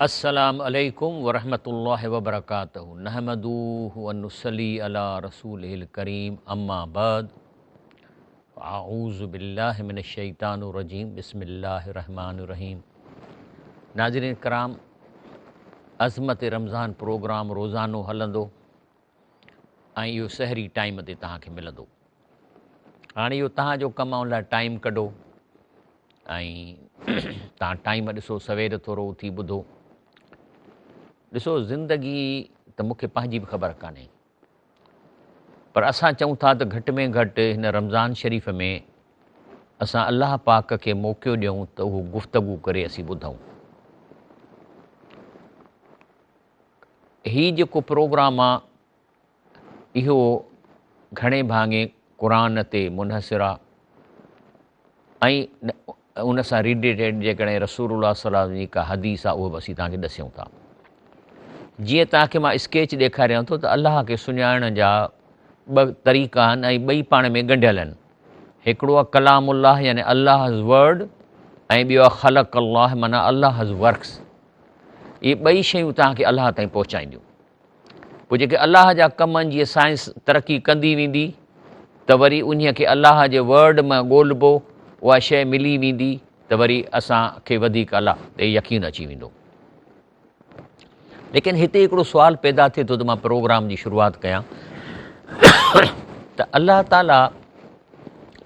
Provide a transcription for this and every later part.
السلام عليڪم ورحمة الله وبرڪاته نحمده ونصلي علي رسوله الڪريم اما بعد اعوذ بالله من الشيطان الرجيم بسم الله الرحمن الرحيم ناظرين ڪرام عظمت رمضان پروگرام روزانو هلندو ۽ اهو سحري ٽائيم تي توهان کي ملندو. هاڻي اهو توهان جو ڪم آهي ان لاء ٽائيم ڪڍو ۽ توهان ٽائيم ڏسو سوير ٿورو اٿي ٻڌو. ڏسو زندگي ته مون کي پنهنجي به خبر ڪانهي پر اسان چئون ٿا ته گهٽ ۾ گهٽ هن رمضان شريف ۾ اسان الله پاڪ کي موقعو ڏيون ته اهو گفتگو ڪري اسين ٻڌون. هي جيڪو پروگرام آ اهو گهڻي ڀاڱي قرآن تي منحصر آ ۽ ان سان ريليٽيڊ جيڪڏهن رسول الله صلي الله عليه وسلم جي ڪا حديث آ اهو به اسين توهان کي ڏسيون ٿا. جيئن توهان کي مان اسڪيچ ڏيکاريان ٿو ته الله کي سڃاڻڻ جا ٻه طريقا آهن ۽ ٻئي پاڻ ۾ ڳنڍيل آهن. هڪڙو آ ڪلام الله يعني الله ورڊ ۽ ٻيو آ خلق الله معنيٰ الله ورڪس. اهي ٻئي شيون توهان کي الله تائين پهچائينديون. پوء جيڪي الله جا ڪم آهن جيئن سائنس ترقي ڪندي ويندي ته وري انهيء کي الله جي ورڊ مان ڳولبو اها شيء ملي ويندي ته وري اسان کي وڌيڪ الله تي يقين اچي ويندو. ليڪن هتي هڪڙو سوال پيدا ٿئي ٿو ته مان پروگرام جي شروعات ڪيان ته الله تعاليٰ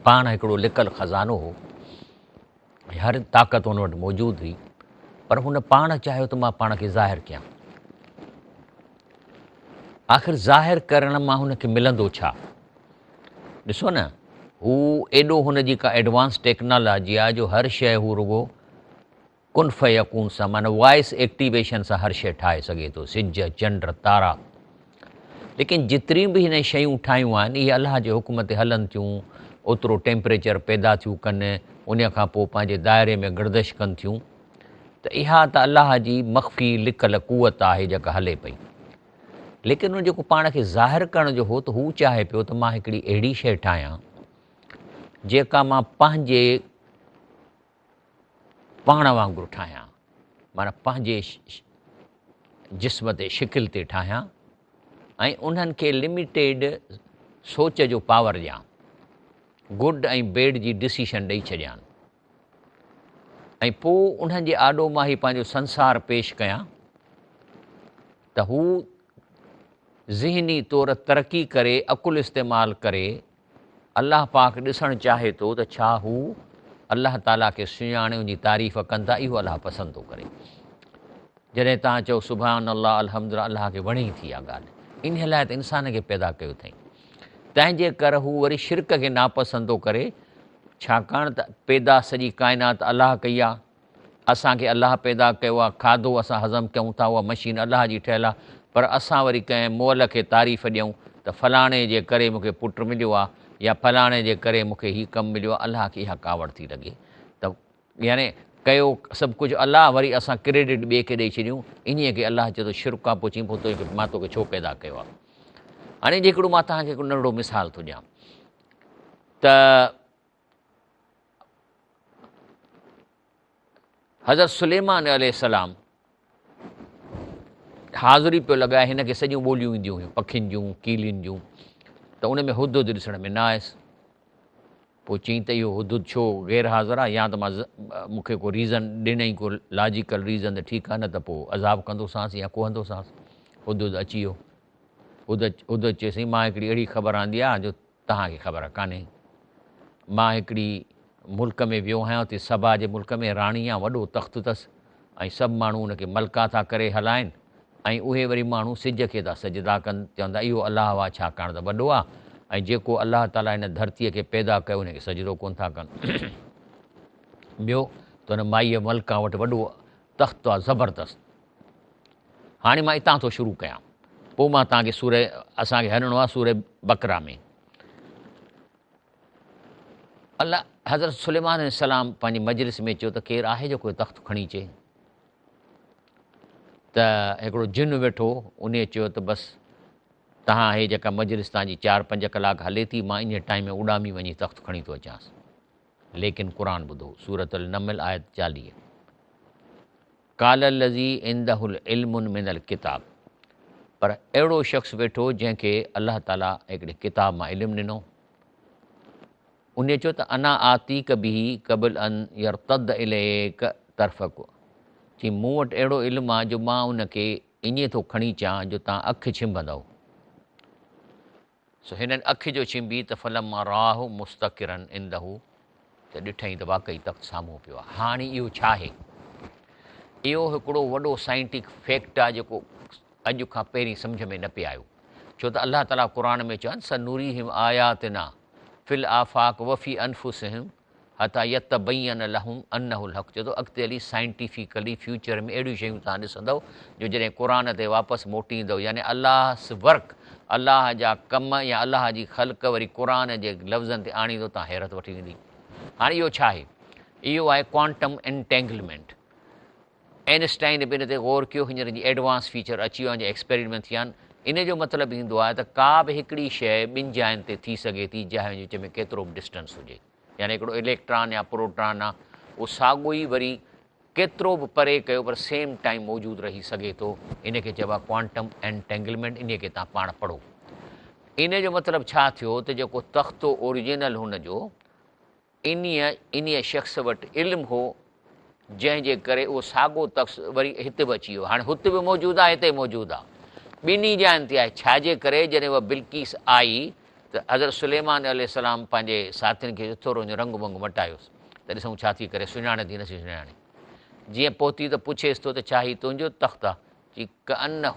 پاڻ هڪڙو لڪل خزانو هو. ۽ هر طاقت هن وٽ موجود هئي پر هن پاڻ چاهيو ته مان پاڻ کي ظاهر ڪيان. آخر ظاهر ڪرڻ مان هن کي ملندو ڇا؟ ڏسو نه هو ايڏو هن جي ڪا ايڊوانس ٽيڪنالاجي آهي جو هر شيء هو رڳو ڪن فيڪون سان معنيٰ وائس ايڪٽيويشن سان هر شيء ٺاهي سگهي ٿو، سج، چنڊ، تارا. ليڪن جيتريون به هن شيون ٺاهيون آهن اهي الله جي حڪم تي هلن ٿيون، اوترو ٽيمپريچر پيدا ٿيون ڪن، ان کان پوء پنهنجي دائري ۾ گردش ڪن ٿيون ته اها ته الله جي مخفي لڪل قوت آهي جيڪا هلي پئي. ليڪن ان جيڪو پاڻ کي ظاهر ڪرڻ جو هو ته هو چاهي پيو ته مان هڪڙي اهڙي شيء ٺاهيان جيڪا مان پنهنجي پاڻ وانگر ٺاهيان معنيٰ پنهنجي جسم تي شڪل تي ٺاهيان ۽ انهن کي لميٽيڊ سوچ جو پاور ڏيان گڊ ۽ بيڊ جي ڊسيشن ڏئي ڇڏيان ۽ پوء انهن جي آڏو مان هي پنهنجو سنسار پيش ڪيان ته هو ذهني طور ترقي ڪري عقل استعمال ڪري الله پاڪ ڏسڻ چاهي ٿو ته ڇا هو الله تعاليٰ کي سڃاڻي ان جي تعريف ڪن ٿا، اهو الله پسند ٿو ڪري. جڏهن توهان چئو سبحان الله الحمد لله الله کي وڻي ٿي اها ڳالهه، انهيء لاء ته انسان کي پيدا ڪيو اٿائين. تنهن جي ڪر هو وري شرڪ کي ناپسند ٿو ڪري، ڇاڪاڻ ته پيدا سڄي ڪائنات الله ڪئي آهي. اسان کي الله پيدا ڪيو آهي، کاڌو اسان هضم ڪيون ٿا اها مشين الله جي ٺهيل آهي، پر اسان وري ڪنهن مئل کي تعريف ڏيون ته فلاڻي جي ڪري مون کي پٽ مليو آهي يا فلاڻي جي ڪري مون کي هي ڪم مليو آهي، الله کي اها ڪاوڙ ٿي لڳي ته يعني ڪيو سڀ ڪجهه الله وري اسان ڪريڊٽ ٻئي کي ڏئي ڇڏيون، انهيء کي الله چئي ٿو شرڪ آهي، پوء چئين پوء مان توکي ڇو پيدا ڪيو آهي. هاڻي جي هڪڙو مان توهان کي هڪڙو ننڍڙو مثال ٿو ڏيان ته. حضرت سليمان عليه السلام حاضري پيو لڳائي، هن کي سڄيون ٻوليون اينديون هيون، پکين جون، ڪيلين جون، ته ان ۾ هدهد ڏسڻ ۾ نه آيس. پوء چيائين ته اهو هدهد ڇو غير حاضر آهي، يا ته مان مون کي ڪو ريزن ڏنئي، ڪو لاجيڪل ريزن ته ٺيڪ آهي، نه ته پوء عذاب ڪندوسانس يا ڪهندوسانس. هدهد اچي ويو. هدهد چيس، سائين مان هڪڙي اهڙي خبر آندي آهي جو توهان کي خبر ڪانهي. مان هڪڙي ملڪ ۾ ويو آهيان، اتي سبا جي ملڪ ۾ راڻي آ، وڏو تخت اٿس ۽ سڀ ماڻهو ان کي ملڪا ٿا ڪري هلائن ۽ اهي وري ماڻهو سج کي ٿا سجدا ڪن، چون ٿا اهو الله آ ڇاڪاڻ ته وڏو آ ۽ جيڪو الله تعاليٰ هن ڌرتيء کي پيدا ڪيو ان کي سجدو ڪونه ٿا ڪن. ٻيو ته ان مائيء ملڪا وٽ وڏو تخت آ زبردست. هاڻي مان اتان ٿو شروع ڪيان پوء مان توهان کي سورة اسان کي هلڻو آهي سورة بقره ۾. الله حضرت سليمان عليه السلام پنهنجي مجلس ۾ چيو ته ڪير آهي جيڪو تخت کڻي اچي ته هڪڙو جن ويٺو انهي چيو ته بس توهان هي جيڪا مجلس توهان جي 4-5 ڪلاڪ هلي ٿي مان انهي ٽائيم ۾ اڏامي وڃي تخت کڻي ٿو اچانس. ليڪن قرآن ٻڌو، سورة النمل آيت 40. قال الذي عنده العلم من الڪتاب پر اهڙو شخص ويٺو جنهن کي الله تعالي هڪڙي ڪتاب مان علم ڏنو انهيء چيو ته انا آتيک به قبل ان يرتد اليک طرفک چي مون وٽ اهڙو علم آ جو مان ان کي ائين ٿو کڻي چان جو تان اک ڇنڀندؤ. سو هنن اک جو ڇنڀي ته فلما رآه مستقرا عنده ته ڏٺائين ته واقعي تخت سامهون پيو آهي. هاڻي اهو ڇا آهي؟ اهو هڪڙو وڏو سائنٽڪ فيڪٽ آهي جيڪو اڄ کان پهرين سمجهه ۾ نه پئي آيو. ڇو ته الله تعاليٰ قرآن ۾ چيو آهي نه سنريهم آياتنا في الآفاق وفي انفسهم حتيٰ يتبين لهم انه الحق چئي ٿو اڳتي هلي سائنٽيفڪلي فيوچر ۾ اهڙيون شيون توهان ڏسندؤ جو جڏهن قرآن تي واپس موٽي ايندؤ يعني الله's work الله جا ڪم يا الله جي خلق وري قرآن جي لفظن تي آڻيندو توهان حيرت وٺي ويندي هاڻي اهو ڇا آهي اهو آهي ڪوانٽم انٽينگلمينٽ اينسٽائن به ان تي غور ڪيو هينئر جي ايڊوانس فيچر اچي ويو آهن جا ايڪسپيريمينٽ ٿيا آهن ان جو مطلب ايندو آهي ته ڪا به هڪڙي شيء ٻن جاين تي ٿي سگهي ٿي جاين جي وچ ۾ ڪيترو به ڊسٽنس هجي يعني هڪڙو اليڪٽران يا پروٽان آهي اهو ساڳو ئي وري ڪيترو به پري ڪيو پر سيم ٽائيم موجود رهي سگهي ٿو ان کي چئبو آهي ڪوانٽم انٽينگلمينٽ ان کي تان پاڻ پڙهو ان جو مطلب ڇا ٿيو ته جيڪو تختو اوريجنل هن جو انهيء انهيء شخص وٽ علم هو، جنهن جي ڪري اهو ساڳو تخت وري هت به اچي ويو. هاڻي هت به موجود آهي، هتي به موجود آهي. ٻنهي جاين تي آهي. ڇا جي ڪري جڏهن اها بلقيس آئي ته حضرت سليمان عليه السلام پنهنجي ساٿين کي چيو، ٿورو وڃو رنگ ونگ مٽايوس ته ڏسون ڇا ٿي ڪري، سڃاڻي ٿي نه سڃاڻي. جيئن پهتي ته پڇيس ٿو ته ڇا هي تنهنجو تخت آهي؟ چي ڪأنه،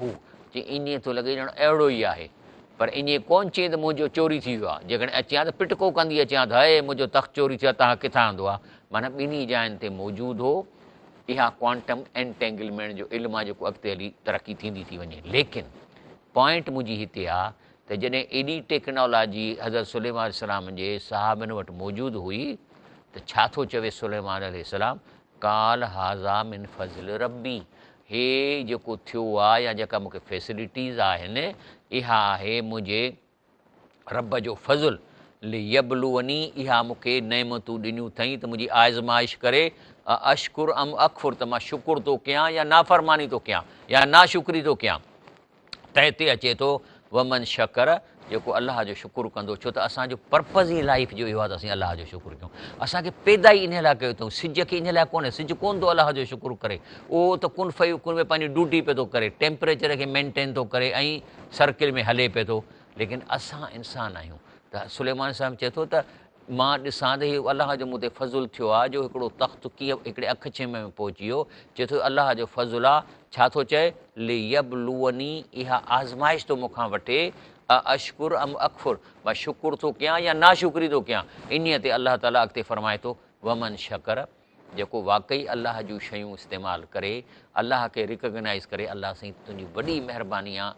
چي ائين ٿو لڳي ڄڻ اهڙو ئي آهي. پر ائين ڪونه چئين ته منهنجو چوري ٿي ويو آهي. جيڪڏهن اچين ها ته پٽڪو ڪندي اچين ها ته هي منهنجو تخت چوري ٿيو آهي توهان ڪٿان آندو آهي. معنيٰ ٻنهي جاين تي موجود هو. اها ڪوانٽم انٽينگلمينٽ جو علم آهي جيڪو اڳتي هلي ترقي ٿيندي ٿي وڃي. ليڪن پوائنٽ منهنجي هتي آهي ته جڏهن ايڏي ٽيڪنالاجي حضرت سليمان عليه السلام جي صحابين وٽ موجود هئي ته ڇا ٿو چوي سليمان عليه السلام قال هذا من فضل ربي هي جيڪو ٿيو آ يا جيڪا مون کي فيسلٽيز آهن اها آهي منهنجي رب جو فضل ليبلوني اها مون کي نعمتون ڏنيون اٿئي ته منهنجي آزمائش ڪري ااشڪر ام اڪفر ته مان شڪر ٿو ڪيان يا نافرماني ٿو ڪيان يا ناشڪري ٿو ڪيان تنهن تي اچي ٿو ومن شڪر جيڪو الله جو شڪر ڪندو ڇو ته اسان جو پرپز ئي لائف جو اهو آهي ته اسين الله جو شڪر ڪيون اسان کي پيدا ئي انهي لاء ڪيو اٿئون سج کي انهي لاء ڪونهي سج ڪونه ٿو الله جو شڪر ڪري اهو ته ڪن فيڪون ۾ پنهنجي ڊيوٽي پيو ٿو ڪري ٽيمپريچر کي مينٽين ٿو ڪري ۽ سرڪل ۾ هلي پيو ٿو ليڪن اسان انسان آهيون ته سليمان صاحب چئي ٿو ته مان ڏسان ته هي الله جو مون تي فضل ٿيو آهي جو هڪڙو تخت ڪيئن هڪڙي اک ڇنڀ ۾ پهچي ويو. چئي ٿو الله جو فضل آ. ڇا ٿو چئي؟ ليبلوني اها آزمائش ٿو مون کان وٺي، ااشڪر ام اڪفر مان شڪر ٿو ڪيان يا ناشڪري ٿو ڪيان. انهيء تي الله تعاليٰ اڳتي فرمائي ٿو، ومن شڪر جيڪو واقعي الله جون شيون استعمال ڪري، الله کي ريڪگنائيز ڪري، الله سائين تنهنجي وڏي مهرباني آ،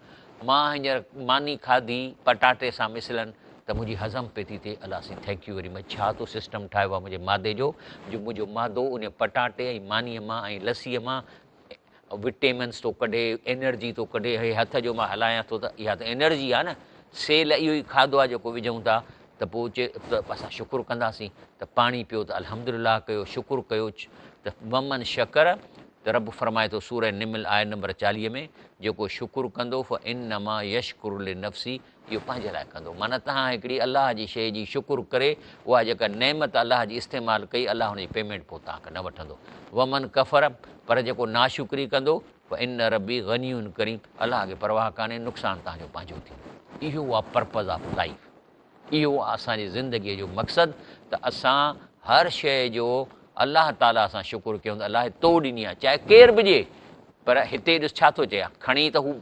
مان هينئر ماني کاڌي پٽاٽي سان مثلاً ته منهنجي هضم پئي ٿي ٿئي، الله سائين thank you very much, ڇا تو سسٽم ٺاهيو آ منهنجي معدي جو، جو منهنجو معدو انهي پٽاٽي ۽ مانيء مان ۽ لسيء مان وٽيمنس ٿو ڪڍي، انرجي ٿو ڪڍي، هي هٿ جو مان هلايان ٿو ته اها ته انرجي آهي نه، سيل اهو ئي کاڌو آهي جيڪو وجهون ٿا ته پوء چي ته اسان شڪر ڪنداسين ته پاڻي پيو ته الحمدلله ڪيو، شڪر ڪيو ته ومن شڪر ته رب فرمائي ٿو سوره نمل آيت نمبر 40 ۾ جيڪو شڪر ڪندو فانما يشڪر لنفسه اهو پنهنجي لاء ڪندو معنيٰ توهان هڪڙي الله جي شيء جي شڪر ڪري اها جيڪا نعمت الله جي استعمال ڪئي الله ان جي پيمينٽ پوء توهان کان نه وٺندو ومن ڪفر پر جيڪو ناشڪري ڪندو فان ربي غني ڪريم الله کي پرواهه ڪانهي نقصان توهان جو پنهنجو ٿيندو اهو آهي پرپز آف لائف اهو آهي اسان جي زندگيء جو مقصد ته اسان هر شيء جو الله تعاليٰ سان شڪر ڪيون ته الله تو ڏني آهي چاهي ڪير به ڏئي پر هتي ڏس ڇا ٿو چئي کڻي ته هو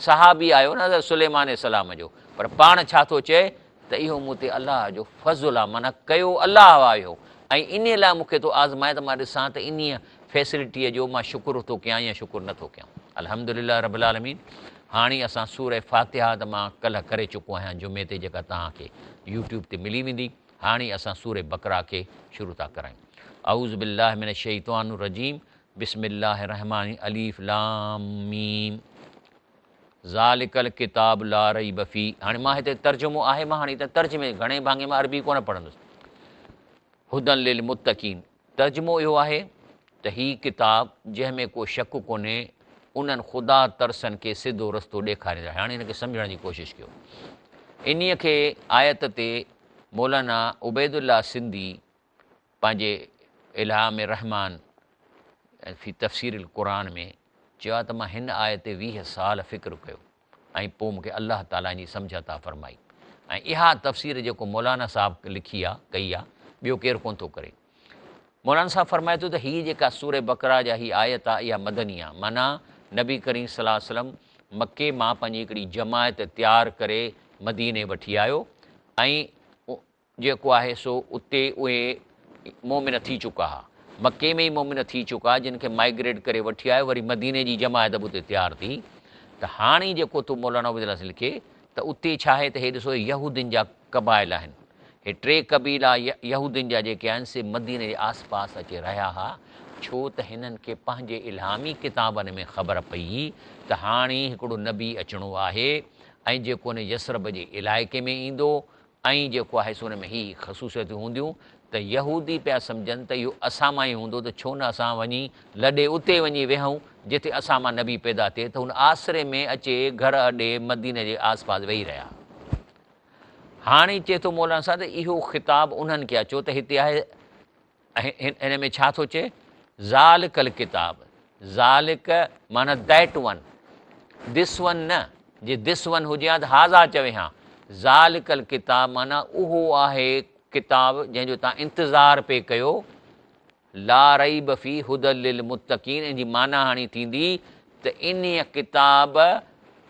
صحابي آيو نه حضرت سليمان عليه السلام جو پر پاڻ ڇا ٿو چئي ته اهو مون تي الله جو فضل آ معنيٰ ڪيو الله آ اهو ۽ انهي لاء مون کي ٿو آزمائي ته مان ڏسان ته انهيء فيسلٽيء جو مان شڪر ٿو ڪيان يا شڪر نه ٿو ڪيان الحمدلله رب العالمين هاڻي اسان سوره فاتحه ته مان ڪلهه ڪري چڪو آهيان جمعي تي جيڪا توهان کي يوٽيوب تي ملي ويندي هاڻي اسان سوره بقره کي شروع ٿا ڪرايون اعوذ بالله من الشيطان الرجيم بسم الله الرحمٰن الف لام ميم ذالک الڪتاب لا ريب فيه هاڻي مان هتي ترجمو آهي مان هاڻي هتي ترجمي گهڻي ڀاڱي مان عربي ڪونه پڙهندس هدن للمتقين ترجمو اهو آهي ته هي ڪتاب جنهن ۾ ڪو شڪ ڪونهي انهن خدا ترسن کي سڌو رستو ڏيکاريندڙ آهي. هاڻي هن کي سمجهڻ جي ڪوشش ڪيو. انهيء کي آيت تي مولانا عبيدالله سنڌي پنهنجي الهام الرحمان في تفسير القرآن ۾ چيو آهي ته مان هن آيت تي 20 سال فڪر ڪيو ۽ پوء مون کي الله تعاليٰ ان جي سمجهه عطا فرمائي ۽ اها تفسير جيڪو مولانا صاحب لکي آ ڪئي آ ٻيو ڪير ڪونه ٿو ڪري. مولانا صاحب فرمائي ٿو ته هي جيڪا سورة بقره جا هي آيت آ اها مدني آ معنيٰ نبي ڪريم صلي الله عليه وسلم مڪي مان پنهنجي هڪڙي جماعت تيار ڪري مديني وٺي آيو ۽ جيڪو آهي سو اتي اهي مؤمن ٿي چڪا ها. مڪي ۾ ئي مؤمن ٿي چڪا جن کي مائگريٽ ڪري وٺي آيو وري مديني جي جماعت به اتي تيار ٿي ته هاڻي جيڪو ٿو مولانا عبيدالله سنڌي لکي ته اتي ڇا آهي ته هي ڏسو يهودين جا قبائل آهن هي ٽي قبيلا يهودين جا جيڪي آهن سي مديني جي آس پاس اچي رهيا ها ڇو ته هنن کي پنهنجي الهامي ڪتابن ۾ خبر پئي ته هاڻي هڪڙو نبي اچڻو آهي ۽ جيڪو ان يثرب جي علائقي ۾ ايندو ۽ جيڪو آهي سو ان ۾ هي خصوصيتون هونديون ته يهودي پيا سمجهن ته اهو اسان مان ئي هوندو ته ڇو نه اسان وڃي لڏي اتي وڃي ويهون جتي اسان مان نبي پيدا ٿئي ته هن آسري ۾ اچي گهر اڏي مديني جي آس پاس ويهي رهيا. هاڻي چئي ٿو مولانا صاحب ته اهو خطاب انهن کي آهي ڇو ته هتي آهي هن ۾ ڇا ٿو چئي؟ ذالڪ الڪتاب، ذالڪ معنيٰ that one, this one نه، جي this one هجي ها ته هذا چوي ها، ذالڪ الڪتاب معنيٰ اهو آهي ڪتاب جنهن جو توهان انتظار پئي ڪيو، لا ريب فيه هدي للمتقين ان جي معنيٰ هاڻي ٿيندي ته انهيء ڪتاب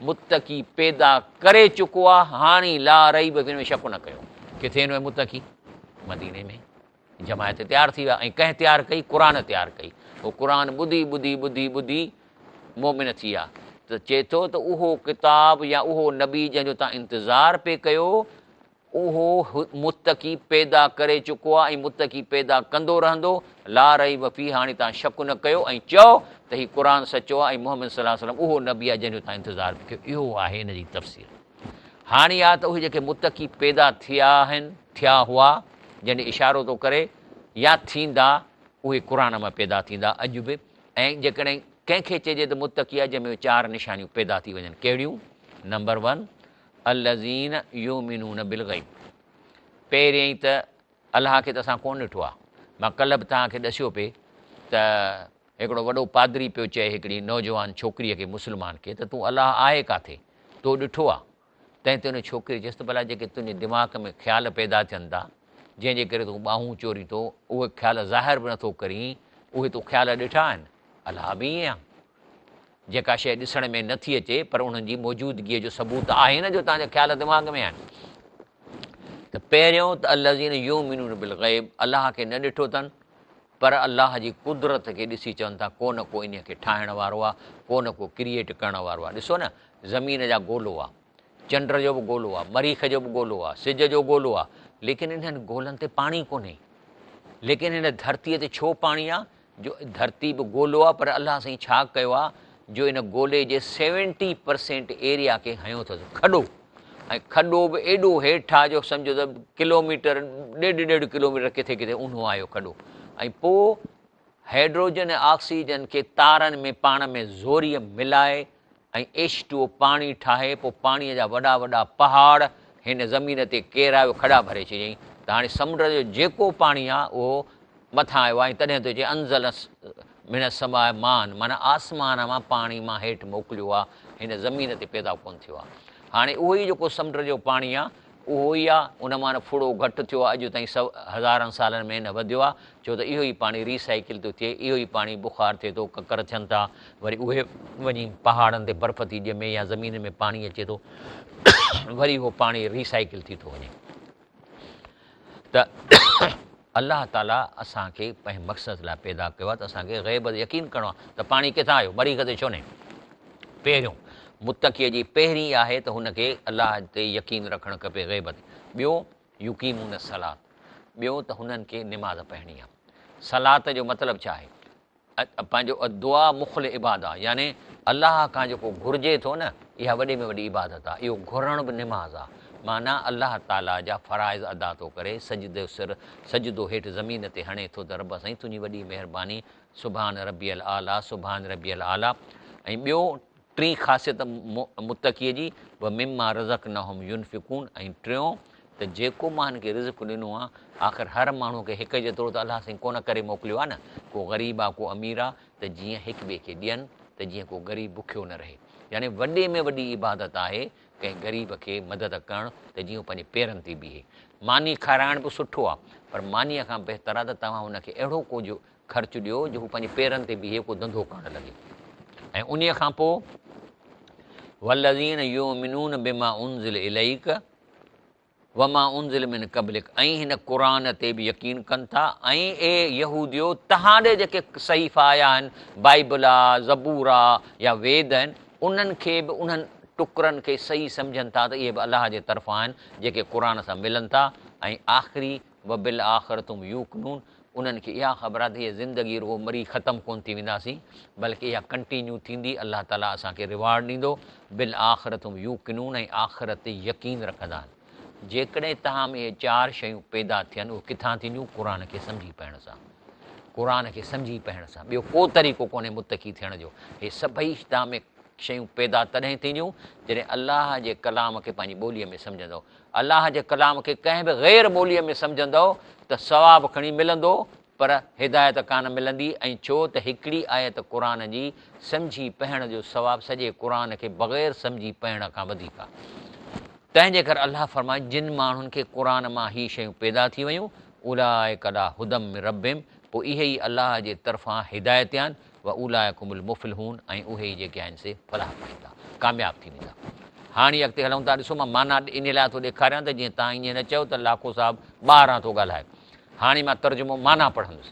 متقي پيدا ڪري چڪو آهي، هاڻي لا ريب فيه ان ۾ شڪ نه ڪيو. ڪٿي آهن اهي متقي؟ مديني ۾. جماعت تيار ٿي ويا ۽ ڪنهن تيار ڪئي؟ قرآن تيار ڪئي. هو قرآن ٻڌي ٻڌي ٻڌي ٻڌي مؤمن ٿي ويا ته چئي ٿو ته اهو ڪتاب يا اهو نبي جنهن جو توهان انتظار پئي ڪيو اهو متقي پيدا ڪري چڪو آهي ۽ متقي پيدا ڪندو رهندو لا ريب فيه هاڻي توهان شڪ نه ڪيو ۽ چئو ته هي قرآن سچو آهي ۽ محمد صلي الله عليه وسلم اهو نبي آهي جنهن جو توهان انتظار پئي ڪيو اهو آهي ان جي تفسير. هاڻي آ ته اهي جيڪي متقي پيدا ٿيا آهن، ٿيا هئا، جنهن ڏي اشارو ٿو ڪري، يا ٿيندا، اهي قرآن مان پيدا ٿيندا اڄ به، ۽ جيڪڏهن ڪنهن کي چئجي ته متقي آهي جنهن ۾ اهي چار نشانيون پيدا ٿي وڃن، ڪهڙيون؟ نمبر ون، الذين يؤمنون بالغيب، پهريائين ته الله کي ته اسان ڪونه ڏٺو آهي، مان ڪلهه به توهان کي ڏسيو پئي ته هڪڙو وڏو پادري پيو چئي هڪڙي نوجوان ڇوڪريء کي، مسلمان کي، ته تون الله آهي ڪاٿي؟ تو ڏٺو آ؟ تنهن تي ان ڇوڪريء چيس ته ڀلا جيڪي تنهنجي دماغ ۾ خيال پيدا ٿين ٿا، جنهن جي ڪري تون ٻانهون چورين ٿو، اهي خيال ظاهر به نٿو ڪرين، اهي تو خيال ڏٺا آهن؟ الله به ائين آ. جيڪا شيء ڏسڻ ۾ نٿي اچي، پر انهن جي موجودگيء جو ثبوت آهي نه جو توهان جا خيال دماغ ۾ آهن. ته پهريون ته الذين يؤمنون بالغيب، الله کي نه ڏٺو اٿن، پر الله جي قدرت کي ڏسي چون ٿا ڪو نه ڪو انهيء کي ٺاهڻ وارو آ، ڪو نه ڪو ڪريئيٽ ڪرڻ وارو آ. ڏسو نه زمين جا گولو آ، چنڊ جو به گولو آ، مريخ جو به گولو آ، سج جو گولو آ، ليڪن انهن گولن تي پاڻي ڪونهي. ليڪن هن ڌرتيء تي ڇو پاڻي آ؟ جو ڌرتي به گولو آ پر الله سائين ڇا ڪيو آ جو ان گولي جي سيونٽي پرسينٽ ايريا کي هنيو اٿس کڏو ۽ کڏو به ايڏو هيٺ آ جو سمجهو ته ڪلوميٽر ڏيڍ ڏيڍ ڪلوميٽر ڪٿي ڪٿي اونهو آهي اهو کڏو ۽ پوء هيڊروجن ۽ آڪسيجن کي تارن ۾ پاڻ ۾ زوريء ملائي ۽ ايڇ ٽو او پاڻي ٺاهي پوء پاڻيء جا وڏا وڏا پهاڙ هن زمين تي ڪيرايو کڏا ڀري ڇڏيائين ته هاڻي سمنڊ جو جيڪو پاڻي آ اهو مٿان آيو آهي ۽ تڏهن ٿو چئي انزل من السماء ماء معنيٰ آسمان مان پاڻي مان هيٺ موڪليو آ هن زمين تي پيدا ڪونه ٿيو آ هاڻي اهو ئي جيڪو سمنڊ جو پاڻي آ اهو ئي آ ان مان نه ڦڙو گهٽ ٿيو آ اڄ تائين سو هزارن سالن ۾ نه وڌيو آ ڇو ته اهو ئي پاڻي ري سائيڪل ٿو ٿئي اهو ئي پاڻي بخار ٿئي ٿو ڪڪر ٿين ٿا وري اهي وڃي پهاڙن تي برف ٿي ڄمي يا زمين ۾ پاڻي اچي ٿو وري اهو پاڻي ري سائيڪل ٿي ٿو وڃي ته الله تعاليٰ اسان کي پنهنجي مقصد لاء پيدا ڪيو آهي ته اسان کي غيب تي يقين ڪرڻو آهي ته پاڻي ڪٿان آيو مريخ تي ڇو نه پهريون متقيء جي پهرين آهي ته هن کي الله تي يقين رکڻ کپي غيب تي ٻيو يقيمون الصلاة ٻيو ته هنن کي نماز پڙهڻي آهي صلات جو مطلب ڇا آهي پنهنجو الدعاء مخ العباده يعني الله کان جيڪو گهرجي ٿو نه اها وڏي ۾ وڏي عبادت آهي اهو گهرڻ به نماز آهي معنيٰ الله تعاليٰ جا فرائض ادا ٿو ڪري، سجدو سر سجدو هيٺ زمين تي هڻي ٿو ته رب سائين تنهنجي وڏي مهرباني سبحان ربي الاعليٰ سبحان ربي الاعليٰ ۽ ٻيو ٽين خاصيت متقيء جي ومما رزقناهم ينفقون ۽ ٽيون ته جيڪو مان هن کي رزق ڏنو آ آخر هر ماڻهو کي هڪ جيترو ته الله سائين ڪونه ڪري موڪليو آ نه ڪو غريب آ ڪو امير آ ته جيئن هڪ ٻئي کي ڏين ته جيئن ڪو غريب بکيو نه رهي يعني وڏي ۾ وڏي عبادت آهي ڪنهن غريب کي مدد ڪرڻ ته جيئن هو پنهنجي پيرن تي بيهي. ماني کارائڻ به سٺو آ پر مانيء کان بهتر آ ته توهان هن کي اهڙو ڪو جو خرچ ڏيو جو هو پنهنجي پيرن تي بيهي ڪو ڌنڌو ڪرڻ لڳي ۽ انهيء کان پوء والذين يؤمنون بما انزل اليڪ وما انزل من قبلڪ ۽ هن قرآن تي به يقين ڪن ٿا ۽ اي يهوديو توهان ڏي جيڪي صحيفا آيا آهن بائبل آ زبور آ يا ويد آهن انهن کي به انهن ٽڪرن کي صحيح سمجهن ٿا ته اهي به الله جي طرفان آهن جيڪي قرآن سان ملن ٿا ۽ آخري وبالآخرة هم يوقنون انهن کي اها خبر آهي ته هيء زندگي رڳو مري ختم ڪونه ٿي وينداسين بلڪه اها ڪنٽينيو ٿيندي الله تعاليٰ اسان کي ريوارڊ ڏيندو بالآخرة هم يوقنون ۽ آخرت تي يقين رکندا آهن جيڪڏهن توهان ۾ اهي چار شيون پيدا ٿين اهي ڪٿان ٿينديون قرآن کي سمجهي پڙهڻ سان قرآن کي سمجهي پڙهڻ سان ٻيو ڪو طريقو ڪونهي متقي ٿيڻ جو هي سڀئي توهان ۾ شيون پيدا تڏهن ٿينديون جڏهن الله جي ڪلام کي پنهنجي ٻوليء ۾ سمجهندؤ الله جي ڪلام کي ڪنهن به غير ٻوليء ۾ سمجهندؤ ته ثواب کڻي ملندو پر هدايت ڪانه ملندي ۽ ڇو ته هڪڙي آيت قرآن جي سمجهي پڙهڻ جو ثواب سڄي قرآن کي بغير سمجهي پڙهڻ کان وڌيڪ آهي. تنهن جي ڪري الله فرمايو جن ماڻهن کي قرآن مان هي شيون پيدا ٿي ويون اولئک علي هدي من ربهم پوء اهي ئي الله جي طرفان هدايت آهن واولئک هم المفلحون ۽ اهي ئي جيڪي آهن سي فلاح پائيندا، ڪامياب ٿي ويندا. هاڻي اڳتي هلون ٿا، ڏسو مان معنيٰ انهيء لاء ٿو ڏيکاريان ته جيئن توهان ائين نه چئو ته لاکو صاحب ٻاهران ٿو ڳالهائي. هاڻي مان ترجمو معنيٰ پڙهندس.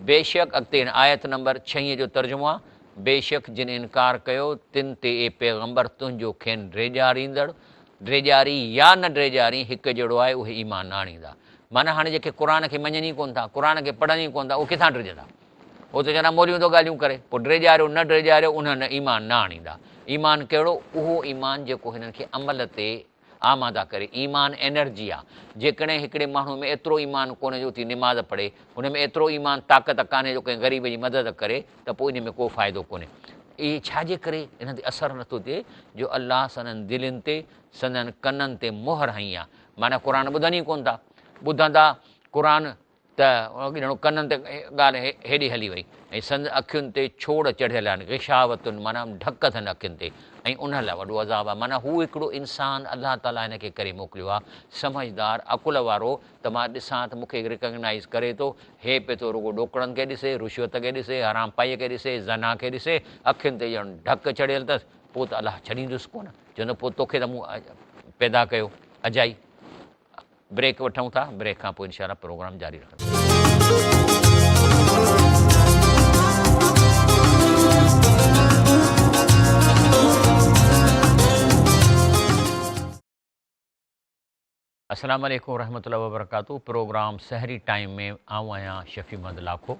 بيشڪ اڳتي هن آيت نمبر ڇهين جو ترجمو آهي، بيشڪ جن انڪار ڪيو تن تي اي پيغمبر تنهنجو کين ڊيڄاريندڙ ڊيڄاري يا نه ڊيڄارين هڪ جهڙو آهي اهي ايمان نه آڻيندا. معنيٰ هاڻي جيڪي قرآن کي مڃن ئي ڪونه ٿا، قرآن کي پڙهن ئي ڪونه ٿا اهي ڪٿان ڊڄندا؟ هو ته چوندا مولويون ٿو ڳالهيون ڪري، پوء ڊيڄاريو نه ڊيڄاريو انهن ايمان نه آڻيندا. ايمان ڪهڙو؟ اهو ايمان جيڪو هنن کي عمل تي آماده ڪري. ايمان انرجي آ. جيڪڏهن هڪڙي ماڻهو ۾ ايترو ايمان ڪونهي جو اٿي نماز پڙهي، هن ۾ ايترو ايمان طاقت ڪانهي جو ڪنهن غريب جي مدد ڪري ته پوء ان ۾ ڪو فائدو ڪونهي. اهي ڇا جي ڪري انهن تي اثر نٿو ٿئي جو الله سندن دلين تي سندن ڪنن تي مهر هنئي آ. معنيٰ قرآن ٻڌن ئي ڪونه ٿا. ٻڌندا قرآن ته ڄڻ ڪنن تي ڳالهه هيڏي هلي وئي ۽ سندس اکين تي ڇوڙ چڙهيل آهن، غشاوة معنيٰ ڍڪ اٿن اکين تي ۽ ان لاء وڏو عذاب آهي. معنيٰ هو هڪڙو انسان الله تعاليٰ هن کي ڪري موڪليو آهي، سمجهدار، عقل وارو ته مان ڏسان ته مون کي ريڪگنائيز ڪري ٿو، هي پئي ٿو رڳو ڏوڪڙن کي ڏسي، رشوت کي ڏسي، حرامپائيء کي ڏسي، زنا کي ڏسي، اکين تي ڄڻ ڍڪ چڙهيل اٿس، پوء ته الله ڇڏيندس ڪونه، چوندو پوء توکي ته مون پيدا ڪيو اجائي. بريڪ وٺون ٿا بريڪ کان پوء انشاء الله پروگرام جاري رکنداسين. السلام عليڪم ورحمة الله وبرڪاته پروگرام سحري ٽائيم ۾ آئون آهيان شفيع محمد لاکو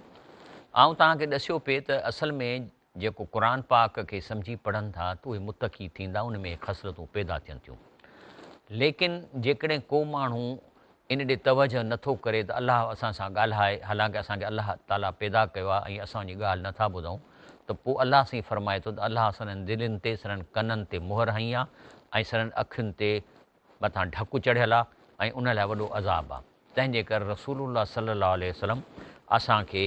آئون توهان کي ڏسيو پئي ته اصل ۾ جيڪو قرآن پاڪ کي سمجهي پڙهن ٿا ته اهي متقي ٿيندا ان ۾ خصلتون پيدا ٿين ٿيون ليڪن جيڪڏهن ڪو ماڻهو ان ڏي توجه نه ٿو ڪري ته الله اسان سان ڳالهائي حالانڪه اسان کي الله تعالي پيدا ڪيو آهي ۽ اسان ان جي ڳالهه نه ٿا ٻڌون ته پوء الله سائين فرمائي ٿو ته الله سندن دلين تي سندن ڪنن تي مهر هنئي آهي ۽ سندن اکين تي مٿان ڍڪ چڙهيل آهي ۽ ان لاء وڏو عذاب آهي تنهن جي ڪري رسول الله صلي الله عليه وسلم اسان کي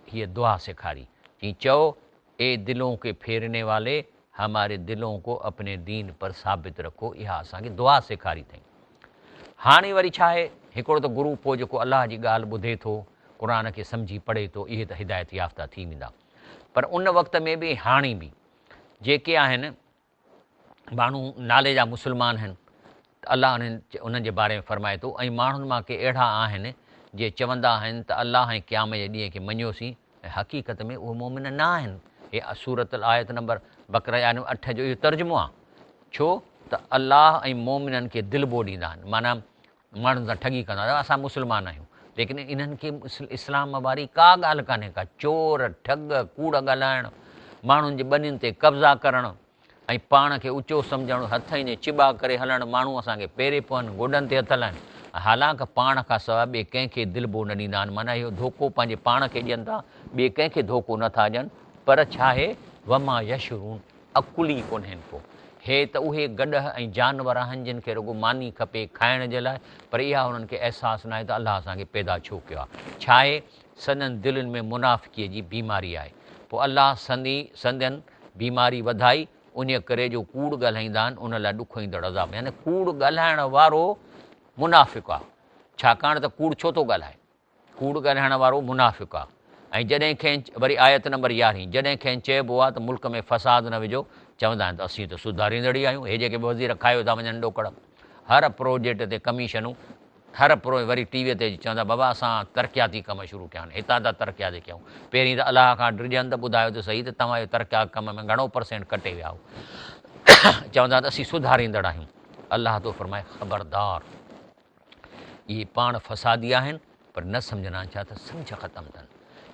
هيء دعا سيکاري، چي چئو، اي دلون ڪي ڦيرني والي، هماري دلون ڪو اپني دين پر ثابت رکو اها اسان کي دعا سيکاري اٿئين. هاڻي وري ڇا آهي، هڪڙو ته گروپ هو جيڪو الله جي ڳالهه ٻڌي ٿو، قرآن کي سمجهي پڙهي ٿو، اهي ته هدايت يافته ٿي ويندا. پر ان وقت ۾ به ۽ هاڻي به جيڪي آهن، ماڻهو نالي جا مسلمان آهن ته الله انهن انهن جي باري ۾ فرمائي ٿو ۽ ماڻهن مان ڪي اهڙا آهن جي چوندا آهن ته الله ۽ قيام جي ڏينهن کي مڃيوسين ۽ حقيقت ۾ اهي مؤمن نه آهن هي سورة الآيت نمبر بقره آيت نمبر 8 جو اهو ترجمو آهي ڇو ته الله ۽ مؤمنن کي دلبو ڏيندا آهن معنيٰ ماڻهن سان ٺڳي ڪندا آهن اسان مسلمان آهيون ليڪن انهن کي اسلام واري ڪا ڳالهه ڪانهي ڪا چور ٺڳ ڪوڙ ڳالهائڻ ماڻهن جي ٻنين تي قبضا ڪرڻ ۽ پاڻ کي اوچو سمجهڻ، هٿ ائين چٻا ڪري هلڻ، ماڻهو اسان کي پيري پون، گوڏن تي هٿ هلائن، حالانڪ پاڻ کان سواء ٻئي ڪنهن کي دلبو نه ڏيندا آهن، معنيٰ اهو ڌوڪو پنهنجي پاڻ کي ڏين ٿا، ٻئي ڪنهن کي ڌوڪو نه ٿا ڏين، پر ڇاهي، وما يشعرون، عقل ئي ڪونهين ڪو. هي ته اهي گڏهه ۽ جانور آهن جن کي رڳو ماني کپي کائڻ جي لاء، پر اها انهن کي احساس ناهي ته الله اسان کي پيدا ڇو ڪيو آهي. ڇاهي، سندن دلين ۾ منافقيء جي بيماري آهي. پوء الله سندي، سندن، بيماري وڌائي، انهيء ڪري جو ڪوڙ ڳالهائيندا آهن، ان لاء ڏکوئيندڙ عذاب. يعني ڪوڙ ڳالهائڻ وارو منافق آهي. ڇاڪاڻ ته ڪوڙ ڇو ٿو ڳالهائي؟ ڪوڙ ڳالهائڻ وارو منافق آ. ۽ جڏهن کين، وري آيت نمبر يارهين، جڏهن کين چئبو آ ته ملڪ ۾ فساد نه وجهو، چوندا آهن ته اسين ته سڌاريندڙ ئي آهيون، هي جيڪي به وزير کايو ٿا وڃن ڏوڪڙ، هر پروجيڪٽ تي ڪميشنون، هر پرو وري ٽي وي تي اچي چوندا بابا اسان ترقياتي ڪم شروع ڪيا آهن، هتان ٿا ترقياتي ڪيون، پهرين ته الله کان ڊڄن ته ٻڌايو ته سهي ته توهان اهو ترقياتي ڪم ۾ گهڻو پرسينٽ ڪٽي ويا آهيو، چوندا ته اسين سڌاريندڙ آهيون، الله ٿو فرمائي خبردار! اهي پاڻ فسادي آهن پر نه سمجهندا آهن ڇا ته سمجهه ختم اٿن.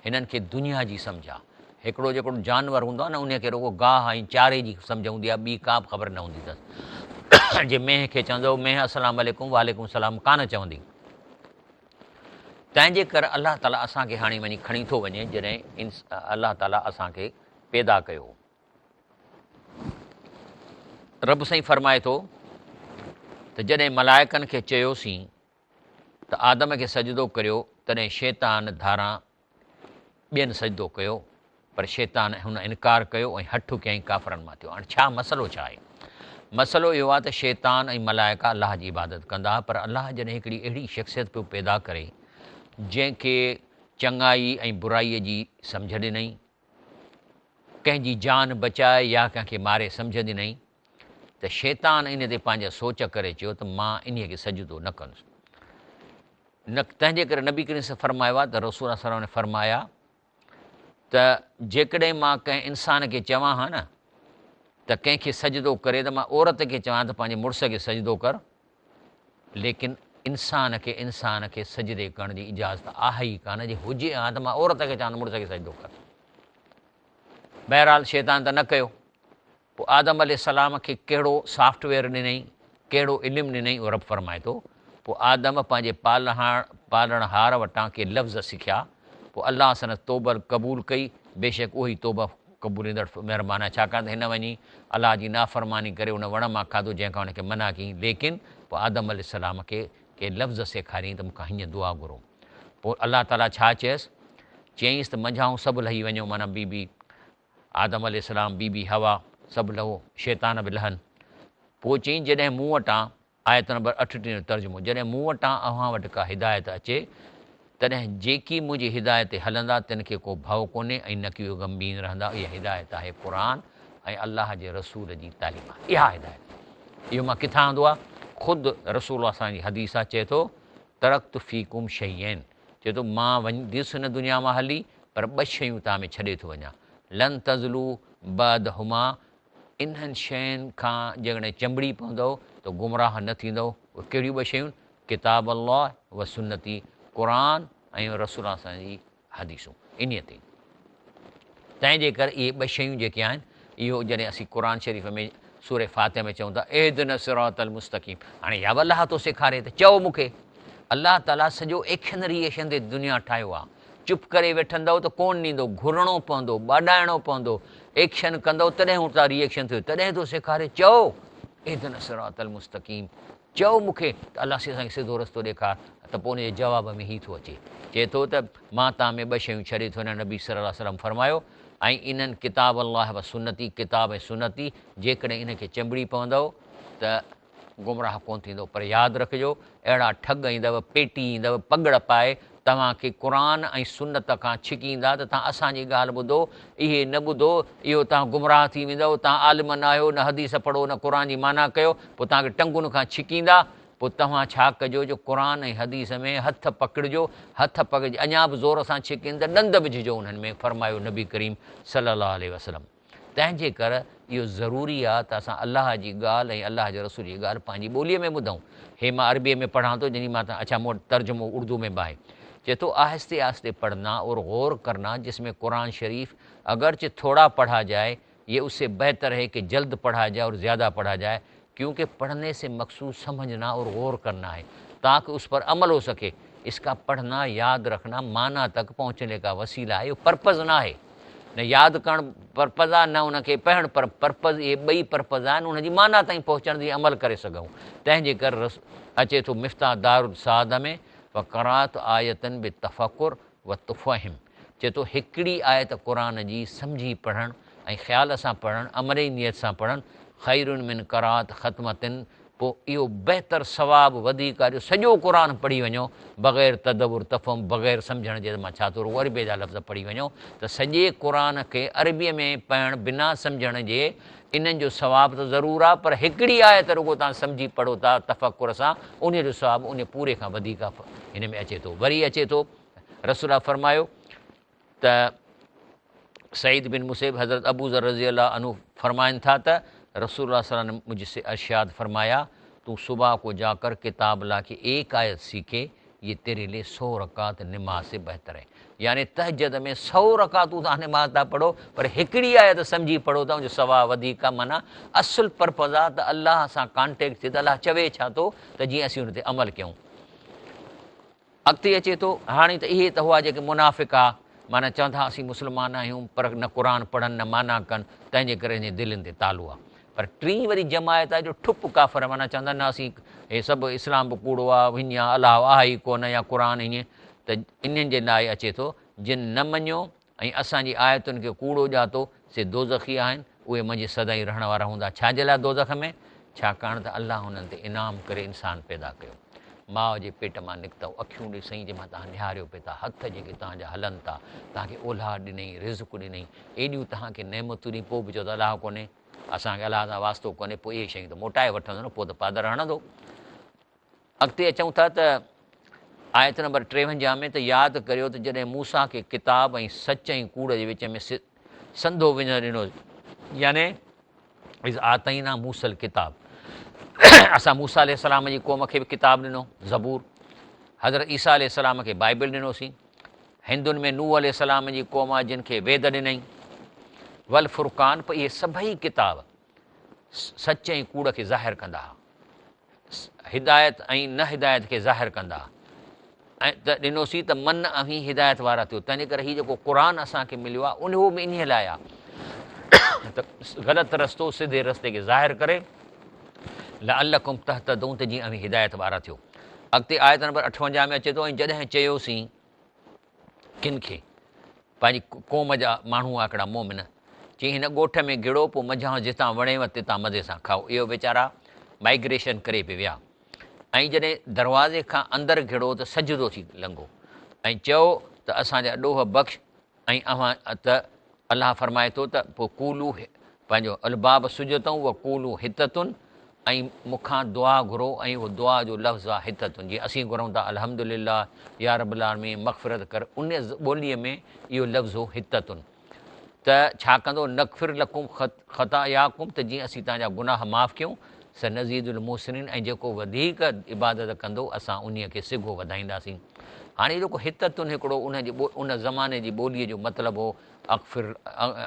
هنن کي دنيا جي سمجهه آهي. هڪڙو جيڪو جانور هوندو آهي نه انهي کي رڳو گاهه ۽ چاري جي سمجهه هوندي آهي ٻي ڪا به خبر نه هوندي اٿس. جي مينهن کي چوندو مينهن السلام عليڪم وعليڪم السلام ڪانه چوندي. تنهن جي ڪري الله تعالي اسان کي هاڻي وڃي کڻي ٿو وڃي جڏهن الله تعالي اسان کي پيدا ڪيو. رب سائين فرمائي ٿو ته جڏهن ملائڪن کي چيوسين ته آدم کي سجدو ڪريو تڏهن شيطان ڌاران ٻين سجدو ڪيو پر شيطان هن انڪار ڪيو ۽ هٺ ڪيائين ڪافرن مان ٿيو. هاڻي ڇا مسئلو ڇا آهي؟ مسئلو اهو آهي ته شيطان ۽ ملائڪا الله جي عبادت ڪندا پر الله جڏهن هڪڙي اهڙي شخصيت پيو پيدا ڪري جنهن کي چڱائي ۽ برائي جي سمجهه ڏنائين ڪنهن جي جان بچائي يا ڪنهن کي ماري سمجهه ڏنائين ته شيطان ان تي پنهنجا سوچ ڪري چيو ته مان انهيء کي سجدو نه ڪندس. نه تنهن جي ڪري نبي ڪريم صلي فرمايو آهي ته رسول الله صلي الله عليه فرمايا ته جيڪڏهن مان ڪنهن انسان کي چوان ها نه ته ڪنهن کي سجدو ڪري ته مان عورت کي چوان ته پنهنجي مڙس کي سجدو ڪر ليڪن انسان کي انسان کي سجدي ڪرڻ جي اجازت آهي ئي ڪانه، جي هجي ها ته مان عورت کي چوان ته مڙس کي سجدو ڪر. بهرحال شيطان ته نه ڪيو. پوء آدم عليه السلام کي ڪهڙو سافٽ ويئر ڏنائين، ڪهڙو علم ڏنائين اهو رب فرمائي ٿو. پوء آدم پنهنجي پالڻهار وٽان ڪي لفظ سکيا، پوء الله سندس توبه قبول ڪئي، بيشڪ اهو ئي توبه قبوليندڙ مهربان آهي، ڇاڪاڻ ته هن وڃي الله جي نافرماني ڪري ان وڻ مان کاڌو جنهن کان هن کي منع ڪيائين، ليڪن پوء آدم عليه السلام کي ڪي لفظ سيکاريائين ته مون کان هيئن دعا گهرو. پوء الله تعاليٰ ڇا چيس؟ چيائينس ته منجهائون سڀ لهي وڃو معنيٰ بي بي آدم عليه السلام، بي بي حوا سڀ لهو، شيطان به لهن. پوء چيائين جڏهن مون وٽان آيت نمبر 38 جو ترجمو، جڏهن مون وٽان اوهان وٽ ڪا هدايت اچي، تڏهن جيڪي منهنجي هدايت تي هلندا، تن کي ڪو ڀؤ ڪونهي ۽ نڪي اهي غمگين رهندا. اها هدايت آهي قرآن ۽ الله جي رسول جي تعليمات. اها هدايت. اهو مان ڪٿان آندو آهي؟ خود رسول الله صلعم جي حديث آهي، چئي ٿو، ترڪت فيڪم شيئين، چئي ٿو، مان ويندس هن دنيا مان هلي، پر ٻه شيون توهان ۾ ڇڏي ٿو وڃان، لن تضلوا بعدهما، انهن شين کان جيڪڏهن چنبڙي پوندؤ ته گمراهه نه ٿيندؤ. اهي ڪهڙيون ٻه شيون؟ ڪتاب الله و سنتي، قرآن ۽ رسول الله صلعم جي حديثون. انهيء تي. تنهن جي ڪري اهي ٻه شيون جيڪي آهن، اهو جڏهن اسين قرآن شريف ۾ سورة فاتحه ۾ چئون ٿا اهدنا الصراط المستقيم، هاڻي اها به الله ٿو سيکاري ته چئو مون کي. الله تعاليٰ سڄو ايڪشن ري ايڪشن تي دنيا ٺاهيو آهي. چپ ڪري ويٺندؤ ته ڪونه ڏيندو، گهرڻو پوندو، ٻاڏائڻو پوندو، ايڪشن ڪندؤ تڏهن اتان ري ايڪشن ٿيو، تڏهن ٿو سيکاري، چئو اهدنا الصراط المستقيم، چئو مون کي ته الله سائين اسان کي سڌو رستو ڏيکار ته پوء ان جي جواب ۾ هي ٿو اچي، چئي ٿو ته مان توهان ۾ ٻه شيون ڇڏي ٿو وڃان، نبي صلي الله عليه وسلم فرمايو، ۽ انهن ڪتاب الله و سنتي، ڪتاب ۽ سنتي، جيڪڏهن انهن کي چنبڙي پوندؤ ته گمراهه ڪونه ٿيندؤ، پر ياد رکجو اهڙا ٺڳ ايندؤ، پيٽي ايندؤ، پڳڙ پائي توهان کي قرآن ۽ سنت کان ڇڪيندا ته توهان اسان جي ڳالهه ٻڌو، اهي نه ٻڌو، اهو توهان گمراهه ٿي ويندؤ، توهان عالم نه آهيو، نه حديث پڙهو، نه قرآن جي معنيٰ ڪيو، پوء توهان کي ٽنگن کان ڇڪيندا، پوء توهان ڇا ڪجو جو قرآن ۽ حديث ۾ هٿ پڪڙجو، هٿ پڪڙجي اڃا به زور سان ڇڪين ته ڏند وجهجو انهن ۾، فرمايو نبي ڪريم صلي الله عليه وسلم. تنهن جي ڪر اهو ضروري آ ته اسان الله جي ڳالهه ۽ الله جي رسول جي ڳالهه پنهنجي ٻوليء ۾ ٻڌون. هي مان عربيء ۾ پڙهان ٿو جنهن جي مان اڇا مون وٽ ترجمو اردو ۾ به آهي. چئي ٿو آهستي آهستي پڙهنا اور غور ڪرنا جس ۾ قرآن شريف اگرچه ٿوڙا پڙها جائي ये उससे बेहतर है कि जल्द पढ़ा जाए और ज़्यादा पढ़ा जाए, क्योंकि पढ़ने से मकसूद समझना और गौर करना है ताकि उस पर अमल हो सके। इसका पढ़ना, याद रखना माना तक पहुँचने का वसीला है, इहो पर्पज़ न आहे। न यादि करणु पर्पज़ आहे, न उनखे पढ़णु पर पर्पज़, इहे ॿई पर्पज़ आहिनि उनजी माना ताईं पहुचण जी अमल करे सघूं। तंहिंजे करे अचे थो मिफ्ताह दारुल में व करात आयतन बि तफ़कुर व तुफ़हिम, चए थो हिकिड़ी आयत क़ुर जी सम्झी पढ़णु ऐं ख़्याल सां पढ़णु, अमल जी नियत सां पढ़णु, ख़ैरुन मिन करात ख़तमतिन, पोइ इहो बहितर सवाबु वधीक आहे जो सॼो क़ुर पढ़ी वञो बग़ैर तदबुर तफ़म, बग़ैर सम्झण जे। मां छा थो रुॻो अरबीअ जा लफ़्ज़ पढ़ी वञो त सॼे क़ुर खे अरबीअ में पढ़णु बिना सम्झण जे इन्हनि जो सवाबु त ज़रूरु आहे, पर हिकिड़ी आयत रुॻो तव्हां सम्झी पढ़ो था तफ़कुर सां, उन जो सवाबु उन पूरे खां वधीक हिन में अचे थो। वरी अचे थो रसूल फरमायो त सईद बिन मुसैब हज़रत अबू ज़र रज़ी अल्लाह अन्हु फरमाइनि था त रसूलुल्लाह सल्लल्लाहु अलैहि वसल्लम ने मुझसे इरशाद फरमाया, तू सुबह को जाकर किताब ला के एक आयत सीखे, ये तेरे लिए 100 रकात नमाज से बेहतर है। यानी तहजद में 100 रकातूं तव्हां नमाज़ था पढ़ो, पर हिकिड़ी आयत सम्झी पढ़ो था उनजो सवाब वधीक आहे। माना असुल पर्पज़ आहे त अलाह सां कॉन्टेक्ट थिए त अलाह चवे छा थो, त जीअं असीं हुन ते अमल कयूं। अॻिते अचे थो हाणे त इहे त हुआ जेके मुनाफ़िक आहे, माना चवनि था असीं मुस्लमान आहियूं पर न क़ुर पढ़नि न माना कनि, तंहिंजे करे हिन दिलनि ते तालो आहे। पर टीं वरी जमायत आहे जो ठुप काफ़र, माना चवंदा न असीं हे सभु इस्लाम बि कूड़ो आहे, हीअं आहे, अलाह आहे ई कोन या क़ुर हीअं, त इन्हनि जे लाइ अचे थो जिन न मञियो ऐं असांजी आयतुनि खे कूड़ो ॼातो से दोज़खी आहिनि, उहे मंझि सदाई रहण वारा हूंदा। छाजे लाइ दोज़ख में? छाकाणि त अलाह हुननि ते इनाम करे इंसान पैदा कयो। माउ जे पेट मां निकितव, अखियूं ॾिसई जंहिंमां तव्हां निहारियो पिए था, हथ जेके तव्हांजा हलनि था, तव्हांखे औलाद ॾिनई, रिज़्क ॾिनई, एॾियूं तव्हांखे नेमतूं ॾिनई, पोइ बि चओ त अलाह कोन्हे, असांखे अलाह सां वास्तो कोन्हे, पोइ इहे शयूं त मोटाए वठंदो न, पोइ त पादर हणंदो। अॻिते अचूं था त आयत नंबर 53 में त यादि करियो त जॾहिं मूसा खे किताब ऐं सच ऐं कूड़ जे विच में संधो विझणु ॾिनो, यानी is आतईना मूसल किताब, असां मूसा अलैहिस्सलाम जी क़ौम खे बि किताब ॾिनो ज़बूर, हज़रत ईसा अलैहिस्सलाम खे बाइबल ॾिनोसीं, हिंदुनि में नूह अलैहिस्सलाम जी क़ौम आहे जिन खे वेद ॾिनई, वल फुरकान, पोइ इहे सभई किताब सच ऐं कूड़ खे ज़ाहिर कंदा हुआ, हिदायत ऐं न हिदायत खे ज़ाहिर कंदा हुआ, ऐं त ॾिनोसीं त मन अवीं हिदायत वारा थियो। तंहिंजे करे हीउ जेको क़ुर असांखे मिलियो आहे उहो बि इन लाइ आहे त ग़लति रस्तो सिधे रस्ते खे ज़ाहिर करे, लअल्लकुम तहतदून, त जीअं अवीं हिदायत वारा थियो। अॻिते आयत नंबर 58 में अचे थो, ऐं जॾहिं चयोसीं किन खे, पंहिंजी क़ौम जा माण्हू हुआ हिकिड़ा मोमिन, चई हिन ॻोठ में गिड़ो, पोइ मंझां जितां वणेव तितां मज़े सां खाओ। इहो वीचारा माइग्रेशन करे पई विया, ऐं जॾहिं दरवाज़े खां अंदरि घिड़ो त सजदो थी लंघो ऐं चयो त असांजा ॾोह बख़्श, ऐं अव्हां त अलाह फरमाए थो त पोइ कूलू पंहिंजो अलबाब सुजतऊं व कूलू हिततुन, ऐं मूंखां दुआ घुरो, ऐं उहो दुआ जो लफ़्ज़ आहे हिततुन, जीअं असीं घुरूं था अल्हम्दुलिल्लाह या रब्बुल आलमीन मग़फ़िरत कर, उन ॿोलीअ में इहो लफ़्ज़ हो हिततुन। त छा कंदो, नग़फ़िर लकुम ख़तायाकुम, त जीअं असीं तव्हांजा गुनाह माफ़ कयूं, सनज़ीदुल मुहसिनीन, ऐं जेको वधीक इबादत कंदो असां उन्हीअ खे सिघो वधाईंदासीं। हाणे जेको हिततुन हिकिड़ो उन ज़माने जी ॿोलीअ जो मतिलबु हो अग़फ़िर,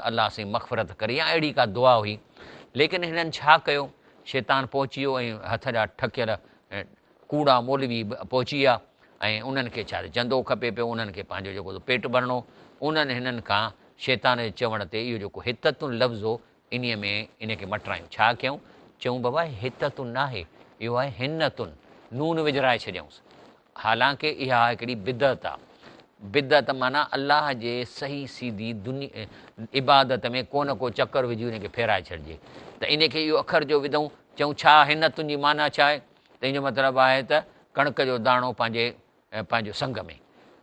अलाह साईं मग़फ़िरत करे या अहिड़ी का दुआ हुई। लेकिन हिननि छा कयो, शैतान पहुची वियो ऐं हथ जा ठकियल कूड़ा मौलवी पहुची विया, ऐं उन्हनि खे छा चंदो खपे पियो, उन्हनि खे पंहिंजो जेको पेटु भरिणो, उन्हनि हिननि खां शैतान जे चवण ते इहो जेको हिततुन लफ़्ज़ हो इन्हीअ में इन खे मटारायूं। छा कयूं, चऊं बाबा हिततुन न आहे, इहो आहे हिनतुन, नून विझाराए छॾियऊंसि। हालांकि इहा हिकिड़ी बिदअत आहे, बिदअत माना अलाह जे सही सीधी दुनिया इबादत में को न को चक्कर विझी उनखे फेराए छॾिजे। त इन खे इहो अखर जो विधऊं, चऊं छा हिनतुन जी माना छा आहे, त इन जो मतिलबु आहे त कणिक जो दाणो पंहिंजो संग में,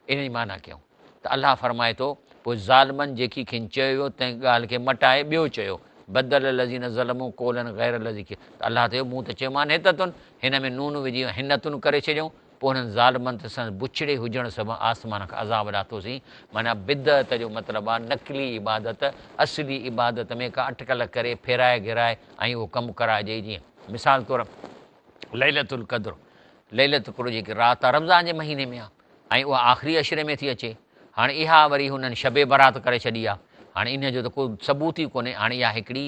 इन जी माना कयूं। त अलाह फरमाए थो पोइ ज़ालिमनि जेकी खेनि चयो वियो तंहिं ॻाल्हि खे मटाए ॿियो चयो, बदल लज़ीन ज़लमू कौलन ग़ैर लज़ी खे, त अलाह चयो मूं त चयोमांसि हिततुन, हिन में नून विझी हिनतुन करे छॾियऊं, पोइ हुननि ज़ालिमनि ते संदसि बुछड़े हुजण सबबु आसमान खां अज़ाब लाथोसीं। माना बिदअत जो मतिलबु आहे नक़ली इबादत, असली इबादत में का अटकल करे फेराए घिराए ऐं उहो कमु कराइजे। जीअं मिसाल तौरु लैलतुल क़द्र, लैलतुल क़द्र जेकी राति आहे रमज़ान जे महीने में आहे ऐं उहा आख़िरी अशरे में थी अचे। हाणे इहा वरी हुननि शब बरात करे छॾी आहे, هاڻي انهيء جو ته ڪو ثبوت ئي ڪونهي. هاڻي اها هڪڙي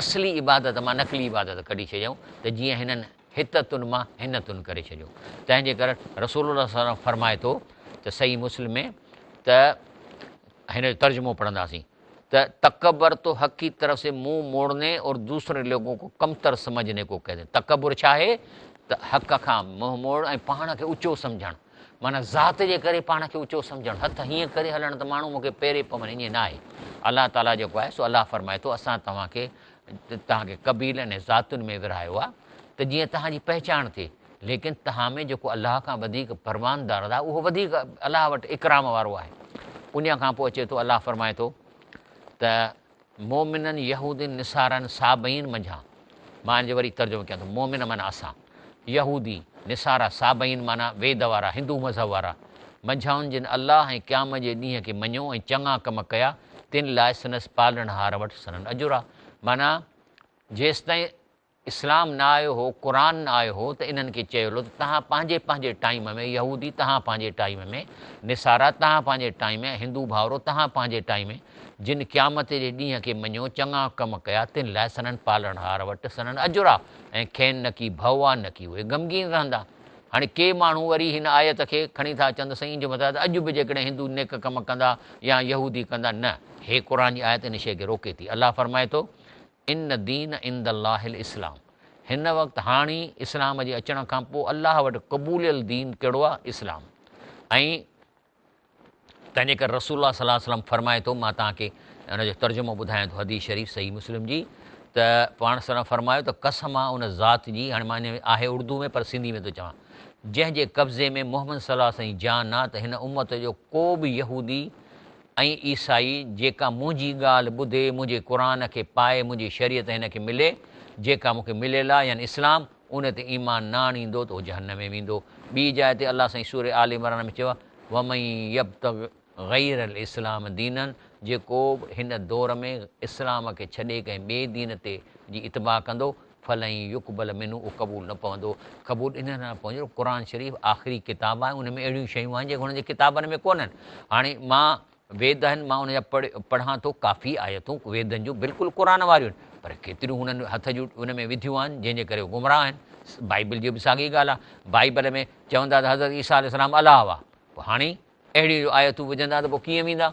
اصلي عبادت مان نقلي عبادت ڪڍي ڇڏيائون ته جيئن هنن هتتن مان هنتن ڪري ڇڏيو. تنهن جي ڪري رسول الله صلي الله عليه وسلم فرمائي ٿو ته صحيح مسلم ۾ ته هن جو ترجمو پڙهنداسين ته تڪبر تو حق ڪي طرف سي منهن موڙني اور دوسري لوگون ڪو ڪمتر سمجهني ڪو ڪهتي هين. تڪبر ڇا آهي ته حق کان منهن موڙڻ ۽ پاڻ کي اوچو سمجهڻ معنيٰ ذات جي ڪري پاڻ کي اوچو سمجهڻ هٿ هيئن ڪري هلڻ ته ماڻهو مون کي پيري پون ائين نه آهي. الله تعاليٰ جيڪو آهي سو الله فرمائي ٿو اسان توهان کي توهان کي قبيلن ۽ ذاتن ۾ ورهايو آهي ته جيئن توهان جي پهچاڻ ٿئي ليڪن توهان ۾ جيڪو الله کان وڌيڪ پرواندار آهي اهو وڌيڪ الله وٽ اڪرام وارو آهي. انهيء کان پوء اچي ٿو الله فرمائي ٿو ته مؤمنن يهودين نصارن صابئين منجهان مان ان جو وري ترجمو ڪيان ٿو مؤمن معنيٰ اسان يهودي نصارا صابئين معنيٰ ويد وارا هندو مذهب وارا منجهائن جن الله ۽ قيامت جي ڏينهن کي مڃيو ۽ چڱا ڪم ڪيا تن لاء سندس پالڻهار وٽ سندن اجر آهي معنيٰ جيستائين اسلام نه آيو هو، قرآن نه آيو هو ته انهن کي چيو ويو ته توهان پنهنجي پنهنجي ٽائيم ۾ يهودي توهان پنهنجي ٽائيم ۾، نصارا توهان پنهنجي ٽائيم ۾ هندو ڀائرو توهان پنهنجي ٽائيم ۾، جن قيامت جي ڏينهن کي مڃيو، چڱا ڪم ڪيا، تن لاء سندن پالڻهار وٽ سندن اجر آ ۽ کين نڪي ڀؤ آ نڪي اهي غمگين رهندا. هاڻي ڪي ماڻهو وري هن آيت کي کڻي ٿا چون ته سائين ان جو مطلب ته اڄ به جيڪڏهن هندو نيڪ ڪم ڪندا يا يهودي ڪندا نه هي قرآن جي آيت ان شيء کي روڪي ٿي. الله فرمائي ٿو. ان الدين عند الله الاسلام هن وقت هاڻي اسلام جي اچڻ کان پوء الله وٽ قبوليل دين ڪهڙو آهي؟ اسلام. ۽ تنهنجي ڪري رسول الله صلي الله عليه وسلم فرمائي ٿو مان توهان کي ان جو ترجمو ٻڌايان ٿو حديث شريف صحيح مسلم جي ته پاڻ صلي الله فرمايو ته قسم آ ان ذات جي هاڻي مان آهي اردو ۾ پر سنڌي ۾ ٿو چوان جنهن جي قبضي ۾ محمد صلي الله عليه وسلم جي جان آ ته هن امت جو ڪو به يهودي ۽ عيسائي جيڪا منهنجي ڳالهه ٻڌي، منهنجي قرآن کي پائي، منهنجي شريعت هن کي ملي، جيڪا مون کي مليل آهي، يعني اسلام، ان تي ايمان نه آڻيندو ته اهو جهنم ۾ ويندو. ٻي جاء تي الله سائين سورة آل عمران ۾ چيو آهي، ومن يبتغ غير الاسلام دينا جيڪو به هن دور ۾ اسلام کي ڇڏي ڪنهن ٻئي دين تي جي اتباع ڪندو، فلن يقبل منه اهو قبول نه پوندو. قبول انهيء لاء نه پوندو جو قرآن شريف آخري ڪتاب آهي ان ۾ اهڙيون شيون آهن جيڪي هنن جي ڪتابن ۾ ڪونهن. هاڻي مان ويد آهن مان ان جا پڙهان ٿو ڪافي آيتون ويدن جون بلڪل قرآن واريون آهن پر ڪيتريون هنن هٿ جون ان ۾ وڌيون آهن جنهن جي ڪري هو گمراهه آهن. بائيبل جي به ساڳي ڳالهه آهي. بائيبل ۾ چوندا ته حضرت عيسيٰ عليه السلام الله هئا پوء هاڻي اهڙيون جو آيتون وجهندا ته پوء ڪيئن ويندا؟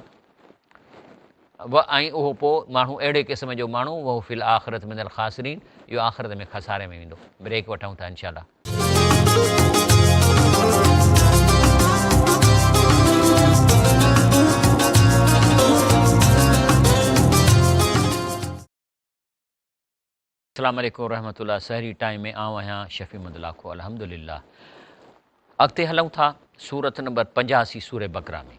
و ۽ اهو پوء ماڻهو اهڙي قسم جو ماڻهو وهو في الاخرة من الخاسرين اهو آخرت ۾ خساري ۾ ويندو. بريڪ وٺون ٿا انشاء الله. السلام عليڪم ورحمة الله سحري ٽائيم ۾ آئون آهيان شفيع محمد لاکو الحمدلله اڳتي هلون ٿا سورت نمبر 85 سورة بقره ۾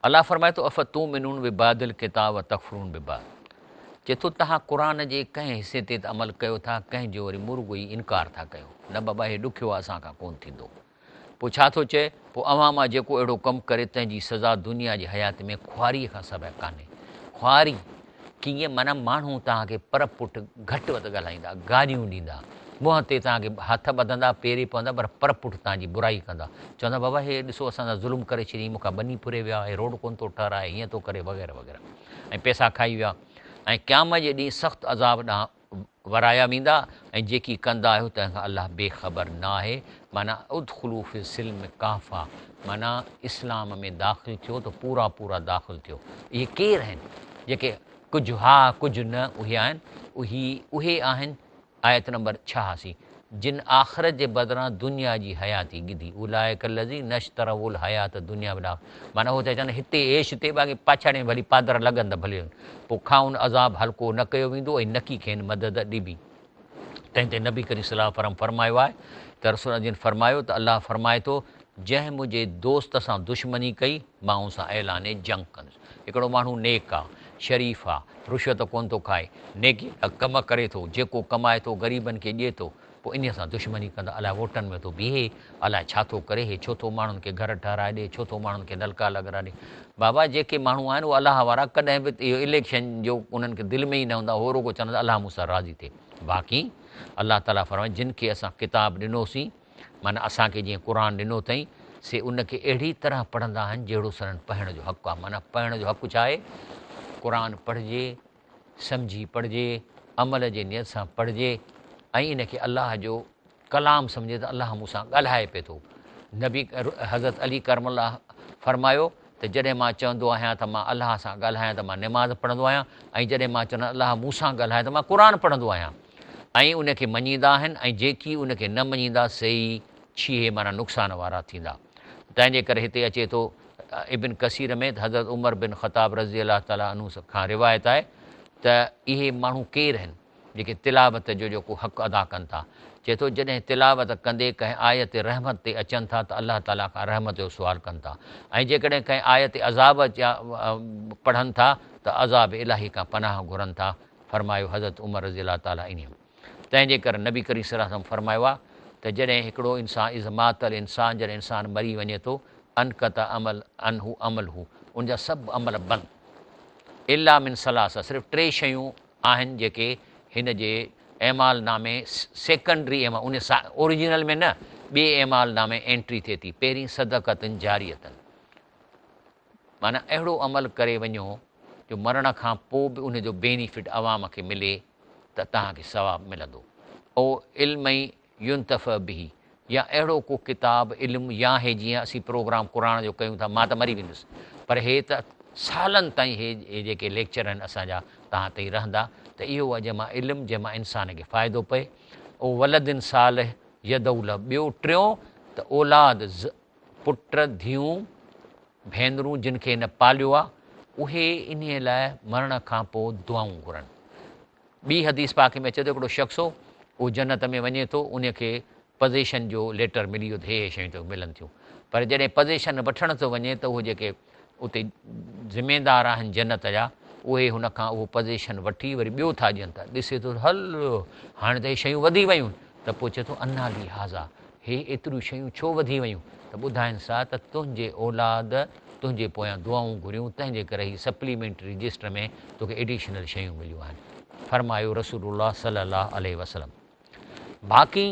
الله فرمائي ٿو افتومنون ببعض الڪتاب وتڪفرون ببعض چئي ٿو توهان قرآن جي ڪنهن حصي تي ته عمل ڪيو ٿا ڪنهن جو وري مرڳو ئي انڪار ٿا ڪيو نه بابا هي ڏکيو آهي اسان کان ڪون ٿيندو پوء ڇا ٿو چئي؟ پوء اوهان مان جيڪو اهڙو ڪم ڪري تنهن جي سزا دنيا جي حياتي ۾ خواريء کان سواء ڪانهي. خواري ڪيئن؟ معنيٰ ماڻهو توهان کي پر پٺ گهٽ وڌ ڳالهائيندا، گاريون ڏيندا، منهن تي توهان کي هٿ ٻڌندا، پيري پوندا پر پر پٺ توهان جي برائي ڪندا. چوندا بابا هي ڏسو اسان سان ظلم ڪري ڇڏيائين، مون کان ٻني ڦري ويا، هي روڊ ڪونه ٿو ٺهرائي، هيئن ٿو ڪري وغيره وغيره ۽ پئسا کائي ويا ۽ قيامت جي ڏينهن سخت عذاب ڏانهن ورايا ويندا ۽ جيڪي ڪندا آهيو تنهن کان الله بي خبر نه آهي معنيٰ ادخلوا في السلم ڪافة معنيٰ اسلام ۾ داخل ٿيو ته پورا پورا داخل ٿيو اهي ڪير آهن جيڪي ڪجهه ها ڪجهه نه اهي آهن اهي اهي آهن آيت نمبر 86 جن آخرت جي بدران دنيا جي حياتي ڳڌي، اولئک الذين اشتروا الحياة الدنيا بالآخرة معنيٰ هو ٿا چون هتي عيش ٿئي باقي پاڇاڙي ۾ ڀلي پادر لڳن ته ڀلي لڳن پوء کانئن عذاب هلڪو نه ڪيو ويندو ۽ نڪي کين مدد ڏبي. تنهن تي نبي ڪريم صلي الله عليه وسلم فرمايو آهي ته رسول الله جن فرمايو ته الله فرمائي ٿو جنهن منهنجي دوست سان دشمني ڪئي مان ان سان اعلان جنگ ڪندس. هڪڙو ماڻهو نيڪ آ، شريف آ، رشوت ڪونه ٿو کائي، نيڪي جا ڪم ڪري ٿو، جيڪو ڪمائي ٿو غريبن کي ڏئي ٿو، پوء انهيء سان دشمني ڪندا، الاء ووٽن ۾ ٿو بيهي، الاء ڇا ٿو ڪري، هي ڇو ٿو ماڻهن کي گهر ٺهرائي ڏئي، ڇو ٿو ماڻهن کي نلڪا لڳرائي ڏئي. بابا جيڪي ماڻهو آهن اهي الله وارا ڪڏهن به اهو اليڪشن جو انهن کي دل ۾ ئي نه هوندو آهي، هو رڳو چوندا ته الله مون سان راضي ٿئي. باقي الله تعاليٰ فرمائي جن کي اسان ڪتاب ڏنوسين، معنيٰ اسان کي جيئن قرآن ڏنو اٿئين، سي ان کي اهڙي طرح پڙهندا آهن جهڙو سندن پڙهڻ جو حق آهي. معنيٰ پڙهڻ جو حق ڇا آهي؟ قرآن پڙهجي، سمجهي پڙهجي، عمل جي نيت سان پڙهجي ۽ ان کي الله جو ڪلام سمجهي ته الله مون سان ڳالهائي پئي ٿو. نبي حضرت علي ڪرم الله فرمايو ته جڏهن مان چوندو آهيان ته مان الله سان ڳالهايان ته مان نماز پڙهندو آهيان ۽ جڏهن مان چوندو آهيان الله مون سان ڳالهائي ته مان قرآن پڙهندو آهيان ۽ ان کي مڃيندا آهن ۽ جيڪي ان کي نه مڃيندا سي ئي ڇيهي معنيٰ نقصان وارا ٿيندا. تنهن جي ڪري هتي اچي ٿو ابن ڪثير ۾ ته حضرت عمر بن خطاب رضي الله تعالٰي عنه کان روايت آهي ته اهي ماڻهو ڪير آهن جيڪي تلاوت جو جيڪو حق ادا ڪن ٿا. چئي ٿو جڏهن تلاوت ڪندي ڪنهن آيت رحمت تي اچن ٿا ته الله تعالٰي کان رحمت جو سوال ڪن ٿا ۽ جيڪڏهن ڪنهن آيت عذاب جا پڙهن ٿا ته عذاب الاهي کان پناهه گهرن ٿا فرمايو حضرت عمر رضي الله تعالٰي عنه. تنهن جي ڪري نبي ڪريم صلي الله عليه وسلم فرمايو آهي ته جڏهن هڪڙو انسان اذا مات الانسان جڏهن انسان مري وڃي ٿو انقطع عمل عنه عمله ان جا سڀ عمل بند الا من ثلاثه صرف ٽي شيون آهن جيڪي هن جي اعمال نامي سيڪنڊري اعمال ان اوريجنل ۾ نه ٻئي اعمال نامي انٽري ٿئي ٿي پهرين صدقه جاريه معنيٰ اهڙو عمل ڪري وڃو جو مرڻ کان پوء به ان جو بينيفٽ عوام کي ملي ته توهان کي ثواب ملندو. او علم ينتفع به يا اهڙو ڪو ڪتاب، علم يا هي جيئن اسين پروگرام قرآن جو ڪيون ٿا مان ته مري ويندس پر هي ته سالن تائين هي جيڪي ليڪچر آهن اسان جا توهان تائين رهندا ته اهو آهي جنهن مان علم جنهن مان انسان کي فائدو پئي. او ولد صالح يدعو له ٻيو ٽيون ته اولاد پٽ، ڌيئون، ڀينرون جن کي هن پاليو آ، اهي انهيء لاء مرڻ کان پوء دعائون گهرن. ٻي حديث پاڪ ۾ اچي ٿو، هڪڙو شخص هو، اهو جنت ۾ وڃي ٿو، انهيء کي پزيشن جو ليٽر ملي ويو ته هي هي شيون توکي ملن ٿيون. پر جڏهن پزيشن وٺڻ ٿو وڃي ته اهي جيڪي اتي ذميدار آهن جنت جا، اهي هن کان اهو پزيشن وٺي وري ٻيو ٿا ڏين ته ڏسي ٿو ته هل هاڻي ته هي شيون وڌي ويون ته پوء چئي ٿو انا لي هذا هي ايتريون شيون ڇو وڌي ويون ته ٻڌائينس ها ته تنهنجي اولاد تنهنجي پويان دعائون گهريون تنهن جي ڪري هي سپليمينٽري رجسٽر ۾ توکي ايڊيشنل شيون مليون آهن فرمايو رسول الله صلي الله عليه وسلم باقي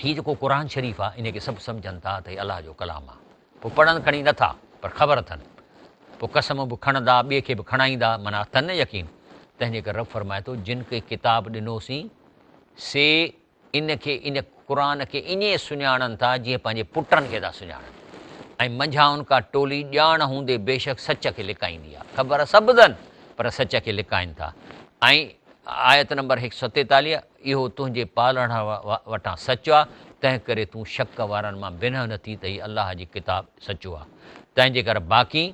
هي جيڪو قرآن شريف آهي ان کي سڀ سمجهن ٿا ته هي الله جو ڪلام آهي پوء پڙهن کڻي نه ٿا پر خبر اٿن پوء قسم به کڻندا ٻئي کي به کڻائيندا معنيٰ اٿن نه يقين تنهن جي ڪري رب فرمائي ٿو جن کي ڪتاب ڏنوسين سي ان کي ان قرآن کي ائين سڃاڻن ٿا جيئن پنهنجي پٽن کي ٿا سڃاڻن ۽ منجهائن ڪا ٽولي ڄاڻ هوندي بيشڪ سچ کي لڪائيندي آهي خبر سڀ اٿن پر سچ کي لڪائن ٿا ۽ آيت نمبر هڪ 47 اهو تنهنجي پالڻهار وٽان سچ آ، تنهن ڪري تون شڪ وارن مان بنهه نه ٿي ته هي الله جي ڪتاب سچو آ. تنهن جي ڪري باقي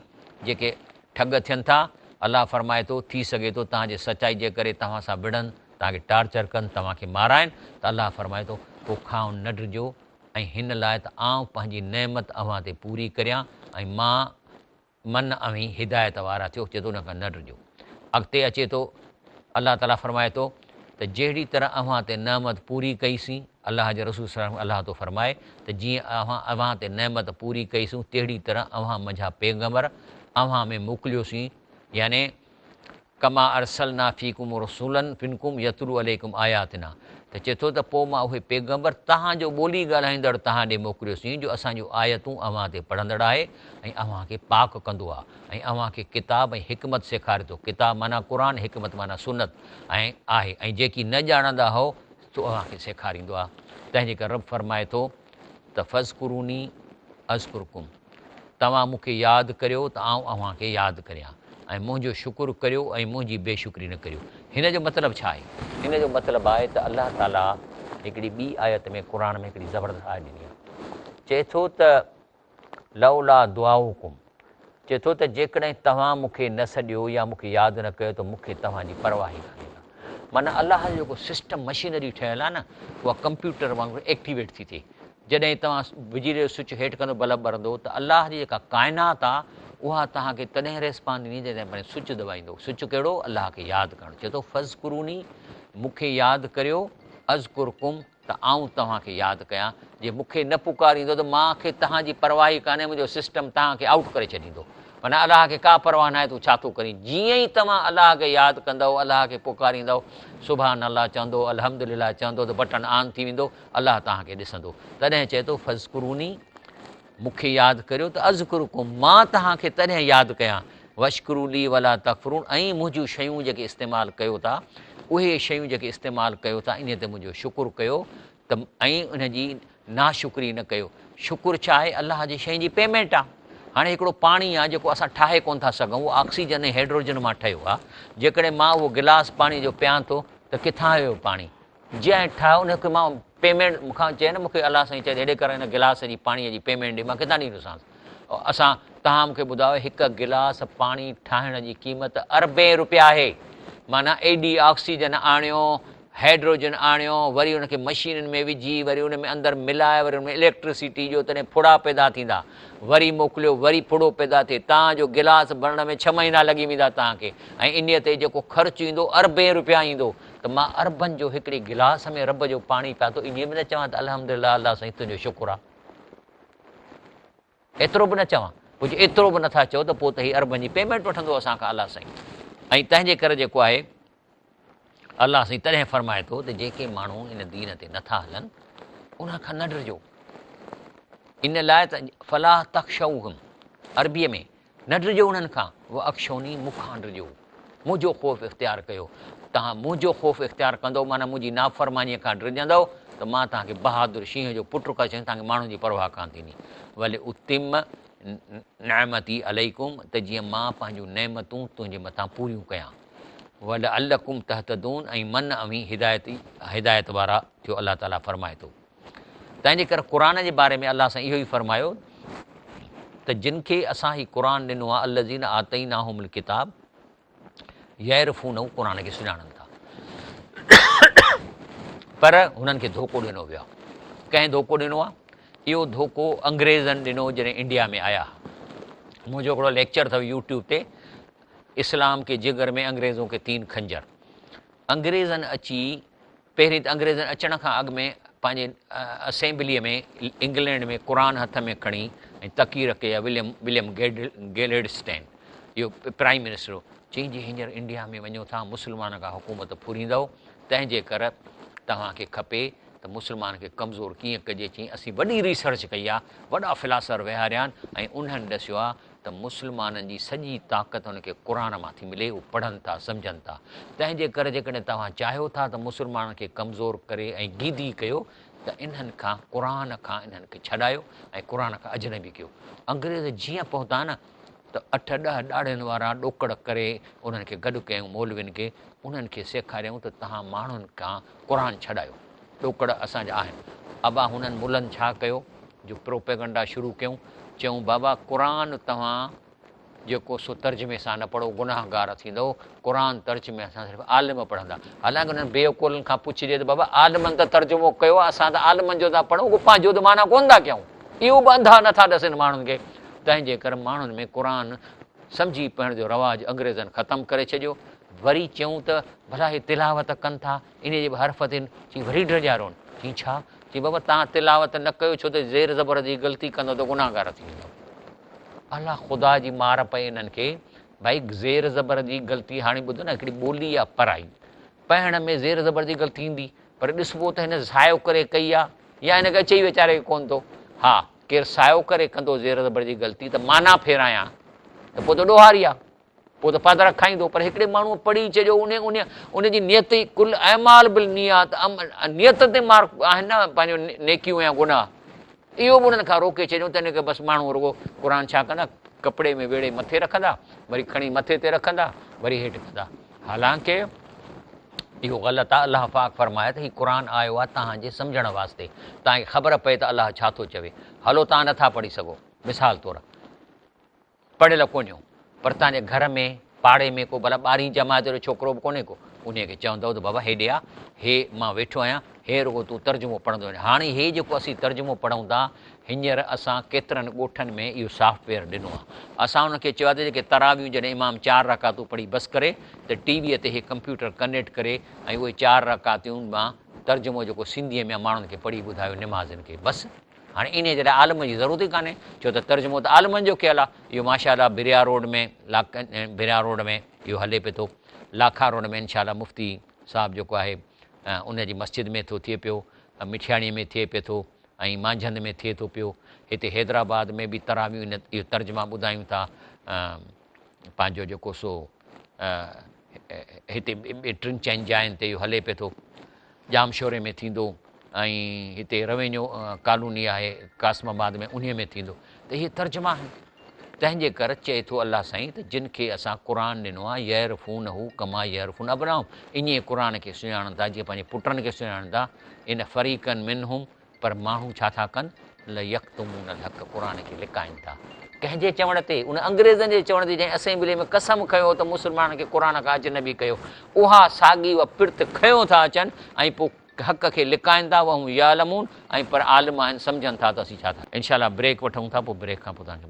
جيڪي ٺڳ ٿين ٿا، الله فرمائي ٿو، ٿي سگهي ٿو توهان جي سچائي جي ڪري توهان سان وڙهن، توهان کي ٽارچر ڪن، توهان کي مارائن، ته الله فرمائي ٿو، پوء کانئن نه ڊڄو ۽ هن لاء ته آئون پنهنجي نعمت اوهان تي پوري ڪريان ۽ مان من اوهين هدايت وارا ٿيو، چئي ٿو ان کان نه ڊڄو. اڳتي اچي ٿو الله تعاليٰ فرمائي ٿو ته جهڙي طرح اوهان تي نعمت پوري ڪئي سين، الله جي رسول صلي الله عليه وسلم الله ٿو فرمائي ته جيئن اوهان اوهان تي نعمت پوري ڪئي سون تهڙي طرح اوهان منجهان پيغمبر اوهان ۾ موڪليوسين يعني ڪما ارسلنا فيڪم رسولا منڪم يتلو عليڪم آياتنا ته چئي ٿو ته پوء مان اهي پيغمبر توهان جو ٻولي ڳالهائيندڙ توهان ڏي موڪليوسين جو اسان جون آيتون اوهان تي پڙهندڙ آهي ۽ اوهان کي پاڪ ڪندو آهي ۽ اوهان کي ڪتاب ۽ حڪمت سيکاري ٿو ڪتاب معنيٰ قرآن حڪمت معنيٰ سنت ۽ آهي ۽ جيڪي نه ڄاڻندا هئو سو اوهان کي سيکاريندو آهي تنهن جي ڪري رب فرمائي ٿو ته فاذڪروني اذڪرڪم توهان مون کي ياد ڪريو ته آئون اوهان کي ياد ڪريان ۽ منهنجو شڪر ڪريو ۽ منهنجي بي شڪري نه ڪريو. هن جو مطلب ڇا آهي؟ هن جو مطلب آهي ته الله تعاليٰ هڪڙي ٻي آيت ۾ قرآن ۾ هڪڙي زبردست آيت ڏني آهي. چئي ٿو ته لولا دعاؤڪم چئي ٿو ته جيڪڏهن توهان مون کي نه سڏيو يا مون کي ياد نه ڪيو ته مون کي توهان جي پرواهه ئي ڪانهي ڪا. معنيٰ الله جو جيڪو سسٽم مشينري ٺهيل آهي نه اها ڪمپيوٽر وانگر ايڪٽيويٽ ٿي ٿئي. جڏهن توهان بجلي جو سوئچ هيٺ ڪندو بلب ٻرندو ته الله جي جيڪا ڪائنات آ اها توهان کي تڏهن ريسپانڊ ڏيندي جڏهن پنهنجو سوئچ دٻائيندو. سوئچ ڪهڙو؟ الله کي ياد ڪرڻ. چئي ٿو فاذڪروني مون کي ياد ڪريو اذڪرڪم ته آئون توهان کي ياد ڪيان. جي مون کي نه پڪاريندو ته مان کي توهان جي پرواهه ئي ڪانهي منهنجو سسٽم توهان کي آئوٽ ڪري ڇڏيندو. معنيٰ الله کي ڪا پرواهه ناهي تون ڇا ٿو ڪرين. جيئن ئي توهان الله کي ياد ڪندؤ الله کي پڪاريندؤ سبحان الله چوندو الحمدلله چوندو ته بٽڻ آن ٿي ويندو الله توهان کي ڏسندو. تڏهن چئي ٿو فاذڪروني مون کي ياد ڪريو ته اذڪرڪم مان توهان کي تڏهن ياد ڪيان. واشڪروا لي ولا تڪفرون ۽ منهنجون شيون جيڪي استعمال ڪيو ٿا اهي شيون جيڪي استعمال ڪيو ٿا انهي تي منهنجو شڪر ڪيو ته ۽ ان جي ناشڪري نه ڪيو. شڪر ڇا آهي؟ الله جي شين جي پيمينٽ آهي. هاڻي هڪڙو پاڻي آهي جيڪو اسان ٺاهي ڪونه ٿا سگهون، اهو آڪسيجن ۽ هيڊروجن مان ٺهيو آهي. جيڪڏهن مان اهو گلاس پاڻي جو پيان ٿو ته ڪٿان آيو اهو پاڻي؟ جنهن ٺاهيو ان کي مان پيمينٽ مون کان چئي نه مون کي الله سائين چئي ته هيڏي ڪر هن گلاس جي پاڻي جي پيمينٽ ڏي، مان ڪٿان ڏيندوسانس؟ اسان توهان مون کي ٻڌايو هڪ گلاس پاڻي ٺاهڻ جي قيمت اربين روپيا آهي معنيٰ ايڏي آڪسيجن آڻيو هيڊروجن آڻيو وري ان کي مشينن ۾ وجهي وري ان ۾ اندر ملائي وري ان ۾ اليڪٽرسٽي ڏيو تڏهن ڦڙا پيدا ٿيندا وري موڪليو وري ڦڙو پيدا ٿئي تان جو گلاس ڀرڻ ۾ ڇهه مهينا لڳي ويندا توهان کي ۽ انهي تي جيڪو خرچ ايندو اربين روپيا ايندو ته مان اربن جو هڪڙي گلاس ۾ رب جو پاڻي پياتو انهي به نه چوان ته الحمدلله الله سائين تنهنجو شڪر آ. ايترو به نه چوان، پوء جي ايترو به نٿا چئو ته پوء ته هي اربن جي پيمينٽ وٺندو اسان کان الله سائين. ۽ تنهن جي ڪري جيڪو آهي الله سائين تڏهن فرمائي ٿو ته جيڪي ماڻهو ان دين تي نٿا هلن انهن کان نه ڊڄو ان لاء ته فلا تخشوهم عربيء ۾ نه ڊڄو انهن کان، واخشوني مون کان ڊڄو، منهنجو خوف اختيار ڪيو، توهان منهنجو خوف اختيار ڪندؤ معنيٰ منهنجي نافرمانيء کان ڊڄندؤ ته مان توهان کي بهادر شينهن جو پٽ ڪري ڇڏيندس، توهان کي ماڻهن جي پرواهه ڪانه ٿيندي. ولاتم نعمتي عليڪم ته جيئن مان پنهنجون نعمتون تنهنجي مٿان پوريون ڪيان. ولعلڪم تهتدون ۽ من اوهين هدايت هدايت وارا ٿيو الله تعاليٰ فرمائي ٿو. تنهن جي ڪري قرآن جي باري ۾ الله سائين اهو ئي فرمايو ته جن کي اسان هي قرآن ڏنو آهي الذين آتيناهم الڪتاب يعرفونه قرآن کي سڃاڻن ٿا پر هنن کي ڌوڪو ڏنو ويو آهي ڪنهن ڌوڪو ڏنو آهي اهو ڌوڪو انگريزن ڏنو جڏهن انڊيا ۾ آيا منهنجو هڪڙو ليڪچر اٿو يوٽيوب تي اسلام ڪي جگر ۾ انگريزون ڪي تين خنجر انگريزن اچي پهرين ته انگريزن اچڻ کان اڳ ۾ پنهنجي اسيمبليء ۾ انگلينڊ ۾ قرآن هٿ ۾ کڻي ۽ تقرير ڪئي آهي وليم وليم گيليڊسٽين اهو پرائيم منسٽر هو چيائين جي هينئر انڊيا ۾ وڃو ٿا مسلمانن کان حڪومت ڦريندؤ تنهن جي ڪر توهان کي کپي ته مسلمان کي ڪمزور ڪيئن ڪجي چيائين اسين وڏي ريسرچ ڪئي آهي وڏا فلاسفر ويهاريا آهن ۽ انهن ڏسيو آهي ته مسلمانن جي سڄي طاقت ان کي قرآن مان ٿي ملي، هو پڙهن ٿا، سمجهن ٿا. تنهن جي ڪري جيڪڏهن توهان چاهيو ٿا ته مسلمانن کي ڪمزور ڪري ۽ گيدي ڪيو ته انهن کان قرآن کان انهن کي ڇڏايو ۽ قرآن کان اجنبي ڪيو. انگريز جيئن پهتا نه ته اٺ ڏهه ڏاڙهين وارا ڏوڪڙ ڪري انهن کي گڏ ڪيائون مولوين کي، انهن کي سيکاريائون ته توهان ماڻهن کان قرآن ڇڏايو. ڏوڪڙ اسان جا آهن. ابا هنن ملن ڇا ڪيو جو پروپيگنڊا شروع ڪيون، چيائون بابا قرآن توهان جيڪو سو ترجمي سان نه پڙهو گناهگار ٿيندؤ، قرآن ترجمي سان صرف عالم پڙهندا. حالانڪه انهن بيعقولن کان پڇجي ته بابا عالمن ته ترجمو ڪيو آهي اسان ته عالمن جو ٿا پڙهون ڪو پنهنجو ته معنيٰ ڪونه ٿا ڪيون. اهو به انڌا نه ٿا ڏسن ماڻهن کي. تنهن جي ڪري ماڻهن ۾ قرآن سمجهي پڙهڻ جو رواج انگريزن ختم ڪري ڇڏيو. وري چيائون ته ڀلا هي تلاوت ڪن ٿا انهيء جي به حرف ٿين. چيائين، وري ڊڄاريون. چيائين، ڇا؟ چيائين، بابا توهان تلاوت نه ڪيو ڇو ته زير زبر جي غلطي ڪندؤ ته گنهگار ٿي ويندؤ. الله خدا جي مار پئي انهن کي. ڀائي زير زبر جي غلطي هاڻي ٻڌو نه هڪڙي ٻولي آ پرائي. پڙهڻ ۾ زير زبر جي غلطي ايندي پر ڏسبو ته هن سايو ڪري ڪئي آ يا هن کي اچي ئي ويچاري کي ڪونه ٿو. ها ڪير سايو ڪري ڪندو زير زبر جي غلطي ته معنيٰ ڦيرايان ته پوء ته ڏوهاري آ. پوء ته پادرا کائيندو پر هڪڙي ماڻهوء پڙهي ڇڏيو ان ان ان جي نيت ئي ڪل اعمال بالنيات نيت تي مارڪ آهن نه پنهنجو نيڪيون يا گناهه اهو به انهن کان روڪي ڇڏيو تنهن ڪري بس ماڻهو رڳو قرآن ڇا ڪندا ڪپڙي ۾ ويڙهي مٿي رکندا وري کڻي مٿي تي رکندا وري هيٺ ڪندا حالانڪه اهو غلط آهي الله پاڪ فرمايو ته هي قرآن آيو آهي توهان جي سمجهڻ واسطي توهان کي خبر پئي ته الله ڇا ٿو چوي هلو توهان نٿا پڙهي سگهو مثال طور پڙهيل ڪونهيو پر توهان جي گهر ۾ پاڙي ۾ ڪو ڀلا ٻارهين جماعت جو ڇوڪرو به ڪونهي ڪو انهيء کي چوندؤ ته بابا هيڏي آ هي مان ويٺو آهيان هي رڳو تون ترجمو پڙهندو وڃ هاڻي هي جيڪو اسين ترجمو پڙهون ٿا هينئر اسان ڪيترن ڳوٺن ۾ اهو سافٽ ويئر ڏنو آ اسان انهن کي چيو آ ته جيڪي تراويون جڏهن امام چار رڪعتون پڙهي بس ڪري ته ٽي ويء تي هي ڪمپيوٽر ڪنيڪٽ ڪري ۽ اهي چار رڪعتيون مان ترجمو جيڪو سنڌيء ۾ آ ماڻهن کي پڙهي ٻڌايو نمازين کي بس هاڻي انهيء جي لاء عالم جي ضرورت ئي ڪانهي، ڇو ته ترجمو ته عالمن جو ڪيل آهي. اهو ماشاء الله بريا روڊ ۾ بريا روڊ ۾ اهو هلي پئي ٿو. لاکا روڊ ۾ انشاء الله مفتي صاحب جيڪو آهي ان جي مسجد ۾ ٿو ٿئي پيو، مٺياڻيء ۾ ٿئي پئي ٿو ۽ مانجهند ۾ ٿئي ٿو پيو. هتي حيدرآباد ۾ به تراويون اهو ترجما ٻڌايون ٿا. پنهنجو جيڪو سو هتي ٽن چئن جاين تي اهو هلي پئي ٿو. ڄامشوري ۾ ٿيندو ۽ هتي روينيو ڪالوني آهي قاسم آباد ۾ انهي ۾ ٿيندو ته اهي ترجما آهن. تنهن جي ڪر چئي ٿو الله سائين ته جن کي اسان قرآن ڏنو آهي يعرفونه ڪما يعرفون ابناهم ائين قرآن کي سڃاڻن ٿا جيئن پنهنجي پٽن کي سڃاڻن ٿا ان فريقا منهم پر ماڻهو ڇا ٿا ڪن؟ ليڪتمون الحق قرآن کي لڪائن ٿا. ڪنهن جي چوڻ تي؟ ان انگريزن جي چوڻ تي جنهن اسيمبلي ۾ قسم کنيو ته مسلمانن کي قرآن کان اجنبي ڪيو. اها ساڳي اها پرت کنيو ٿا اچن ۽ پوء حق کي لڪائن ٿا وهم يعلمون ۽ پر عالم آهن سمجهن ٿا ته اسين ڇا ٿا انشاء الله بريڪ وٺون ٿا پوء بريڪ کان پوء توهان کي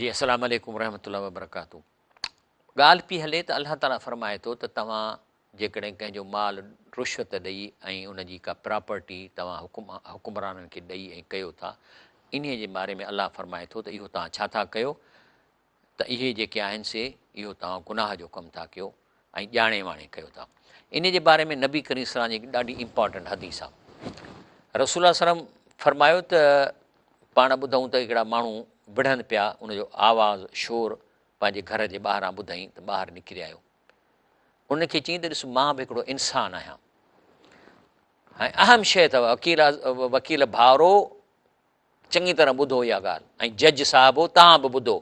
جي السلام عليڪم ورحمة الله وبرڪاته ڳالهه پي هلي ته الله تعالي فرمائي ٿو ته توهان جيڪڏهن ڪنهن جو مال رشوت ڏئي ۽ ان جي ڪا پراپرٽي توهان حڪم حڪمرانن کي ڏئي ۽ ڪيو ٿا انهي جي باري ۾ الله فرمائي ٿو ته اهو توهان ڇا ٿا ڪيو ته اهي جيڪي آهن سي اهو توهان گناهه جو ڪم ٿا ڪيو ۽ ڄاڻي واڻي ڪيو ٿا. انهي جي باري ۾ نبي ڪريم صلي الله عليه وسلم جي هڪ ڏاڍي امپارٽنٽ حديث آهي. رسول الله صلي الله عليه وسلم فرمايو ته پاڻ ٻڌئون ته هڪڙا ماڻهو وڙهن پيا ان جو آواز شور پنهنجي گهر جي ٻاهران ٻڌائين ته ٻاهر نڪري آيو. ان کي چيائين ته ڏس مان به هڪڙو انسان آهيان ۽ اهم شيء اٿو وڪيل وڪيل ڀائرو چڱي طرح ٻڌو اها ڳالهه ۽ جج صاحبو توهان به ٻڌو.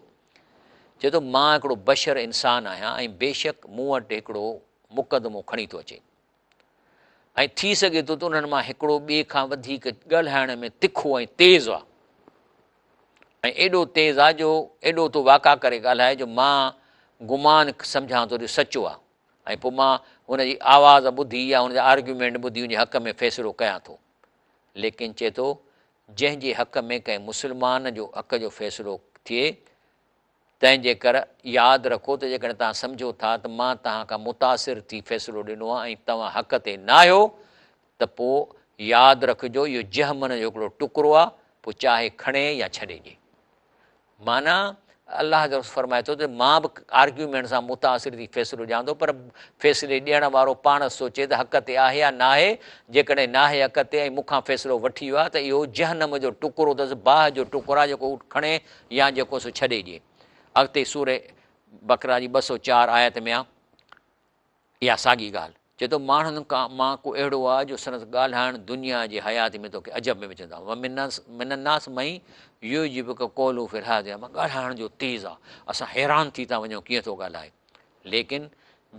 چئي ٿو مان هڪڙو بشر انسان آهيان ۽ بيشڪ مون وٽ هڪڙو مقدمو کڻي ٿو اچي ۽ ٿي سگهي ٿو ته انهن مان هڪڙو ٻئي کان وڌيڪ ڳالهائڻ ۾ تکو ۽ تيز آ ۽ ايڏو تيز آ جو ايڏو ٿو واڪا ڪري ڳالهائي جو مان گمان سمجهان ٿو جو سچو آ ۽ پوء مان هن جي آواز ٻڌي يا هن جا آرگيومينٽ ٻڌي ان جي حق ۾ فيصلو ڪيان ٿو. ليڪن چئي ٿو جنهن جي حق ۾ ڪنهن مسلمان جو حق جو فيصلو ٿئي، تنهن جي ڪر ياد رکو ته جيڪڏهن توهان سمجهو ٿا ته مان توهان کان متاثر ٿي فيصلو ڏنو آهي ۽ توهان حق تي ناهيو ته پوء ياد رکجو اهو جهمن جو هڪڙو ٽڪرو آهي پوء چاهي کڻي يا ڇڏي ڏي. معنيٰ، الله جو رسول فرمائي ٿو ته مان به آرگيومينٽ سان متاثر ٿي فيصلو ڏيان ٿو پر فيصلي ڏيڻ وارو پاڻ سوچي ته حق تي آهي يا ناهي، جيڪڏهن ناهي حق تي ۽ مون کان فيصلو وٺي ويو آهي ته اهو جهنم جو ٽڪرو اٿس، باهه جو ٽڪر آهي جيڪو هو کڻي يا جيڪو سو ڇڏي ڏئي. اڳتي سورة بقره جي 204 آيت ۾ آهي. اها ساڳي ڳالهه چئي ٿو ماڻهن کان مان ڪو اهڙو آهي جو سندس ڳالهائڻ دنيا جي حياتي ۾ توکي عجب ۾ وجهندو آهي ومن الناس من يعجبک قوله في الحياة الدنيا مان ڳالهائڻ جو تيز آهي اسان حيران ٿي ٿا وڃون ڪيئن ٿو ڳالهائي ليڪن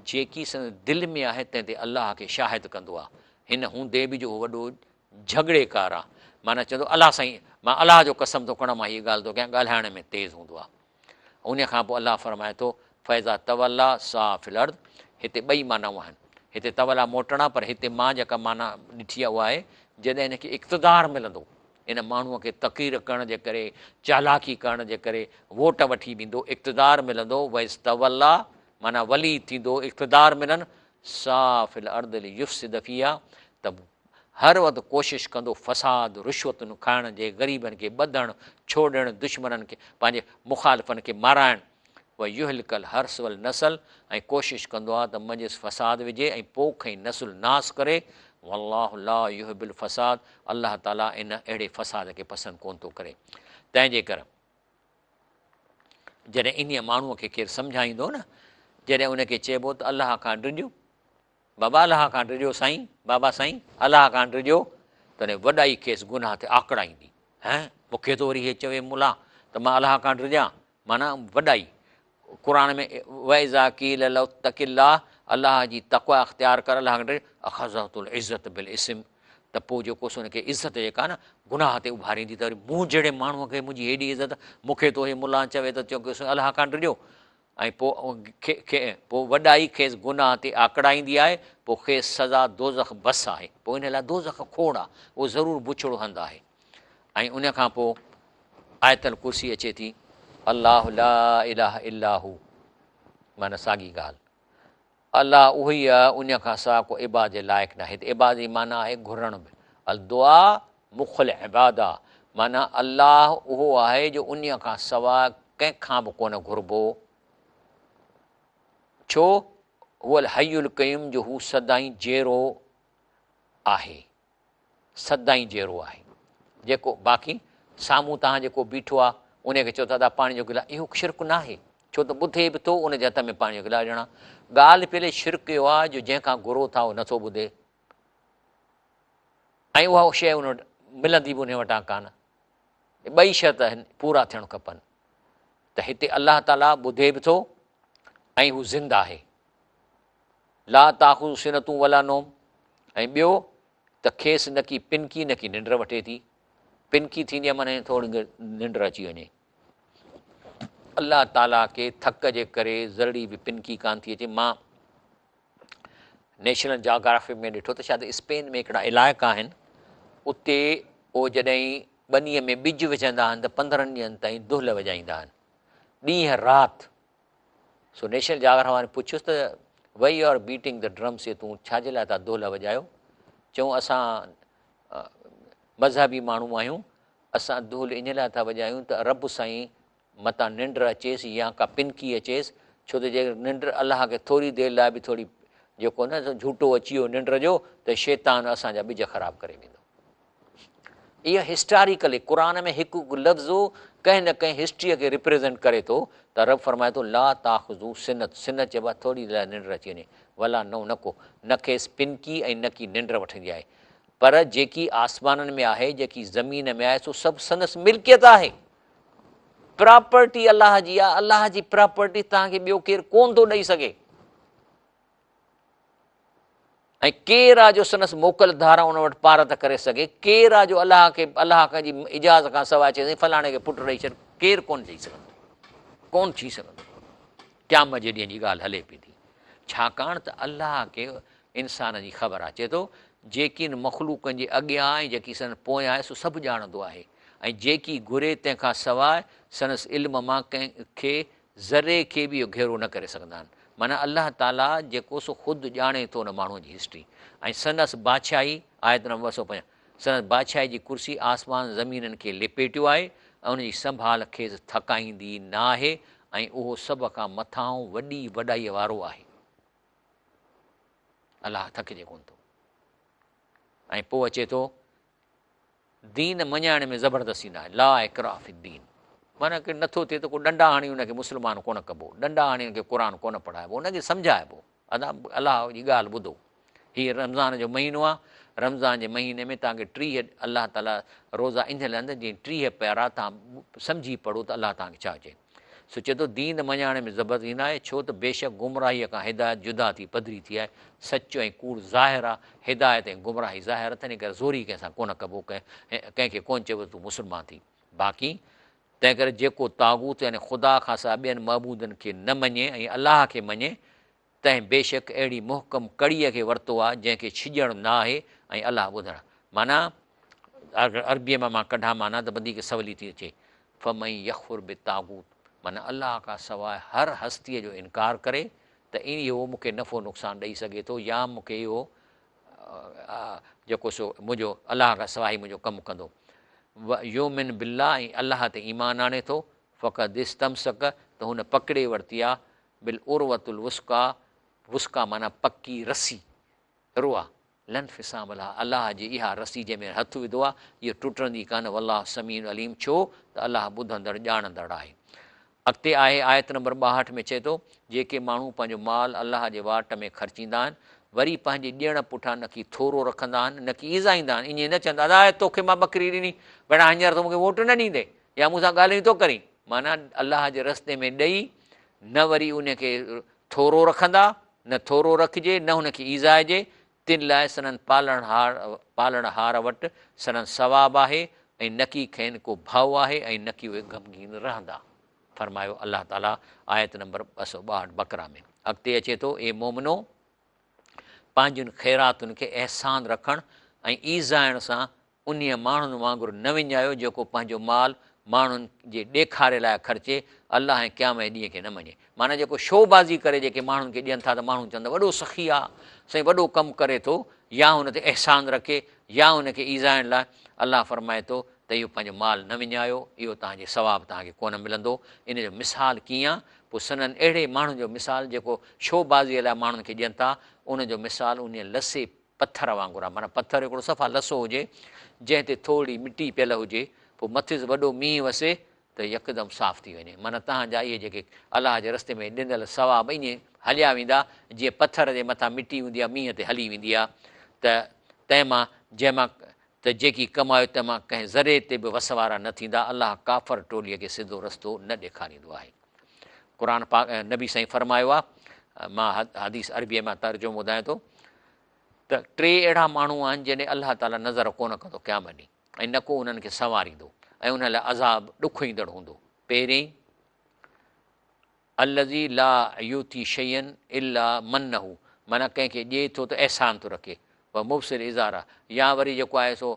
جيڪي سندس دل ۾ آهي تنهن تي الله کي شاهد ڪندو آهي هن هوندي به جو هو وڏو جهڳڙي ڪار آهي معنيٰ چوندو الله سائين مان الله جو قسم ٿو کڻان مان هيء ڳالهه ٿو ڪيان ڳالهائڻ ۾ تيز هوندو آهي انهيء کان پوء الله فرمائي ٿو، فاذا توليٰ سعيٰ في الارض هتي ٻئي معنائون آهن. هتي توليٰ موٽڻ آهي پر هتي مان جيڪا معنيٰ ڏٺي آهي اها آهي جڏهن هن کي اقتدار ملندو، ان ماڻهوء کي تقرير ڪرڻ جي ڪري، چالاڪي ڪرڻ جي ڪري ووٽ وٺي ويندو، اقتدار ملندو، واذ توليٰ معنيٰ ولي ٿيندو، اقتدار ملن، سعيٰ في الارض ليفسد فيها ته هر وقت ڪوشش ڪندو فساد، رشوتن کائڻ جي، غريبن کي ٻڌڻ، ڇوڙڻ، دشمنن کي، پنهنجي مخالفن کي مارائڻ، ويهلڪ الحرث والنسل ۽ ڪوشش ڪندو آهي ته منجهس فساد وجهي ۽ پوک ۽ نسل ناس ڪري، والله لا يحب الفساد الله تعالي ان اهڙي فساد کي پسند ڪونه ٿو ڪري. تنهن جي ڪر. جڏهن انهيء ماڻهوء کي ڪير سمجهائيندو نه، جڏهن ان کي چئبو ته الله کان ڊڄو، بابا الله کان ڊڄو سائين، بابا سائين الله کان ڊڄو، تڏهن وڏائي کيس گناهه تي آڪڙائيندي، هين مون کي ٿو وري هي چوي ملا ته مان الله کان ڊڄان، معنيٰ وڏائي. قرآن ۾ واذا قيل له اتق الله الله جي تقويٰ اختيار ڪر الله کان ڊڄ، اخذته العزة بالاثم ته پوء جيڪو سو ان کي عزت جيڪا نه گناهه تي اڀاريندي ته وري مون جهڙي ماڻهوء کي منهنجي هيڏي عزت، مون کي ٿو هي ملان چوي ته چوڪي سو الله کان ڊڄو، ۽ پوء وڏائي کيس گناهه تي آڪڙائيندي آهي، پوء کيس سزا دوزخ بس آهي، پوء ان لاء دوزخ کوڙ آهي، اهو ضرور بڇڙو هنڌ آهي. ۽ ان کان پوء آيت الڪرسي اچي ٿي، الله لا اله الا هو، معنيٰ ساڳي ڳالهه، الله اهو ئي آهي، ان کان سواء ڪو عبادت جي لائق ناهي، هتي عبادت جي معنيٰ آهي گهرڻ به، الدعاء مخ العباده، معنيٰ الله اهو آهي جو انهيء کان سواء ڪنهن کان به ڪونه گهربو. ڇو؟ هو الحي القيوم جو هو سدائين جيئرو آهي. سدائين جيئرو آهي. جيڪو باقي سامهون توهان جيڪو بيٺو آهي ان کي چئو ٿا ادا پاڻي جو گلاس اهو شرڪ ناهي ڇو ته ٻڌي به ٿو ان جي هٿ ۾ پاڻي جو گلاس ڏيڻا ڳالهه پيلي شرڪ اهو آهي جو جنهن کان گهرو ٿا اهو نٿو ٻڌي ۽ اها شيء ان وٽ ملندي به ان وٽان ڪانه ٻئي شرط آهن پورا ٿيڻ کپن ته هتي الله تعاليٰ ٻڌي به ٿو ۽ هو زنده آهي لا تاخذ سنة ولا نوم ۽ ٻيو ته کيس نه ڪي پنڪي نه ڪي ننڊ وٺي ٿي. پنڪي ٿيندي آهي معنيٰ ٿوري ننڊ اچي وڃي. الله تعاليٰ کي ٿڪ جي ڪري ذرڙي به پنڪي ڪانه ٿي اچي. مان نيشنل جاگرافي ۾ ڏٺو ته شايد اسپين ۾ هڪڙا علائقا آهن اتي اهو جڏهن ٻنيء ۾ ٻج وجهندا آهن ته 15 ڏينهن تائين دهل وڄائيندا آهن ڏينهن رات. سو نيشنل جاگرافي وارن پڇيس ته why you are beating the drums تون ڇا جي لاء ٿا دهل وڄايو؟ چيائون اسان مذهبي ماڻهو آهيون، اسان دهل ان لاء ٿا وڄايون ته رب سائين متان ننڊ اچيس يا ڪا پنڪي اچيس، ڇو ته جيڪڏهن ننڊ الله کي ٿوري دير لاء به ٿوري جيڪو نه جهوٽو اچي ويو ننڊ جو ته شيطان اسان جا ٻج خراب ڪري ويندو. اها هسٽاريڪلي قرآن ۾ هڪ هڪ لفظ ڪنهن نه ڪنهن هسٽريء کي ريپريزنٽ ڪري ٿو ته رب فرمائي ٿو لا تاخذو سنت سنت چئبو آهي ٿوري لاء ننڊ اچي وڃي ولا نوم نه ڪو نه کيس پنڪي ۽ نه ڪي ننڊ وٺندي آهي پر جيڪي آسمانن ۾ آهي جيڪي زمين ۾ آهي سو سڀ سندس ملڪيت آهي پراپرٽي الله جي آهي الله جي پراپرٽي توهان کي ٻيو ڪير ڪون ٿو ڏئي سگهي ۽ ڪير آ جو سندس موڪل ڌاران ان وٽ پارت ڪري سگهي؟ ڪير آ جو الله کي الله کان جي اجازت کان سواء چئي سائين فلاڻي کي پٽ ڏئي ڇڏ؟ ڪير ڪونه چئي سگهندو، ڪونه ٿي سگهندو. قيامت جي ڏينهن جي ڳالهه هلي پئي ٿي. ڇاڪاڻ ته الله کي انسان جي خبر آ. چئي ٿو جيڪي ان مخلوقن جي اڳيان ۽ جيڪي سندن پويان آهي سو سڀ ڄاڻندو آهي ۽ جيڪي گهري تنهن کان سواء سندس علم مان ڪنهن کي ذري کي به اهو گهيرو نه ڪري سگهندا آهن. معنيٰ الله تعاليٰ جيڪو سو خود ڄاڻي ٿو ان ماڻهوء جي هسٽري ۽ سندس بادشاهي، آيت نمبر 250، سندس بادشاهي جي ڪرسي آسمان زمينن کي لپيٽيو آهي ۽ ان جي سنڀال کيس ٿڪائيندي نه آهي ۽ اهو سڀ کان مٿانهون وڏي وڏائيء وارو آهي. الله ٿڪجي ڪونه ٿو. ۽ پوء اچي ٿو دين مڃائڻ ۾ زبردستي ناهي، لا اڪراه في الدين، معنيٰ ڪي نٿو ٿئي ته ڪو ڏنڊا هڻي ان کي مسلمان ڪونه ڪبو، ڏنڊا هڻي ان کي قرآن ڪونه پڙهائبو، ان کي سمجهائبو، ادا الله جي ڳالهه ٻڌو، هي رمضان جو مهينو آهي، رمضان جي مهيني ۾ توهان کي 30 الله تعاليٰ روزا ان لاء ڏنا جيئن 30 پيارا توهان سمجهي پڙهو ته الله توهان کي ڇا چئي. سو چئي ٿو دين مڃائڻ ۾ زبردستي ناهي، ڇو ته بيشڪ گمراهيء کان هدايت جدا ٿي پڌري ٿي آهي، سچ ۽ ڪوڙ ظاهر آهي، هدايت ۽ گمراهي ظاهر آهي، تنهن ڪري زوري ڪنهن سان ڪونه ڪبو، ڪنهن کي ڪونه چئبو ته تون مسلمان ٿي. باقي تنهن ڪري جيڪو طاغوت يعني خدا کان سواء ٻين معبودن کي نه مڃي ۽ الله کي مڃي، تنهن بيشڪ اهڙي محڪم ڪڙيء کي ورتو آهي، جنهن کي ڇڄڻ نه آهي ۽ الله ٻڌڻ. معنيٰ، اگر عربيء مان مان ڪڍان معنيٰ ته وڌيڪ سولي ٿي اچي. فمن يڪفر بالطاغوت معنيٰ الله کان سواء هر هستيء جو انڪار ڪري ته اهو مون کي نفعو نقصان ڏئي سگهي ٿو يا مون کي اهو جيڪو سو منهنجو الله کان سواء ئي منهنجو ڪم ڪندو. ويؤمن بالله ۽ الله تي ايمان آڻي ٿو فقد استمسڪ ته هن پڪڙي ورتي آهي بالعروة الوثقيٰ، وثقيٰ معنيٰ پڪي رسي، عروة، لا انفصام لها، الله جي اها رسي جنهن ۾ هٿ وڌو آهي، اها ٽٽندي ڪانه، والله سميع عليم، ڇو ته الله ٻڌندڙ ڄاڻندڙ آهي. اڳتي آهي آيت نمبر 62 ۾ چئي ٿو، جيڪي ماڻهو پنهنجو مال الله جي واٽ ۾ خرچيندا آهن، وري پنهنجي ڏيڻ پٺيان نه ڪي ٿورو رکندا آهن، نه ڪي ايذائيندا آهن، ائين نه چوندا ادا توکي مان ٻڪري ڏني، ڀيڻا هينئر تون مون کي ووٽ نه ڏيندين يا مون سان ڳالهيون ٿو ڪرين، معنيٰ الله جي رستي ۾ ڏئي نه وري ان کي ٿورو رکندا، نه ٿورو رکجي، نه هن کي ايذائجي، تن لاء سندن پالڻهار وٽ سندن ثواب آهي ۽ نڪي کين ڪو ڀؤ آهي ۽ نڪي اهي غمگين رهندا. فرمايو الله تعاليٰ آيت نمبر 262 بقره ۾. اڳتي اچي ٿو، اي مومنو! پنهنجين خيراتن کي احسان رکڻ ۽ ايذائڻ سان انهيء ماڻهن وانگر نه وڃايو جيڪو پنهنجو مال ماڻهن جي ڏيکاري لاء خرچي، الله ۽ قيامت جي ڏينهن کي نه مڃي. معنيٰ جيڪو شو بازي ڪري جيڪي ماڻهن کي ڏين ٿا ته ماڻهو چون ته وڏو سخي آ، سائين وڏو ڪم ڪري ٿو يا هن تي احسان رکي يا هن کي ايذائڻ لاء الله فرمائي ٿو ته. ته اهو پنهنجو مال نه وڃايو، اهو توهان جي ثواب توهان کي ڪونه ملندو. ان جو مثال ڪيئن آ؟ پوء سندن اهڙي ماڻهن جو مثال جيڪو شو بازيء لاء ماڻهن کي ڏين ٿا، ان جو مثال انهيء لسي پٿر وانگر آ، معنيٰ پٿر هڪڙو صفا لسو هجي، جنهن تي ٿورڙي مٽي پيل هجي، پوء مٿس وڏو مينهن وسي ته يڪدم صاف ٿي وڃي، معنيٰ توهان جا اهي جيڪي الله جي رستي ۾ ڏنل ثواب ائين هليا ويندا، جيئن پٿر جي مٿان مٽي هوندي آ، مينهن تي هلي ويندي آ ته تنهن مان جنهن مان ته جيڪي ڪمايو تنهن مان ڪنهن ذري تي به وس وارا نه ٿيندا، الله ڪافر ٽولي کي سڌو رستو نه ڏيکاريندو آهي. قرآن پاڪ نبي سائين فرمايو آهي، مان حديث عربيء مان ترجمو ٻڌايان ٿو ته ٽي اهڙا ماڻهو آهن جن ڏي الله تعاليٰ نظر ڪونه ڪندو قيامت ڏينهن ۽ نه ڪو انهن کي سنواريندو ۽ انهن لاء عذاب ڏکوئيندڙ هوندو. پهرين الذي لا يعطي شيئا الا منه معنيٰ ڪنهن کي ڏئي ٿو ته احسان ٿو رکي ومبسل ازاره يا وري جيڪو آهي سو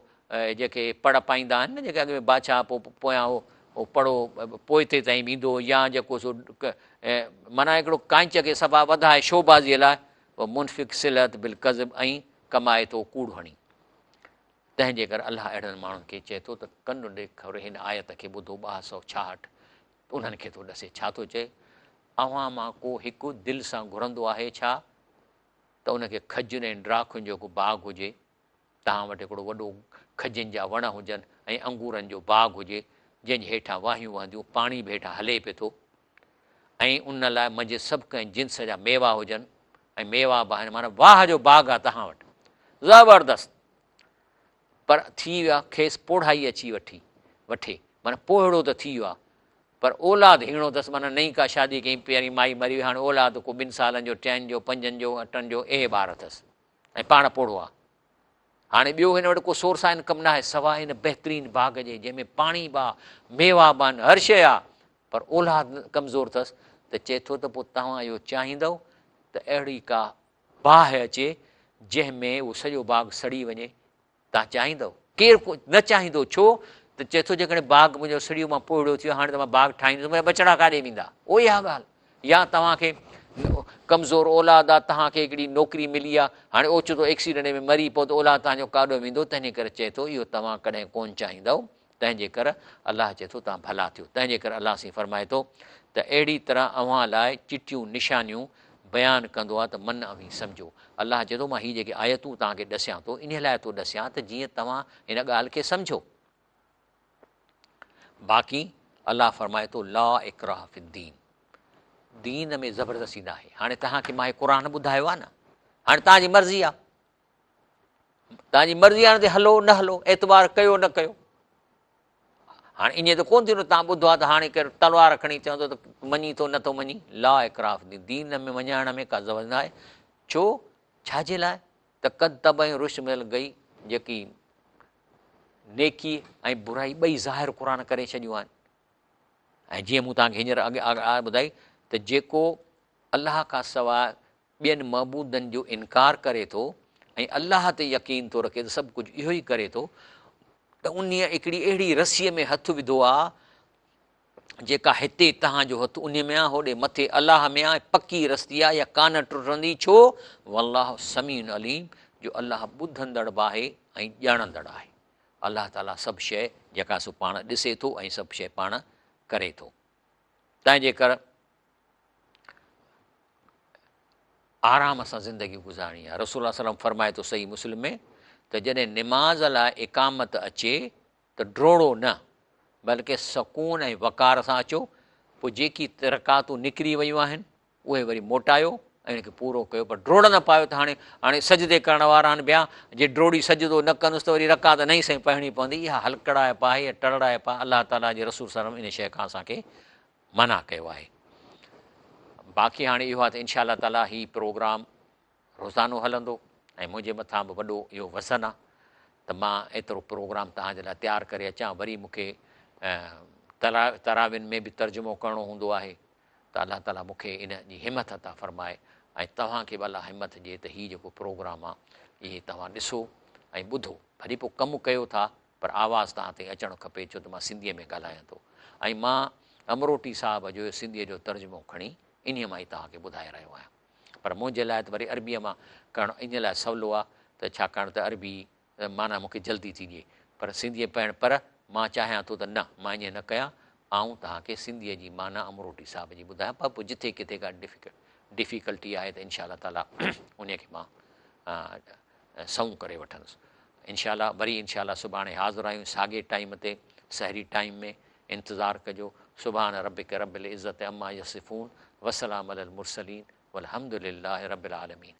جيڪي پڙ پائيندا آهن نه جيڪي اڳ ۾ بادشاهه پوء پويان اهو پڙو پوئتي تائين ويندو هو يا جيڪو سو معنيٰ هڪڙو ڪانچ کي صفا وڌائي شوبازيء لاء ومنفق سلعت بالڪذب ۽ ڪمائي ٿو ڪوڙ هڻي تنهن جي ڪري الله اهڙن ماڻهن کي چئي ٿو ته ڪن ڏي کوري هن آيت کي ٻڌو 266 انهن کي ٿو ڏسي ڇا ٿو چئي، اوهان مان ڪو هڪ دل سان گهرندو آهي ڇا ته ان کي کجين ۽ ڊاکن جو هڪ باغ هجي، توهان وٽ هڪڙو وڏو کجين جا وڻ هجن ۽ انگورن جو باغ هجي، جنهن جي هيٺان واهيون وهنديون، پاڻي به هيٺان هلي پئي ٿو ۽ ان لاء منجهس سڀ ڪنهن جنس جا ميوا هجن ۽ ميوا به آهن، معنيٰ واهه جو باغ آهي توهان وٽ، زبردست! پر ٿي ويو آ کيس پوڙهائي اچي وٺي وٺي معنيٰ پوهڙو ته ٿي ويو آ پر اولاد هيڻو اٿس معنيٰ نئين ڪا شادي ڪيائين پهرين مائي مري وئي هاڻي اولاد ڪو ٻن سالن جو ٽين جو پنجن جو اٺن جو اهي ٻار اٿس ۽ پاڻ پوڙهو آ هاڻي ٻيو هن وٽ ڪو سورس آ انڪم ناهي سواء هن بهترين باغ جي جنهن ۾ پاڻي به آ ميوا به آهن هر شيء آ پر اولاد ڪمزور اٿس ته چئي ٿو ته پوء توهان اهو چاهيندؤ ته اهڙي ڪا باهه اچي جنهن ۾ اهو سڄو باغ سڙي وڃي، توهان چاهيندؤ؟ ڪير ڪو نه چاهيندو، ڇو ته چئي ٿو جيڪڏهن باغ منهنجو سڙي ويو مان پوئڙو ٿي ويو هاڻي ته مان باغ ٺاهيندس منهنجا ٻچڙا ڪاڏي ويندا؟ اهو اها ڳالهه يا توهان کي ڪمزور اولاد آ توهان کي هڪڙي نوڪري ملي آ هاڻي اوچتو ايڪسيڊنٽ ۾ مري پئو ته اولاد توهان جو ڪاڏو ويندو تنهنجي ڪري چئي ٿو اهو توهان ڪڏهن ڪونه چاهيندؤ تنهن جي ڪر الله چئي ٿو توهان ڀلا ٿيو. تنهن جي ڪر الله سائين فرمائي ٿو ته اهڙي طرح اوهان لاء چٽيون نشانيون بيان ڪندو آهي ته من اوهين سمجهو. الله چئي ٿو مان هي جيڪي آيتون توهان کي ڏسيان ٿو انهي لاء ٿو ڏسيان ته جيئن توهان هن ڳالهه کي سمجهو. باقي الله فرمائي ٿو لا اڪراه في الدين دين ۾ زبردستي ناهي. هاڻي توهان کي مان هي قرآن ٻڌايو آهي نه هاڻي توهان جي مرضي آهي. توهان جي مرضي آهي ته هلو نه هلو اعتبار ڪيو نه ڪيو هاڻي ائين ته ڪونه ٿيندو توهان ٻڌو آهي ته هاڻي ڪير تلوار کڻي چوندو ته مڃي ٿو نٿو مڃي لا اڪراه في الدين دين ۾ مڃائڻ ۾ ڪا ضرورت نه آهي ڇو ڇا جي لاء ته قد تبين رشد من الغي جيڪي نيڪي ۽ برائي ٻئي ظاهر قرآن ڪري ڇڏيون آهن ۽ جيئن مون توهان کي هينئر اڳ ٻڌائي ته جيڪو الله کان سواء ٻين معبودن جو انڪار ڪري ٿو ۽ الله تي يقين ٿو رکي ته سڀ ڪجهه اهو ئي ڪري ٿو ته انهيء هڪڙي اهڙي رسيء ۾ هٿ وڌو آ جيڪا هتي توهان جو هٿ انهيء ۾ آ هوڏي مٿي الله ۾ آ پڪي رستي آ يا ڪانه ٽٽندي ڇو والله سميع عليم جو الله ٻڌندڙ به آهي ۽ ڄاڻندڙ آهي الله تعاليٰ سڀ شيء جيڪا سو پاڻ ڏسي ٿو ۽ سڀ شيء پاڻ ڪري ٿو تنهن جي ڪر آرام سان زندگي گذارڻي آهي رسول الله صلي الله فرمائي ٿو صحيح مسلم ۾ ته جڏهن نماز لاء اقامت اچي ته ڊوڙو نه بلڪه سڪون ۽ وقار سان اچو پوء جيڪي رڪعتون نڪري ويون آهن اهي وري موٽايو ۽ ان کي پورو ڪيو پر ڊوڙ نه پايو ته هاڻي هاڻي سجدي ڪرڻ وارا آهن ٻيا جي ڊوڙي سجدو نه ڪندس ته وري رڪعت نئين سائين پڙهڻي پوندي اها هلڪڙائپ آهي يا ٽرڙائپ آهي الله تعاليٰ جي رسول صلي الله عليه وسلم ان شيء کان اسان کي منع ڪيو آهي باقي هاڻي اهو آهي ته انشاء الله تعاليٰ هي پروگرام روزانو هلندو ۽ منهنجي مٿان به وڏو اهو وزن آهي ته مان ايترو پروگرام توهان جي لاء تيار ڪري اچان وري مون کي تراوين ۾ به ترجمو ڪرڻو هوندو آهي ته الله تعاليٰ مون کي ان جي همت عطا فرمائي ۽ توهان کي به الله همت ڏئي ته هي جيڪو پروگرام آهي اهي توهان ڏسو ۽ ٻڌو ڀلي پوء ڪم ڪيو ٿا پر آواز توهان تائين اچڻ کپي ڇو ته مان سنڌيء ۾ ڳالهايان ٿو ۽ مان امروٽي صاحب جو سنڌيء جو ترجمو کڻي انهيء مان ئي توهان کي ٻڌائي رهيو آهيان پر منهنجي لاء ته وري عربيء مان ڪرڻ انهيء لاء سولو آهي ته ڇاڪاڻ ته عربي معنيٰ مون کي جلدي ٿي ڏئي پر سنڌيء پڙهڻ پر مان چاهيان ٿو ته نه مان ائين نه ڪيان، آئون توهان کي سنڌيء جي معنيٰ امروٽي صاحب جي ٻڌايان پر پوء جٿي ڪٿي ڪا ڊفيڪلٽي آهي ته انشاء الله تعاليٰ انهيء کي مان سنئون ڪري وٺندس. انشاء الله وري انشاء الله سڀاڻي حاضر آهيون ساڳئي ٽائيم تي سحري ٽائيم ۾ انتظار ڪجو. سبحان ربک رب العزت عما يصفون وسلام علي المرسلين والحمد لله رب العالمين.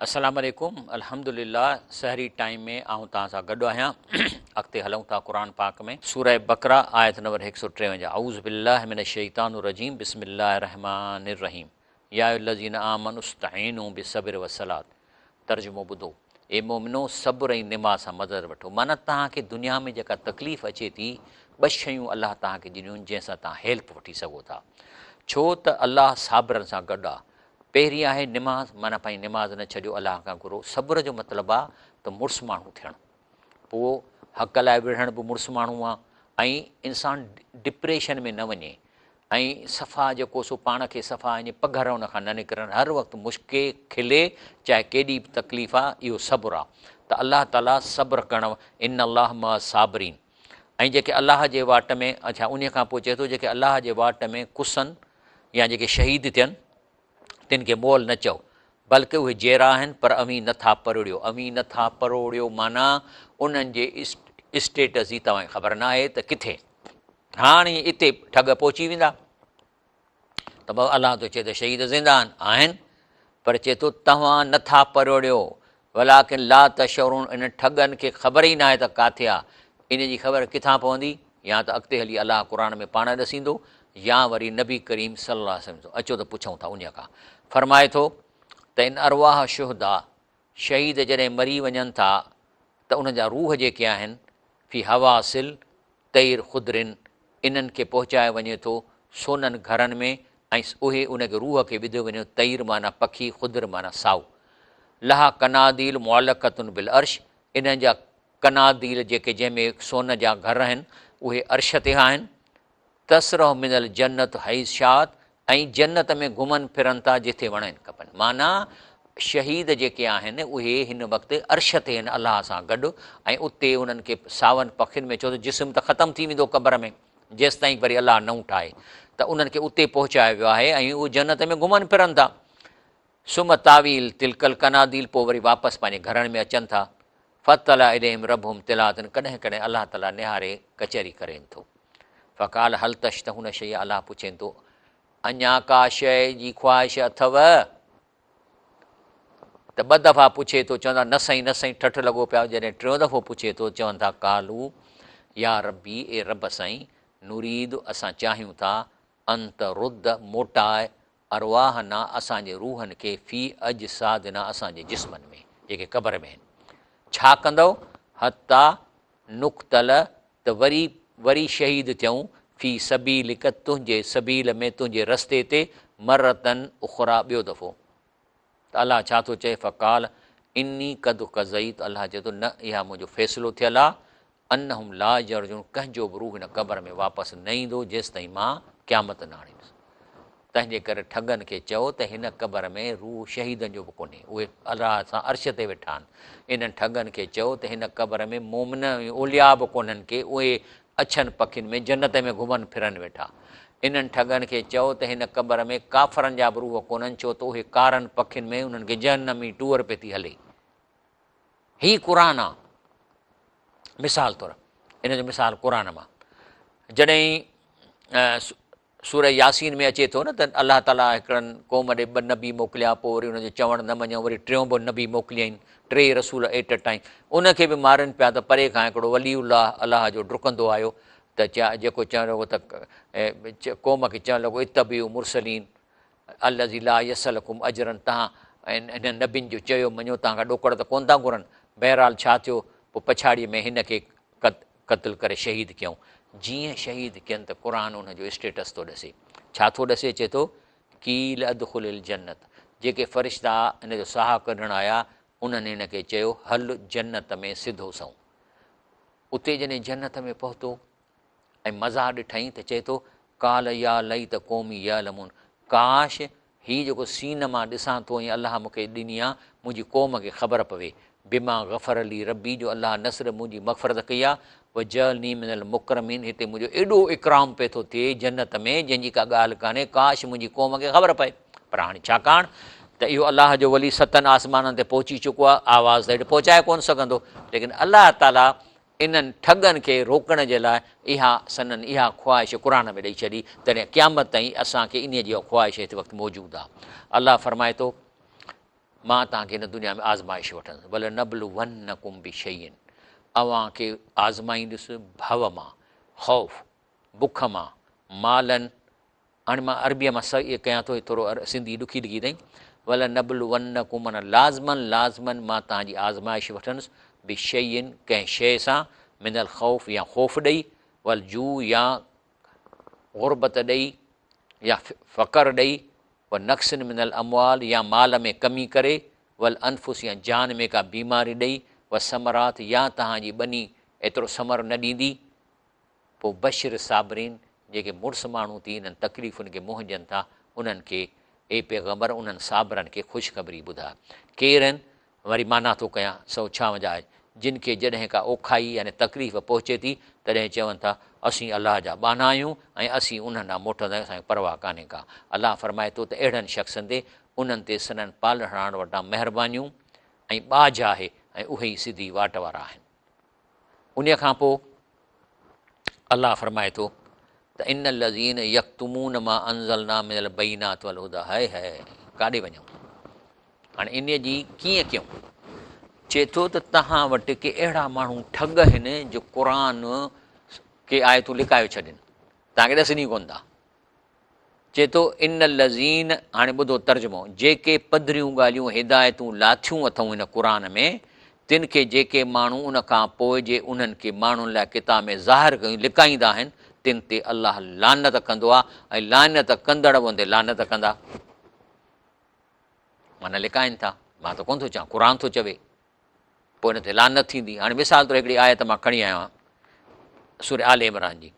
السلام عليڪم الحمدلله سحري ٽائيم ۾ آئون توهان سان گڏ آهيان اڳتي هلون ٿا قرآن پاڪ ۾ سوره بقره آيت نمبر 153 اعوذ بالله من الشيطان الرجيم بسم الله الرحمن الرحيم يا ايها الذين آمنوا استعينوا بالصبر والصلاه ترجمو ٻڌو اي مومنو صبر ۽ نماز سان مدد وٺو معنيٰ توهان کي دنيا ۾ جيڪا تڪليف اچي ٿي ٻه شيون الله توهان کي ڏنيون جنهن سان توهان هيلپ وٺي سگهو ٿا ڇو ته الله صابرن سان گڏ آ پهرين آهي نماز معنيٰ پنهنجي نماز نه ڇڏيو الله کان گهرو صبر جو مطلب آ ته مڙس ماڻهو ٿيڻ پوء حق لاء وڙهڻ به مڙس ماڻهو آ ۽ انسان ڊپريشن ۾ نه وڃي ۽ صفا جيڪو سو پاڻ کي صفا ائين پگهر ان کان نه نڪرن هر وقت مشڪي کلي چاهي ڪيڏي به تڪليف آ اهو صبر آ ته الله تعالي صبر ڪرڻ ان الله مع الصابرين ۽ جيڪي الله جي واٽ ۾ اڇا انهي کان پوء چئي ٿو جيڪي الله جي واٽ ۾ ڪسن يا جيڪي شهيد ٿين تن کي مئل نه چئو، بلڪ اهي جيئرا آهن، پر اوهين نه ٿا پروڙيو. اوهين نه ٿا پروڙيو معنيٰ انهن جي اسٽيٽس جي توهان کي خبر نه آهي ته ڪٿي هاڻي اتي ٺڳ پهچي ويندا ته بابا الله ٿو چئي ته شهيد زنده آهن، آهن پر چئي ٿو توهان نه ٿا پروڙيو ولڪن لا تشعرون انهن ٺڳن کي خبر ئي ناهي ته ڪاٿي آ، ان جي خبر ڪٿان پوندي؟ يا ته اڳتي هلي الله قرآن ۾ پاڻ ڏسيندو يا وري نبي ڪريم صلي الله عليه وسلم اچو ته پڇون ٿا انهيء کان فرمائي ٿو ته ان ارواح شهداء شهيد جڏهن مري وڃن ٿا ته انهن جا روح جيڪي آهن في حواصل طير خضر انهن کي پهچايو وڃي ٿو سونن گهرن ۾ ۽ اهي ان کي روح کي ٻڌيو وڃي ٿو طير معنيٰ پکي خضر معنيٰ سائو لها قناديل معلقة بالعرش انهن جا قناديل جيڪي جنهن ۾ سون جا گهر آهن اهي عرش تي آهن تسرح من الجنة حيث شاءت ۽ جنت ۾ گهمن ڦرن ٿا جتي وڻين کپن. معنيٰ شهيد جيڪي آهن اهي هن وقت عرش تي آهن الله سان گڏ ۽ اتي انهن کي ساون پکين ۾ ڇو ته جسم ته ختم ٿي ويندو قبر ۾ جيستائين وري الله نئون ٺاهي ته انهن کي اتي پهچايو ويو آهي ۽ اهي جنت ۾ گهمن ڦرن ٿا. ثم تاويل تلڪ القناديل پوء وري واپس پنهنجي گهرن ۾ اچن ٿا. فاطلع اليهم ربهم طلعة ڪڏهن ڪڏهن الله تعاليٰ نهاري ڪچهري ڪرين ٿو. فقال هل تشتهون شيئا الله پڇين ٿو اڃا ڪا شيء جي خواهش اٿو؟ ته ٻه دفعا پڇي ٿو چوندا نه سائين نه سائين ٺٺ لڳو پيا جڏهن ٽيون دفعو پڇي ٿو چون ٿا قالو يا ربي اي رب سائين نريد اسان چاهيون ٿا ان ترد موٽاء ارواحنا اسان جي روحن کي في اجسادنا اسان جي جسمن ۾ جيڪي قبر ۾ آهن ڇا ڪندؤ حتي نقتل ته وري وري شهيد ٿيون في سبيلک تنهنجي سبيل ۾ تنهنجي رستي تي مرة اخريٰ ٻيو دفعو ته الله ڇا ٿو چئي فقال اني قد قضيت الله چئي ٿو نه اها منهنجو فيصلو ٿيل آهي انهم لا يرجعون ڪنهن جو به روح هن قبر ۾ واپس نه ايندو جيستائين مان قيامت نه آڻيندس. تنهن جي ڪري ٺڳن کي چئو ته هن قبر ۾ روح شهيدن جو به ڪونهي، اهي الله سان عرش تي ويٺا آهن. انهن ٺڳن کي چئو ته هن قبر ۾ مؤمن ۽ اولياء به ڪونهن ڪي اهي اڇن پکين ۾ جنت ۾ گهمن ڦرن ويٺا. انهن ٺڳن کي چئو ته هن قبر ۾ ڪافرن جا به روح ڪونهن ڇو ته اهي ڪارن پکين ۾ انهن کي جهنمي ٽوئر پئي ٿي هلي. هي قرآن آ مثال طور ان جو مثال قرآن مان جڏهن سورة ياسين ۾ اچي ٿو نه ته الله تعاليٰ هڪڙن قوم ڏي ٻه نبي موڪليا پوء وري ان جو چوڻ نه مڃيو وري ٽيون به نبي موڪليائين ٽي رسول ايٽ اي ٽائيم ان کي به مارن پيا ته پري کان هڪڙو ولي الله الله جو ڊڪندو آيو ته جيڪو چوڻ لڳو ته قوم کي چوڻ لڳو اتبعوا مرسلين الذي لا يسألڪم اجرا توهان انهن نبين جو چيو مڃو توهان کان ڏوڪڙ ته ڪونه ٿا گهرن. بهرحال ڇا ٿيو پوء پڇاڙيء ۾ هن کي قتل ڪري شهيد ڪيائون. جيئن شهيد ڪين ته قرآن ان جو اسٽيٽس ٿو ڏسي. ڇا ٿو ڏسي چئي ٿو قيل ادخل الجنت جيڪي فرشتا هن جو ساهه ڪڍڻ آيا انهن هن کي چيو هل جنت ۾ سڌو سنئون. اتي جڏهن جنت ۾ پهتو ۽ مزا ڏٺائين ته چئي ٿو، قال يا ليت قومي يعلمون ڪاش هي جيڪو سين مان ڏسان ٿو ۽ الله مون کي ڏني آ، منهنجي قوم کي خبر پوي، بما غفر لي ربي جو الله نه صرف منهنجي مغفرت ڪئي آ، وجعلني من المڪرمين هتي منهنجو ايڏو اڪرام پئي ٿو ٿئي جنت ۾ جنهن جي ڪا ڳالهه ڪانهي، ڪاش منهنجي قوم کي خبر پئي. پر هاڻي ڇاڪاڻ ته اهو الله جو ولي ستن آسمانن تي پهچي چڪو آ، آواز ته هيٺ پهچائي ڪونه سگهندو، ليڪن الله تعاليٰ انهن ٺڳن کي روڪڻ جي لاء اها سندن اها خواهش قرآن ۾ ڏئي ڇڏي، تڏهن قيامت تائين اسان کي انهيء جي اها خواهش هت وقت موجود آهي. الله فرمائي ٿو، مان توهان کي هن دنيا ۾ آزمائش وٺندس، ولنبلونڪم بشيء اوهان کي آزمائيندس ڀؤ مان، خوف، بک مان، مالن، هاڻي مان عربيء مان سعي ڪيان ٿو، هي ٿورو سنڌي ڏکي لکي اٿئي، ولنبلونڪم معنيٰ لازماً لازماً مان توهان جي آزمائش وٺندس، بشيء ڪنهن شيء سان، من الخوف يا خوف ڏئي، والجوع يا غربت ڏئي يا فقر ڏئي، ونقص من الاموال يا مال ۾ ڪمي ڪري، والانفس يا جان ۾ ڪا بيماري ڏئي، والثمرات يا توهان جي ٻني ايترو ثمر نه ڏيندي، پوء بشر الصابرين، جيڪي مڙس ماڻهو ٿي انهن تڪليفن کي منهن ڏين ٿا، انهن کي، اي پيغمبر انهن صابرن کي خوشخبري ٻڌاء. ڪير آهن؟ وري معنيٰ ٿو ڪيان، 156 آيت، جن کي جڏهن ڪا اوکائي يعني تڪليف پهچي ٿي، تڏهن چون ٿا، اسين الله جا ٻانها آهيون ۽ اسين انهن ڏانهن موٽندا آهيون، اسان کي پرواهه ڪانهي ڪا. الله فرمائي ٿو ته اهڙن شخصن تي، انهن تي سندن پالڻهار وٽان مهربانيون ۽ ٻاجهه آهي ۽ اهي ئي سڌي واٽ وارا آهن. انهيء کان پوء الله فرمائي ٿو ته ان الذين يڪتمون ما انزلنا من البينات والهدى هاء هاء ڪاڏي وڃون هاڻي انهيء جي ڪيئن ڪيون چئي ٿو ته توهان وٽ ڪي اهڙا ماڻهو ٺڳ آهن جو قرآن ڪي آيتون لڪايو ڇڏين توهان کي ڏسن ئي ڪونه ٿا چئي ٿو، ان الذين، هاڻي ٻڌو ترجمو، جيڪي پڌريون ڳالهيون، هدايتون، لاٿيون اٿئون هن قرآن ۾، تن کي جيڪي ماڻهو ان کان پوء جي انهن کي ماڻهن لاء ڪتاب ۾ ظاهر ڪيون لڪائيندا آهن، تن تي الله لعنت ڪندو آهي ۽ لعنت ڪندڙ به ان تي لعنت ڪندا. معنيٰ لڪائين ٿا، مان ته ڪونه ٿو چوان، قرآن ٿو چوي. پوء ان تي لعنت ٿيندي. هاڻي مثال طور هڪڙي آيت مان کڻي آيو آهيان سورة آل عمران جي،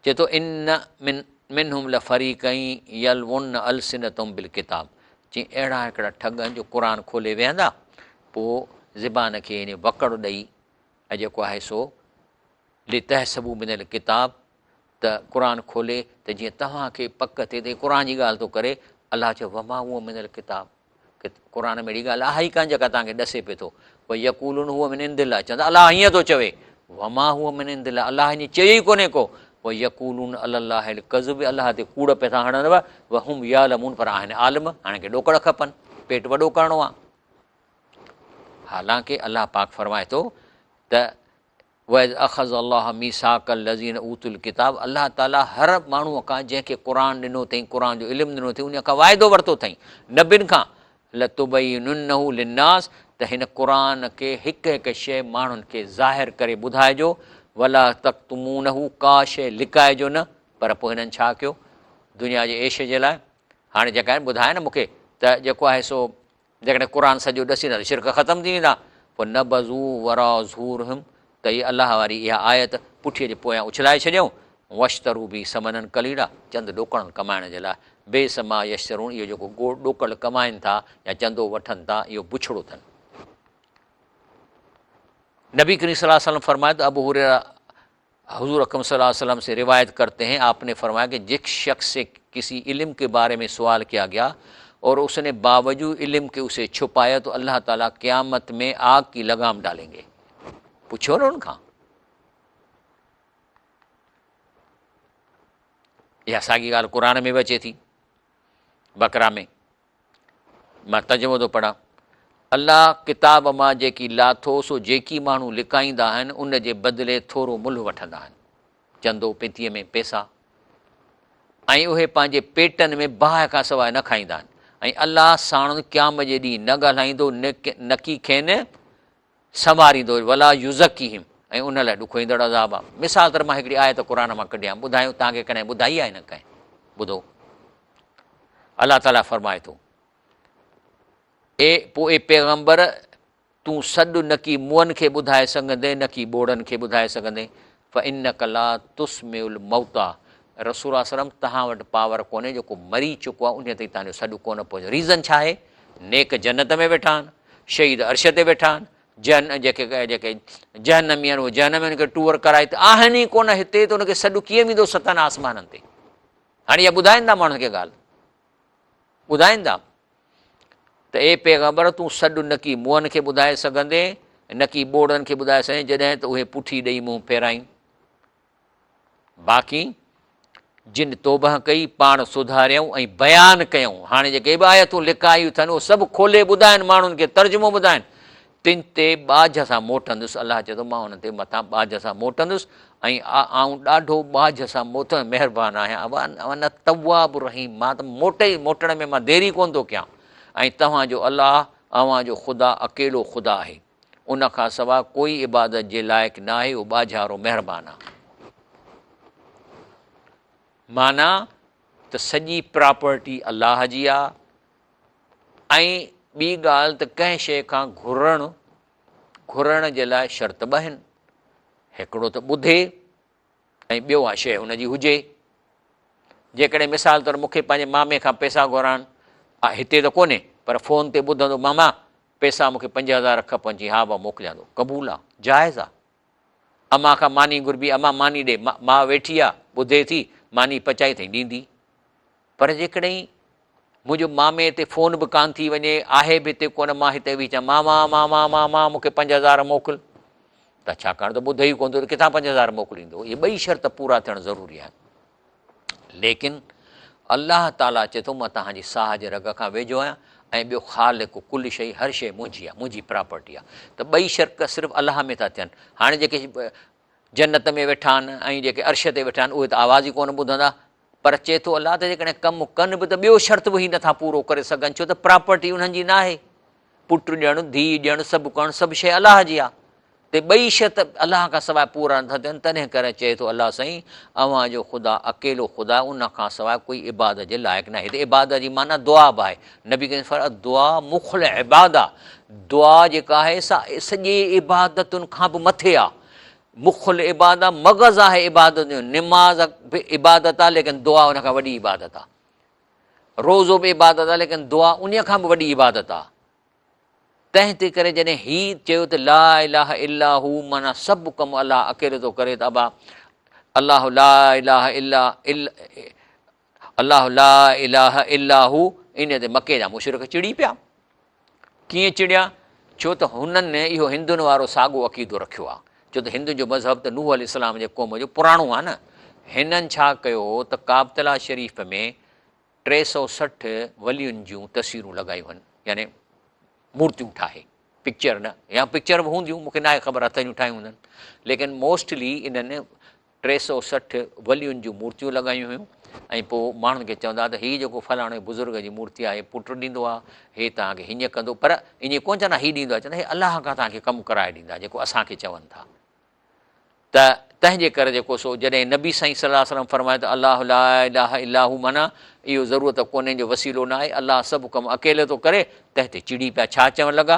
چئي ٿو ان من منهم لفريقا يلوون السنتهم بالڪتاب، چي اهڙا هڪڙا ٺڳ آهن جو قرآن کولي ويهندا پوء زبان کي يعني وڪڙ ڏئي ۽ جيڪو آهي سو لتحسبوا من الڪتاب ته قرآن کولي ته جيئن توهان کي پڪ ٿئي ته هي قرآن جي ڳالهه ٿو ڪري. الله چيو وما هو من الڪتاب قرآن ۾ اهڙي ڳالهه آهي ئي ڪانه جيڪا توهان کي ڏسي پئي ٿو. ويقولون هو من عند الله چوندا الله هيئن ٿو چوي وما هو من عند الله الله ائين چيو ئي ڪونهي ڪو. ويقولون علي الله الڪذب الله تي ڪوڙ پئي ٿا هڻن وهم يعلمون پر آهن عالم هاڻي کي ڏوڪڙ کپن پيٽ وڏو ڪرڻو آهي. حالانڪه الله پاڪ فرمائي ٿو ته واذ اخذ الله ميثاق الذين اوتوا الڪتاب الله تعالي هر ماڻهوء کان جنهن کي قرآن ڏنو اٿئين، قرآن جو علم ڏنو اٿئين، انهيء کان واعدو ورتو اٿئين، نبين کان، لتبيننه للناس ته هن قرآن کي هڪ هڪ شيء ماڻهن کي ظاهر ڪري ٻڌائجو، ولا تڪتمونه ڪا شيء لڪائجو نه، پر پوء هنن ڇا ڪيو؟ دنيا جي عيش جي لاء هاڻي جيڪا آهن ٻڌايا نه مون کي ته جيڪو آهي سو جيڪڏهن قرآن سڄو ڏسي نه ته شرڪ ختم ٿي ويندا. پوء نبذوه وراء ظهورهم ته اي الله واري اها آيت پٺيء جي پويان اڇلائي ڇڏيائون. واشتروا به ثمنا قليلا چند ڏوڪڙن ڪمائڻ جي لاء. بئس ما يشترون اهو جيڪو ڏوڪڙ ڪمائن ٿا يا چندو وٺن ٿا اهو بڇڙو اٿن. نبي ڪريم صلي الله عليه وسلم فرمايو ته ابو هريره حضور اڪرم صلي الله عليه وسلم سے روایت کرتے ہیں آپ نے فرمایا کہ جس شخص سے کسی علم کے بارے میں سوال کیا گیا اور اس نے باوجود علم کے اسے چھپایا تو اللہ تعالیٰ قیامت میں آگ کی لگام ڈالیں گے۔ پوچھو نا ان کان۔ اها ساڳي ڳالهه قرآن ۾ به اچي ٿي بقره ۾ مان ترجمو ٿو پڙهان، الله ڪتاب مان جيڪي لاٿو سو جيڪي ماڻهو لڪائيندا آهن ان جي بدلي ٿورو ملهه وٺندا آهن، چندو پيتيء ۾ پئسا، ۽ اهي پنهنجي پيٽن ۾ باهه کان سواء نه کائيندا آهن ۽ الله ساڻن قيام جي ڏينهن نه ڳالهائيندو نڪي کين سنواريندو ولا يزڪيهم ۽ ان لاء ڏکوئيندڙ عذاب آهي. مثال طور مان هڪڙي آيت قرآن مان ڪڍيان ٻڌايو توهان کي ڪڏهن ٻڌائي آهي نه ڪنهن ٻڌو الله تعاليٰ فرمائي ٿو اي پوء اي پيغمبر تون سڏ نڪي مئن کي ٻڌائي سگهندين نڪي ٻوڙن کي ٻڌائي سگهندين فانڪ لا تسمع الموتى رسول الله صلعم توهان وٽ پاور ڪونهي جيڪو مري چڪو آهي انهي تائين توهان جو سڏ ڪونه پهچندو. ريزن ڇا آهي؟ نيڪ جنت ۾ ويٺا آهن، شهيد عرش تي ويٺا آهن، جهن جيڪي جيڪي جهنمي آهن اهي جهنم ۾ انهن کي ٽوئر ڪرائي ته آهن ئي ڪونه هتي ته ان کي سڏ ڪيئن ويندو ستن آسمانن تي. هاڻي اها ٻڌائين ٿا ماڻهن کي ڳالهه ٻڌائين ٿا ته اي پيغمبر تون سڏ نه ڪي منهن کي ٻڌائي سگهندين نه ڪي ٻوڙن کي ٻڌائي سگهندين جڏهن ته اهي پٺي ڏئي منهن ڦيرائين. باقي جن توبهه ڪئي، پاڻ سڌاريائون ۽ بيان ڪيائون، هاڻي جيڪي به آيتون لڪايون اٿن اهو سڀ کولي ٻڌائن ماڻهن کي ترجمو ٻڌائن، تن تي ٻاجهه سان موٽندس، الله چئي ٿو مان انهن تي مٿان ٻاجهه سان موٽندس ۽ آئون ڏاڍو ٻاجهه سان موٽڻ مهربان آهيان، وانا التواب الرحيم، مان ته موٽ ئي موٽڻ ۾ مان دير ئي ڪونه ٿو ڪيان ۽ توهان جو الله اوهان جو خدا اڪيلو خدا آهي. ان کان سواء ڪوئي عبادت جي لائق ناهي، اهو ٻاجهارو مهربان آهي. معنيٰ ته سڄي پراپرٽي الله جي آ ۽ ٻي ڳالهه ته ڪنهن شيء کان گهرڻ، گهرڻ جي لاء شرط ٻه آهن، هڪڙو ته ٻڌي ۽ ٻيو اها شيء هن جي هجي. جيڪڏهن مثال طور مون کي پنهنجي مامي کان پئسا گهرائڻ، هتي ته ڪونهي پر فون تي ٻڌندو ماما پئسا مون کي 5000 کپن، چي ها بابا موڪليان ٿو، قبول آ، جائز آ. امان کان ماني گهربي، امان ماني ڏي، ماء ويٺي آ، ٻڌي ٿي، ماني پچائي اٿئي ڏيندي. پر جيڪڏهن منهنجو مامي تي فون به ڪانه ٿي وڃي، آهي به هتي ڪونه، مان هتي ويهي چوان ماما ماما ماما مون کي 5000 موڪل، ته ڇاڪاڻ ته ٻڌي ئي ڪونه ٿو ته ڪٿان 5000 موڪليندو. اهي ٻئي شرط پورا ٿيڻ ضروري آهن. ليڪن الله تعاليٰ چئي ٿو مان توهان جي ساهه جي رڳ کان ويجهو آهيان ۽ ٻيو خالق ڪل شيء هر شيء منهنجي آهي، منهنجي پراپرٽي آهي. ته ٻئي شرڪ صرف الله ۾ ٿا ٿين. هاڻي جيڪي جنت ۾ ويٺا آهن ۽ جيڪي عرش تي ويٺا آهن اهي ته آواز ئي ڪونه ٻڌندا. پر چئي ٿو الله ته جيڪڏهن ڪم ڪن به ته ٻيو شرط به هي نٿا پورو ڪري سگهن ڇو ته پراپرٽي انهن جي ناهي. پٽ ڏيڻ، ڌيء ڏيڻ، سڀ ڪرڻ سڀ شيء الله جي آهي. ته ٻئي شرط الله کان سواء پورا نٿا ٿين، تڏهن ڪري چئي ٿو الله سائين اوهان جو خدا اڪيلو خدا آهي، ان کان سواء ڪوئي عبادت جي لائق ناهي. هتي عبادت جي معنيٰ دعا به آهي. نبي ڪريم فرمايو الدعاء مخ العباده، دعا جيڪا آهي سا سڄي عبادتن کان به مٿي آهي. مخ العباده مغز آهي عبادت جو، نماز به عبادت آهي ليڪن دعا ان کان وڏي عبادت آهي. روزو به عبادت آهي ليڪن دعا انهيء کان به وڏي عبادت آهي. تنهن تي ڪري جڏهن هي چيو ته لا اله الا هو معنيٰ سڀ ڪم الله اڪيلو ٿو ڪري ته ابا الله لا اله الا الله لا اله الا هو ان تي مڪي جا مشرڪ چڙي پيا. ڪيئن چڙيا؟ ڇو ته هنن اهو هندن وارو ساڳو عقيدو رکيو آهي. ڇو ته هندن جو مذهب ته نوح عليه السلام جي قوم جو پراڻو آهي نه. هنن ڇا ڪيو هو ته ڪعبة الله شريف ۾ 360 ولين جون تصويرون لڳايون هن يعني مورتيون ٺاهي پڪچر نه يا پڪچر به هونديون مونکي ناهي خبر هٿ جون ٺاهيون هوندن ليڪن موسٽلي انهن 360 ولين جون مورتيون لڳايون هيون ۽ پوء ماڻهن کي چوندا ته هي جيڪو فلاڻي بزرگ جي مورتي آهي پٽ ڏيندو آهي هي توهان کي هيئن ڪندو پر ائين ڪونه چوندا هي ڏيندو آهي چوندا هي الله کان توهان کي ڪم ڪرائي ڏيندا جيڪو اسان کي چون ٿا ته تنهن جي ڪري جيڪو سو جڏهن نبي سائين صلي الله عليه وسلم فرمايو ته الله لا اله الا هو معنيٰ اهو ضرورت ڪونهي جو وسيلو نه آهي الله سڀ ڪم اڪيلي ٿو ڪري تنهن تي چڙي پيا ڇا چوڻ لڳا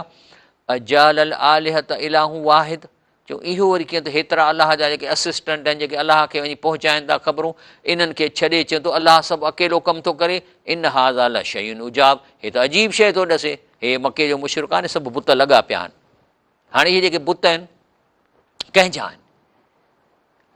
اجعل الالهه اله واحد چيو اهو وري ڪيئن ته هيترا الله جا جيڪي اسسٽنٽ آهن جيڪي الله کي وڃي پهچائن ٿا خبرون انهن کي ڇڏي چئي ٿو الله سڀ اڪيلو ڪم ٿو ڪري ان هذا لشيء عجاب هي ته عجيب شيء ٿو ڏسي هي مڪي جو مشرڪ آهن سڀ بت لڳا پيا آهن هاڻي اهي جيڪي بت آهن ڪنهن جا آهن؟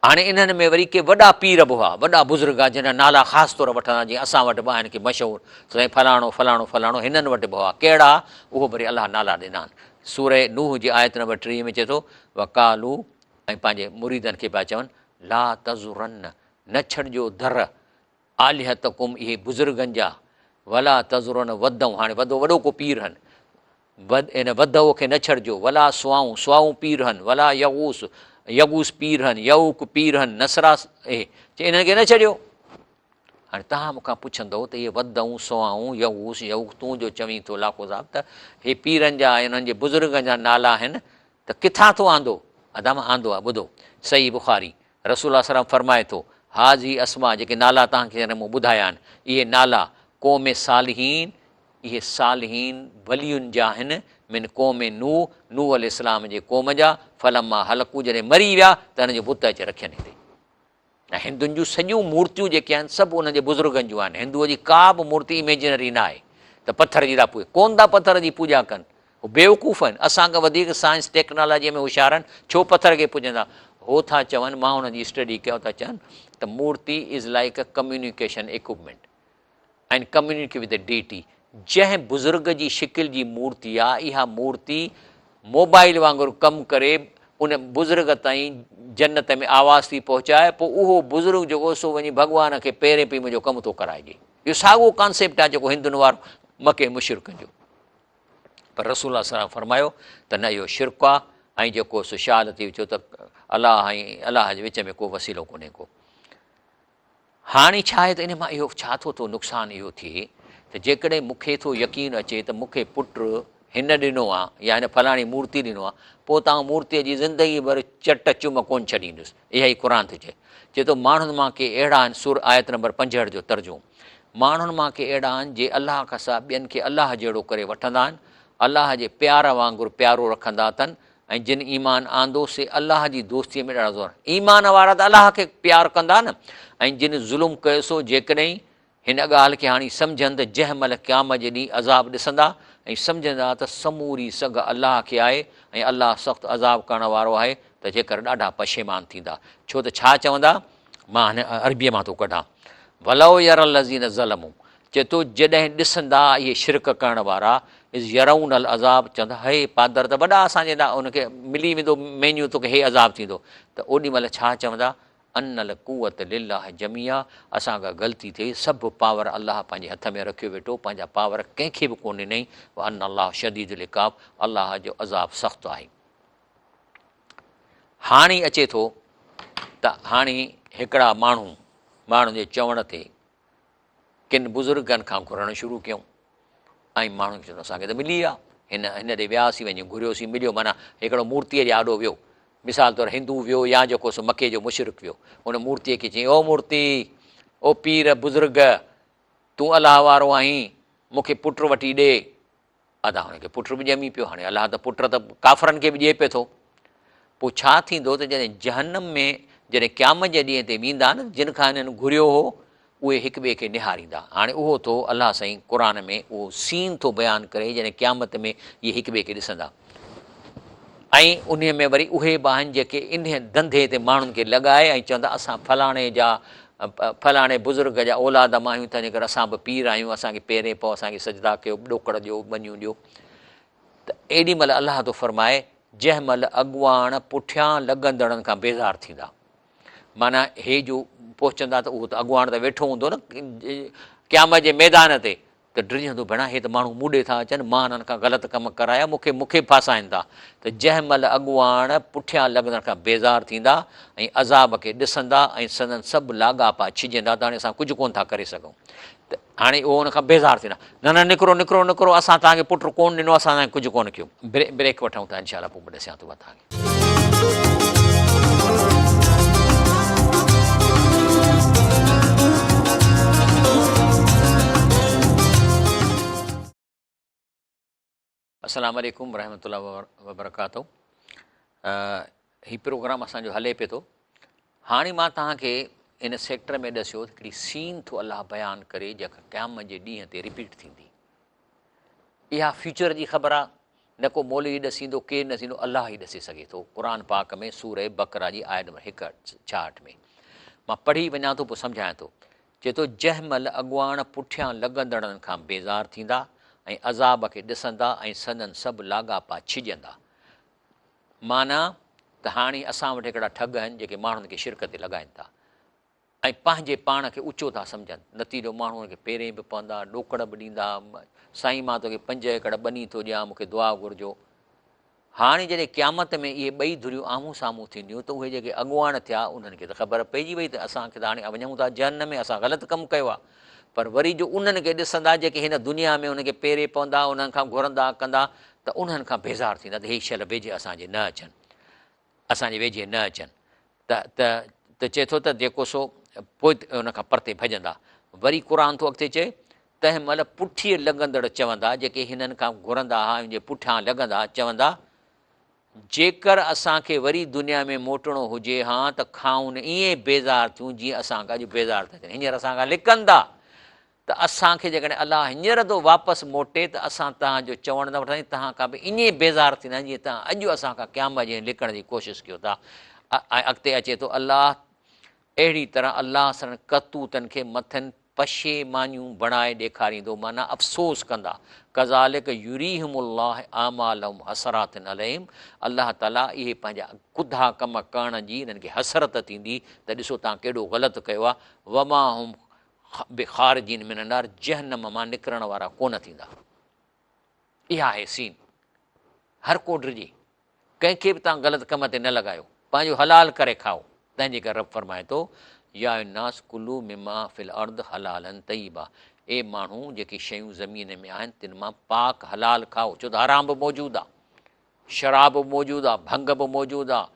هاڻي انهن ۾ وري ڪي وڏا پير به هئا، وڏا بزرگ هئا، جن جا نالا خاص طور وٺندا، جيئن اسان وٽ به آهن ڪي مشهور، سائين فلاڻو فلاڻو فلاڻو هنن وٽ به هئا، ڪهڙا؟ اهو به وري الله نالا ڏنا آهن. سوره نوح جي آيت نمبر 30 ۾ چئي ٿو، وقالو ۽ پنهنجي مريدن کي پيا چون، لا تذرن نه ڇڏجو در آلهتڪم اهي بزرگن جا، ولا تذرن ودون هاڻي ودو وڏو ڪو پير هن، ود ان ودو کي نه ڇڏجو، ولا سواعون سواعون پير هن، ولا يغوث يغوث پير هن، يعوق پير هن، نسرا اهي چي انهن کي نه ڇڏيو. هاڻي توهان مون کان پڇندؤ ته اهي ودون، سواعون، يغوث، يعوق تون جو چوين ٿو لاکو صاحب ته هي پيرن جا ۽ انهن جي بزرگن جا نالا آهن ته ڪٿان ٿو آندو؟ ادا مان آندو آهي ٻڌو صحيح بخاري رسول الله صلعم فرمائي ٿو، هٰذه اسماء جيڪي نالا توهان کي مون ٻڌايا آهن، اهي نالا قوم صالحين، اهي صالحين ولين جا آهن، من قوم نوح، نوح عليه السلام جي قوم جا، فلما هلڪوا جڏهن مري ويا ته انهن جو بت اچي رکين هتي. ۽ هندن جون سڄيون مورتيون جيڪي آهن سڀ انهن جي بزرگن جون آهن. هندوء جي ڪا به مورتي اميجنري نه آهي ته پٿر جي ٿا پوڄا ڪونه ٿا پٿر جي پوڄا ڪن. هو بيوقوف آهن. اسان کان وڌيڪ سائنس ٽيڪنالاجيء ۾ هوشيار آهن ڇو پٿر کي پوڄندا؟ هو ٿا چون مان انهن جي اسٽڊي ڪيو ٿا چون ته مورتي is like a communication equipment. And communicate with deity جنهن بزرگ جي شڪل جي مورتي آ اها مورتي موبائل وانگر ڪم ڪري ان بزرگ تائين جنت ۾ آواز ٿي پهچائي پوء اهو بزرگ جيڪو سو وڃي ڀڳوان کي پيرين پئي منهنجو ڪم ٿو ڪرائجي اهو ساڳو ڪانسيپٽ آ جيڪو هندن وارو مڪي مشرڪن جو پر رسول الله صلي الله عليه وسلم فرمايو ته نه اهو شرڪ آ ۽ جيڪو سو شاهه لطيف چيو ته الله ۽ الله جي وچ ۾ ڪو وسيلو ڪونهي ڪو هاڻي ڇا آهي ته ان مان اهو ڇا ٿو ٿو نقصان اهو ٿئي ته جيڪڏهن مون کي ٿو يقين اچي ته مون کي پٽ هن ڏنو آ يا هن فلاڻي مورتي ڏنو آ پوء ته آئون مورتيء جي زندگي ڀر چٽ چم ڪونه ڇڏيندس. اها ئي قرآن ٿو چئي. چئي ٿو ماڻهن مان ڪي اهڙا آهن سور آيت نمبر 65 جو ترجمو ماڻهن مان ڪي اهڙا آهن جي الله کان سواء ٻين کي الله جهڙو ڪري وٺندا آهن الله جي پيار وانگر پيارو رکندا اٿن ۽ جن ايمان آندو سي الله جي دوستيء ۾ ڏاڍا زور ايمان وارا ته الله کي پيار ڪندا نه ۽ جن ظلم ڪيو سو جيڪڏهن هن ڳالهه کي هاڻي سمجهن ته جنهن مهل قيامت جي ڏينهن عذاب ڏسندا ۽ سمجهندا ته سموري سگهه الله کي آهي ۽ الله سخت عذاب ڪرڻ وارو آهي ته جيڪر ڏاڍا پشيمان ٿيندا ڇو ته ڇا چوندا مان هن عربيء مان ٿو ڪڍان ولو ير الذين ظلموا چئي ٿو جڏهن ڏسندا اهي شرڪ ڪرڻ وارا اذ يرون العذاب چوندا هي پادر ته وڏا اسان جي لاء ان کي ملي ويندو مينيو توکي هي عذاب ٿيندو ته اوڏي مهل ڇا چوندا ان القوت لله جميعا اسان کان غلطي ٿي سڀ پاور الله پنهنجي هٿ ۾ رکيو ويٺو پنهنجا پاور ڪنهن کي به ڪونه ڏنائين وان الله شديد العقاب الله جو عذاب سخت آهي. هاڻي اچي ٿو ته هاڻي هڪڙا ماڻهو ماڻهن جي چوڻ تي ڪن بزرگن کان گهرڻ شروع ڪيون ۽ ماڻهن چيو اسان کي ته ملي ويا هن هن ڏي وياسين وڃي گهريوسين مليو معنيٰ هڪڙو مورتيء جي آڏو ويو مثال طور هندو ويو يا جيڪو سو مڪي جو مشرڪ ويو ان مورتيء کي چيائين او مورتي او پير بزرگ تون الله وارو آهين مون کي پٽ وٺي ڏي ادا هن کي پٽ به ڄمي پيو هاڻي الله ته پٽ ته ڪافرن کي به ڏئي پيو ٿو پوء ڇا ٿيندو ته جڏهن جهنم ۾ جڏهن قيامت جي ڏينهن تي ويندا نه جن کان هنن گهريو هو اهي هڪ ٻئي کي نهاريندا هاڻي اهو ٿو الله سائين قرآن ۾ اهو سين ٿو بيان ڪري جڏهن قيامت ۾ اهي هڪ ٻئي کي ڏسندا ۽ انهي ۾ وري اهي به آهن جيڪي انهي ڌنڌي تي ماڻهن کي لڳائي ۽ چوندا اسان فلاڻي جا فلاڻي بزرگ جا اولاد مان آهيون تنهنجي ڪري اسان به پير آهيون اسان کي پيرين پئو اسان کي سجدا ڪيو ڏوڪڙ ڏيو ٻنيون ڏيو ته ايڏي مهل الله ٿو فرمائي جنهن مهل اڳواڻ پٺيان لڳندڙن کان بيزار ٿيندا معنيٰ هي جو پهچندا ته اهو ته اڳواڻ ته ويٺو هوندو نه قيامت جي ميدان تي ته ڊڄندو ڀيڻا هي ته ماڻهو مون ڏي ٿا اچن، مان هنن کان غلط ڪم ڪرايا، مون کي مون کي به ڦاسائين ٿا ته جنهن مهل اڳواڻ پٺيان لڳندڙ کان بيزار ٿيندا ۽ عذاب کي ڏسندا ۽ سندن سڀ لاڳاپا ڇڄندا ته هاڻي اسان ڪجهه ڪونه ٿا ڪري سگهون ته هاڻي اهو ان کان بيزار ٿيندا نه نه نڪرو نڪرو نڪرو اسان توهان کي پٽ ڪونه ڏنو اسان توهان کي ڪجهه ڪونه ڪيو. بريڪ وٺون ٿا انشاء الله پوء ڏسيان ٿو مان توهان کي. السلام عليڪم ورحمة الله وبرڪاته هي پروگرام اسان جو هلي پي ٿو هاڻي مان توهان کي ان سيڪٽر ۾ ڏسيو هڪڙي سين ٿو الله بيان ڪري جيڪا قيامت جي ڏينهن تي رپيٽ ٿيندي اها فيوچر جي خبر آ نه ڪو مولوي ڏسيندو ڪير نه ڏسيندو الله ئي ڏسي سگهي ٿو قرآن پاڪ ۾ سوره بقره جي آيت نمبر هڪ ڇاهٺ ۾ مان پڙهي وڃان ٿو پوء سمجهايان ٿو چئي ٿو جنهن مهل اڳواڻ پٺيان لڳندڙن کان بيزار ٿيندا ۽ عذاب کي ڏسندا ۽ سندن سڀ لاڳاپا ڇڄندا معنيٰ ته هاڻي اسان وٽ هڪڙا ٺڳ آهن جيڪي ماڻهن کي شرڪ تي لڳائن ٿا ۽ پنهنجي پاڻ کي اوچو ٿا سمجهن، نتيجو ماڻهو ان کي پيرين به پوندا، ڏوڪڙ به ڏيندا، سائين مان توکي پنج ايڪڙ ٻني ٿو ڏيان، مون کي دعا گهرجو. هاڻي جڏهن قيامت ۾ اهي ٻئي ڌريون آمهون سامهون ٿينديون ته اهي جيڪي اڳواڻ ٿيا انهن کي ته خبر پئجي وئي ته اسان کي ته هاڻي وڃون ٿا جهنم ۾ اسان غلط ڪم ڪيو آهي پر وري جو انهن کي ڏسندا جيڪي هن دنيا ۾ انهن کي پيري پوندا انهن کان گهرندا ڪندا ته انهن کان بيزار ٿيندا ته هي شل ويجهي اسان جي نه اچن. اسان جي ويجهي نه اچن ته ته ته چئي ٿو ته جيڪو سو پوء ان کان پرتي ڀڄندا. وري قرآن ٿو اڳتي چئي، تنهن مهل پٺيء لڳندڙ چوندا، جيڪي هنن کان گهرندا ها ۽ جي پٺيان لڳندا، چوندا، جيڪر اسان کي وري دنيا ۾ موٽڻو هجي ها ته کائون ائين بيزار ٿيون جيئن اسان کان اڄ بيزار ٿا ٿين. هينئر اسان کان لڪن ٿا ته اسان کي جيڪڏهن الله هينئر ٿو واپس موٽي ته اسان توهان جو چوڻ نه وٺنداسين، توهان کان به ائين بيزار ٿينداسين جيئن توهان اڄ اسان کان قيامت جي ڏينهن لڪڻ جي ڪوشش ڪيو ٿا. ۽ اڳتي اچي ٿو الله اهڙي طرح الله سندن ڪرتوتن کي مٿن پشيمانيون بڻائي ڏيکاريندو معنيٰ افسوس ڪندا، ڪذالڪ يريهم الله اعمالهم حسرات عليهم الله تعالي اهي پنهنجا ڪڌا ڪم ڪرڻ جي انهن کي حسرت ٿيندي ته ڏسو توهان ڪيڏو غلط ڪيو آهي، وما هم بخارجين من النار جهنم مان نڪرڻ وارا ڪونه ٿيندا. اها آهي سين. هر ڪو ڊڄي. ڪنهن کي به توهان غلط ڪم تي نه لڳايو، پنهنجو حلال ڪري کائو، تنهن جي ڪري رب فرمائي ٿو، يا ايها الناس ڪلوا مما في الارض حلالا طيبا اي ماڻهو جيڪي شيون زمين ۾ آهن تن مان پاڪ حلال کائو، ڇو ته حرام به موجود آهي، شراب به موجود آهي، ڀنگ به موجود آهي،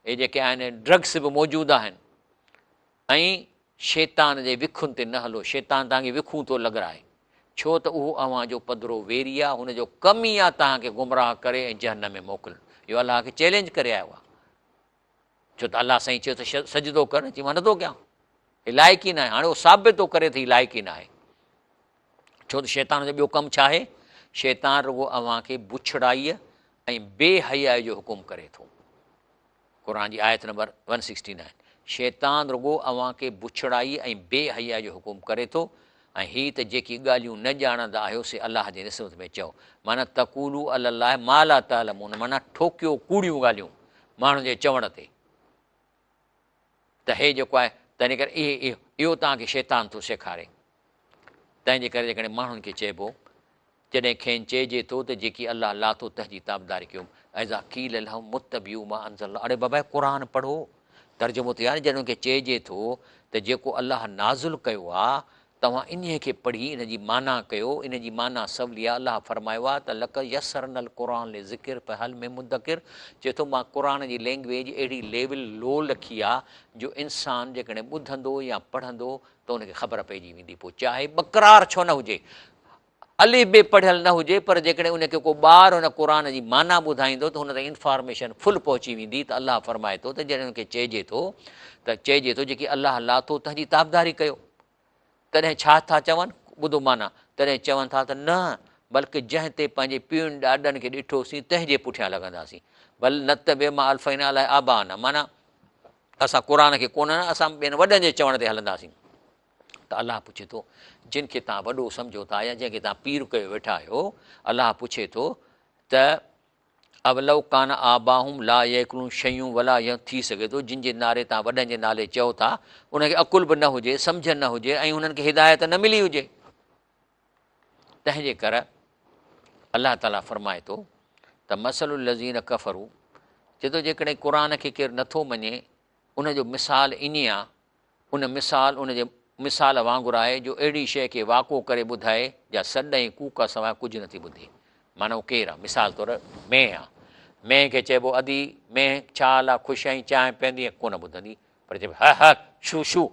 اهي جيڪي آهن ڊرگس به موجود آهن ۽ شيطان جي وکن تي نه هلو، شيطان توهان کي وکون ٿو لڳرائي، ڇو ته اهو اوهان جو پڌرو ويري آهي، هن جو ڪم ئي آهي توهان کي گمراهه ڪري ۽ جهنم ۾ موڪلڻ. اهو الله کي چئلينج ڪري آيو آهي. ڇو ته الله سائين چيو ته سجدو ڪر، چي مان نٿو ڪيان، هي لائق ئي ناهي. هاڻي اهو ثابت ٿو ڪري ته هي لائق ئي ناهي. ڇو ته شيطان جو ٻيو ڪم ڇا آهي؟ شيطان رڳو اوهان کي بڇڙائيء ۽ بي حيائيء جو حڪم ڪري ٿو. قرآن جي آيت نمبر 169، شيطان رڳو اوهان کي بڇڙائيء ۽ بي حيائيء جو حڪم ڪري ٿو ۽ هي ته جيڪي ڳالهيون نه ڄاڻندا آهيو سي الله جي نسبت ۾ چئو، معنيٰ تقولوا علي الله ما لا تعلمون معنيٰ ٺوڪيو ڪوڙيون ڳالهيون ماڻهن جي چوڻ تي ته هي جيڪو آهي تنهن ڪري اهي اهو توهان کي شيطان ٿو سيکاري تنهن جي ڪري جيڪڏهن ماڻهن کي چئبو جڏهن کين چئجي ٿو ته جيڪي الله لاٿو تنهن جي تابعداري ڪيو اذا قيل لهم اتبعوا ما انزل الله اڙي بابا قرآن پڙهو ترجمو ته يار جڏهن کي چئجي ٿو ته جيڪو الله نازل ڪيو آ توهان انهي کي پڙهي ان جي معنيٰ ڪيو ان جي معنيٰ سولي آ الله فرمايو آ ته لقد يسرنا القرآن للذڪر فهل من مدڪر چئي ٿو مان قرآن جي لينگويج اهڙي ليول لو لکي آ جو انسان جيڪڏهن ٻڌندو يا پڙهندو ته ان کي خبر پئجي ويندي پوء چاهي ٻڪرار ڇو نه هجي الف بي پڙهيل نه هجي پر جيڪڏهن ان کي ڪو ٻار ان قرآن جي معنيٰ ٻڌائيندو ته هن تائين انفارميشن فل پهچي ويندي ته الله فرمائي ٿو ته جڏهن ان کي چئجي ٿو ته چئجي ٿو جيڪي الله لاٿو تنهن جي تابعداري ڪيو تڏهن ڇا ٿا چون ٻڌو معنيٰ تڏهن چون ٿا ته نه بلڪ جنهن تي پنهنجي پيئن ڏاڏن کي ڏٺوسين تنهن جي پٺيان لڳنداسين بل نتبع ما الفينا عليه آباءنا معنيٰ اسان قرآن کي ڪونه اسان ٻين وڏن جي چوڻ تي هلنداسين ته الله پڇي ٿو، جن کي توهان وڏو سمجهو ٿا يا جنهن کي توهان پير ڪيو ويٺا آهيو، الله پڇي ٿو ته اولو ڪان آباهم لا يعقلون شيئا ولا يهتدون ٿي سگهي ٿو جن جي نالي توهان وڏن جي نالي چئو ٿا انهن کي عقل به نه هجي، سمجهه نه هجي ۽ انهن کي هدايت نه ملي هجي. تنهن جي ڪري الله تعاليٰ فرمائي ٿو ته مثل الذين ڪفروا چئي ٿو جيڪڏهن قرآن کي ڪير نٿو مڃي ان جو مثال ائين آ ان مثال ان جي مثال وانگر آهي جو اهڙي شيء کي واڪو ڪري ٻڌائي جا سڏ ۽ ڪوڪ کان سواء ڪجهه نٿي ٻڌي. معنيٰ اهو ڪير آ؟ مثال طور مينهن آ. مينهن کي چئبو ادي مينهن ڇا حال آ خوش آهين چانهه پيئندينء؟ ڪونه ٻڌندي پر چئبو هه هه شو شو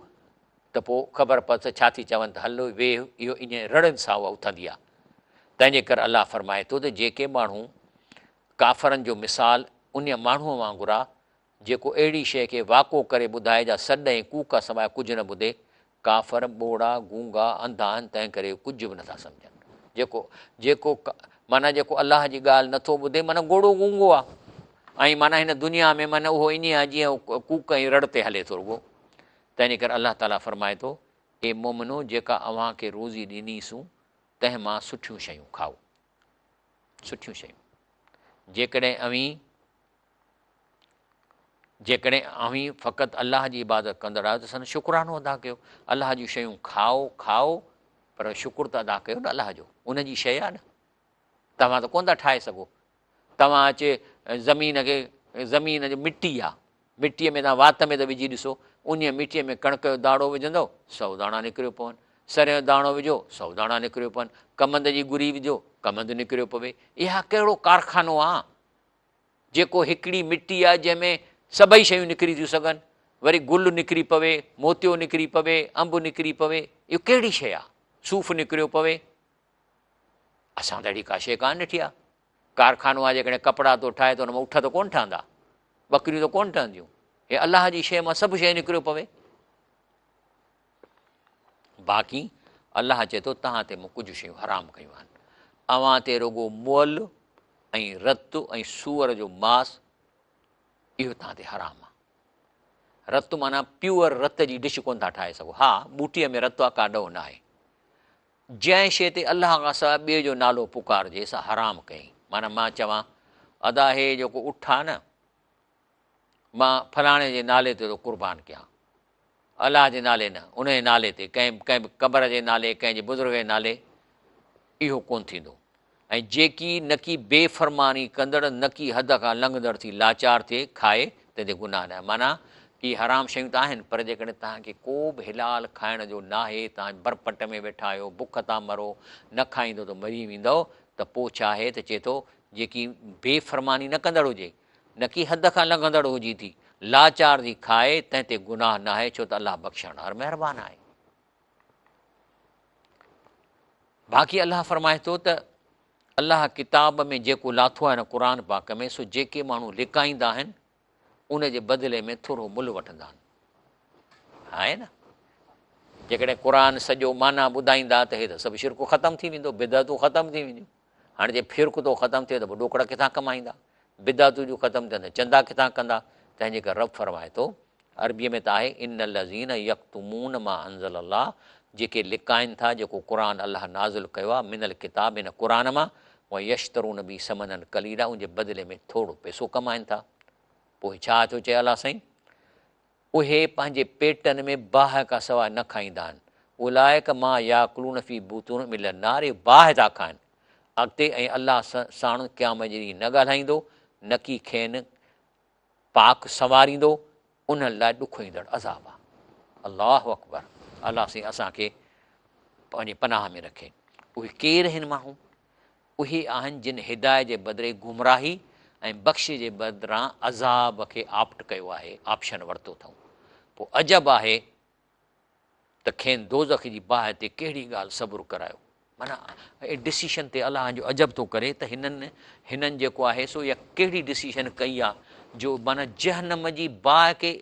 ته پوء خبر پوي ته ڇا ٿي چون ته هل ويهه اهو ائين رڙين سان اها اٿندي آ. تنهن جي ڪري الله فرمائي ٿو ته جيڪي ماڻهو ڪافرن جو مثال انهيء ماڻهوء وانگر آ جيڪو اهڙي شيء کي واڪو ڪري ٻڌائي جا سڏ ۽ ڪوڪ کان سواء ڪجهه نه ٻڌي. ڪافر، ٻوڙا، گونگا، انڌا آهن تنهنڪري هو ڪجهه به نٿا سمجهن. جيڪو، جيڪو، معنيٰ جيڪو الله جي ڳالهه نٿو ٻڌي معنيٰ گوڙو گونگو آهي ۽ معنيٰ هن دنيا ۾ معنيٰ اهو ائين آهي جيئن ڪوڪ ۽ رڙ تي هلي ٿو رڳو. تنهنجي ڪري الله تعاليٰ فرمائي ٿو، اي مؤمنو! جيڪا اوهان کي روزي ڏني سون تنهن مان سٺيون شيون کائو. سٺيون شيون. جيڪڏهن اوهين جيڪڏهن اوهين فقط الله جي عبادت ڪندڙ آهيو ته سندس شڪرانو ادا ڪيو. الله جون شيون کائو، کائو پر شڪر ته ادا ڪيو نه الله جو، ان جي شيء آهي نه، توهان ته ڪونه ٿا ٺاهي سگهو. توهان اچي زمين کي، زمين جو مٽي آهي، مٽيء ۾ توهان وات ۾ ته وجهي ڏسو، انهيء مٽيء ۾ ڪڻڪ جو داڻو وجهندؤ، سو داڻا نڪريو پون، سرهه جو داڻو وجهو، سو داڻا نڪريو پون، ڪمند جي ڳري وجهو، ڪمند نڪريو پوي. اها ڪهڙو ڪارخانو آهي؟ جيڪو هڪڙي مٽي آهي جنهن ۾ سڀئي شيون نڪري ٿيون سگهن، وري گل نڪري پوي، موتيو نڪري پوي، انب نڪري پوي، اهو ڪهڙي شيء آهي؟ صوف نڪريو پوي، اسان ته اهڙي ڪا شيء ڪانه ڏٺي آهي. ڪارخانو آهي جيڪڏهن ڪپڙا ٿو ٺاهي ته ان مان اٺ ته ڪونه ٺهندا، ٻڪريون ته ڪونه ٺهنديون. هي الله جي شيء مان سڀ شيء نڪريو پوي. باقي الله چئي ٿو توهان تي مون ڪجهه شيون حرام ڪيون آهن. اوهان تي رڳو مئل ۽ رت ۽ سوئر جو ماس اهو توهان تي حرام آهي. رت معنيٰ پيور رت جي ڊش ڪونه ٿا ٺاهي سگهو. ها ٻوٽيء ۾ رت آهي ڪا ڏوهه ناهي. جنهن شيء تي الله کان سواء ٻئي جو نالو پڪارجي سا حرام ڪيائين. معنيٰ مان چوان، ادا هي جيڪو اٺ آ نه، مان فلاڻي جي نالي تي ٿو قربان ڪيان. الله جي نالي نه، ان جي نالي تي، ڪنهن به قبر جي نالي، ڪنهن جي بزرگ جي نالي، اهو ڪونه ٿيندو. ۽ جيڪي نڪي بي فرماني ڪندڙ نڪي حد کان لنگهندڙ ٿي لاچار ٿئي کائي تنهن تي گناهه ناهي. معنيٰ، اهي حرام شيون ته آهن پر جيڪڏهن توهان کي ڪو به حلال کائڻ جو ناهي، توهان برپٽ ۾ ويٺا آهيو، بک ٿا مرو، نه کائيندو ته مري ويندؤ ته پوء ڇا آهي ته چئي ٿو جيڪي بي فرماني نه ڪندڙ هجي، نڪي حد کان لنگهندڙ هجي ٿي لاچار ٿي کائي تنهن تي گناهه ناهي ڇو ته الله بخشڻهار مهربان آهي. باقي الله فرمائي ٿو ته الله ڪتاب ۾ جيڪو لاٿو آهي نه قرآن پاڪ ۾ سو جيڪي ماڻهو لڪائيندا آهن ان جي بدلي ۾ ٿورو ملهه وٺندا آهن. آهي نه جيڪڏهن قرآن سڄو معنيٰ ٻڌائيندا ته هي ته سڀ شرڪ ختم ٿي ويندو، بدعتون ختم ٿي وينديون. هاڻي جي شرڪ ٿو ختم ٿئي ته پوء ڏوڪڙ ڪٿان ڪمائيندا، بدعتون جون ختم ٿين ته چندا ڪٿان ڪندا. تنهن جي ڪري رب فرمائي ٿو عربيء ۾ ته آهي، ان الذين يڪتمون ما انزل الله جيڪي لڪائن ٿا جيڪو قرآن الله نازل ڪيو آهي، من الڪتاب ان قرآن مان، ويشترون به ثمنا قليلا ان جي بدلي ۾ ٿورو پئسو ڪمائن ٿا. پوء ڇا ٿو چئي الله سائين؟ اهي پنهنجي پيٽن ۾ باهه کان سواء نه کائيندا آهن. اولئڪ ما ياڪلون في بطونهم الا النار اهي باهه ٿا کائن. اڳتي ۽ الله ساڻن قيامت جي ڏينهن نه ڳالهائيندو، نڪي کين پاڪ سنواريندو، انهن لاء ڏکوئيندڙ عذاب آهي. الله اڪبر الله سائين اسان کي پنهنجي پناهه ۾ رکي. اهي ڪير آهن ماڻهو؟ اهي آهن جن هدايت جي بدري گمراهي ۽ بخشش جي بدران عذاب کي آپٽ ڪيو آهي، آپشن ورتو اٿئون. پوء عجب آهي ته کين دوزخ جي باهه تي ڪهڙي ڳالهه صبر ڪرايو. معنيٰ ڊسيشن تي الله جو عجب ٿو ڪري ته هنن هنن جيڪو آهي سو اها ڪهڙي ڊسيشن ڪئي آهي جو معنيٰ جهنم جي باهه کي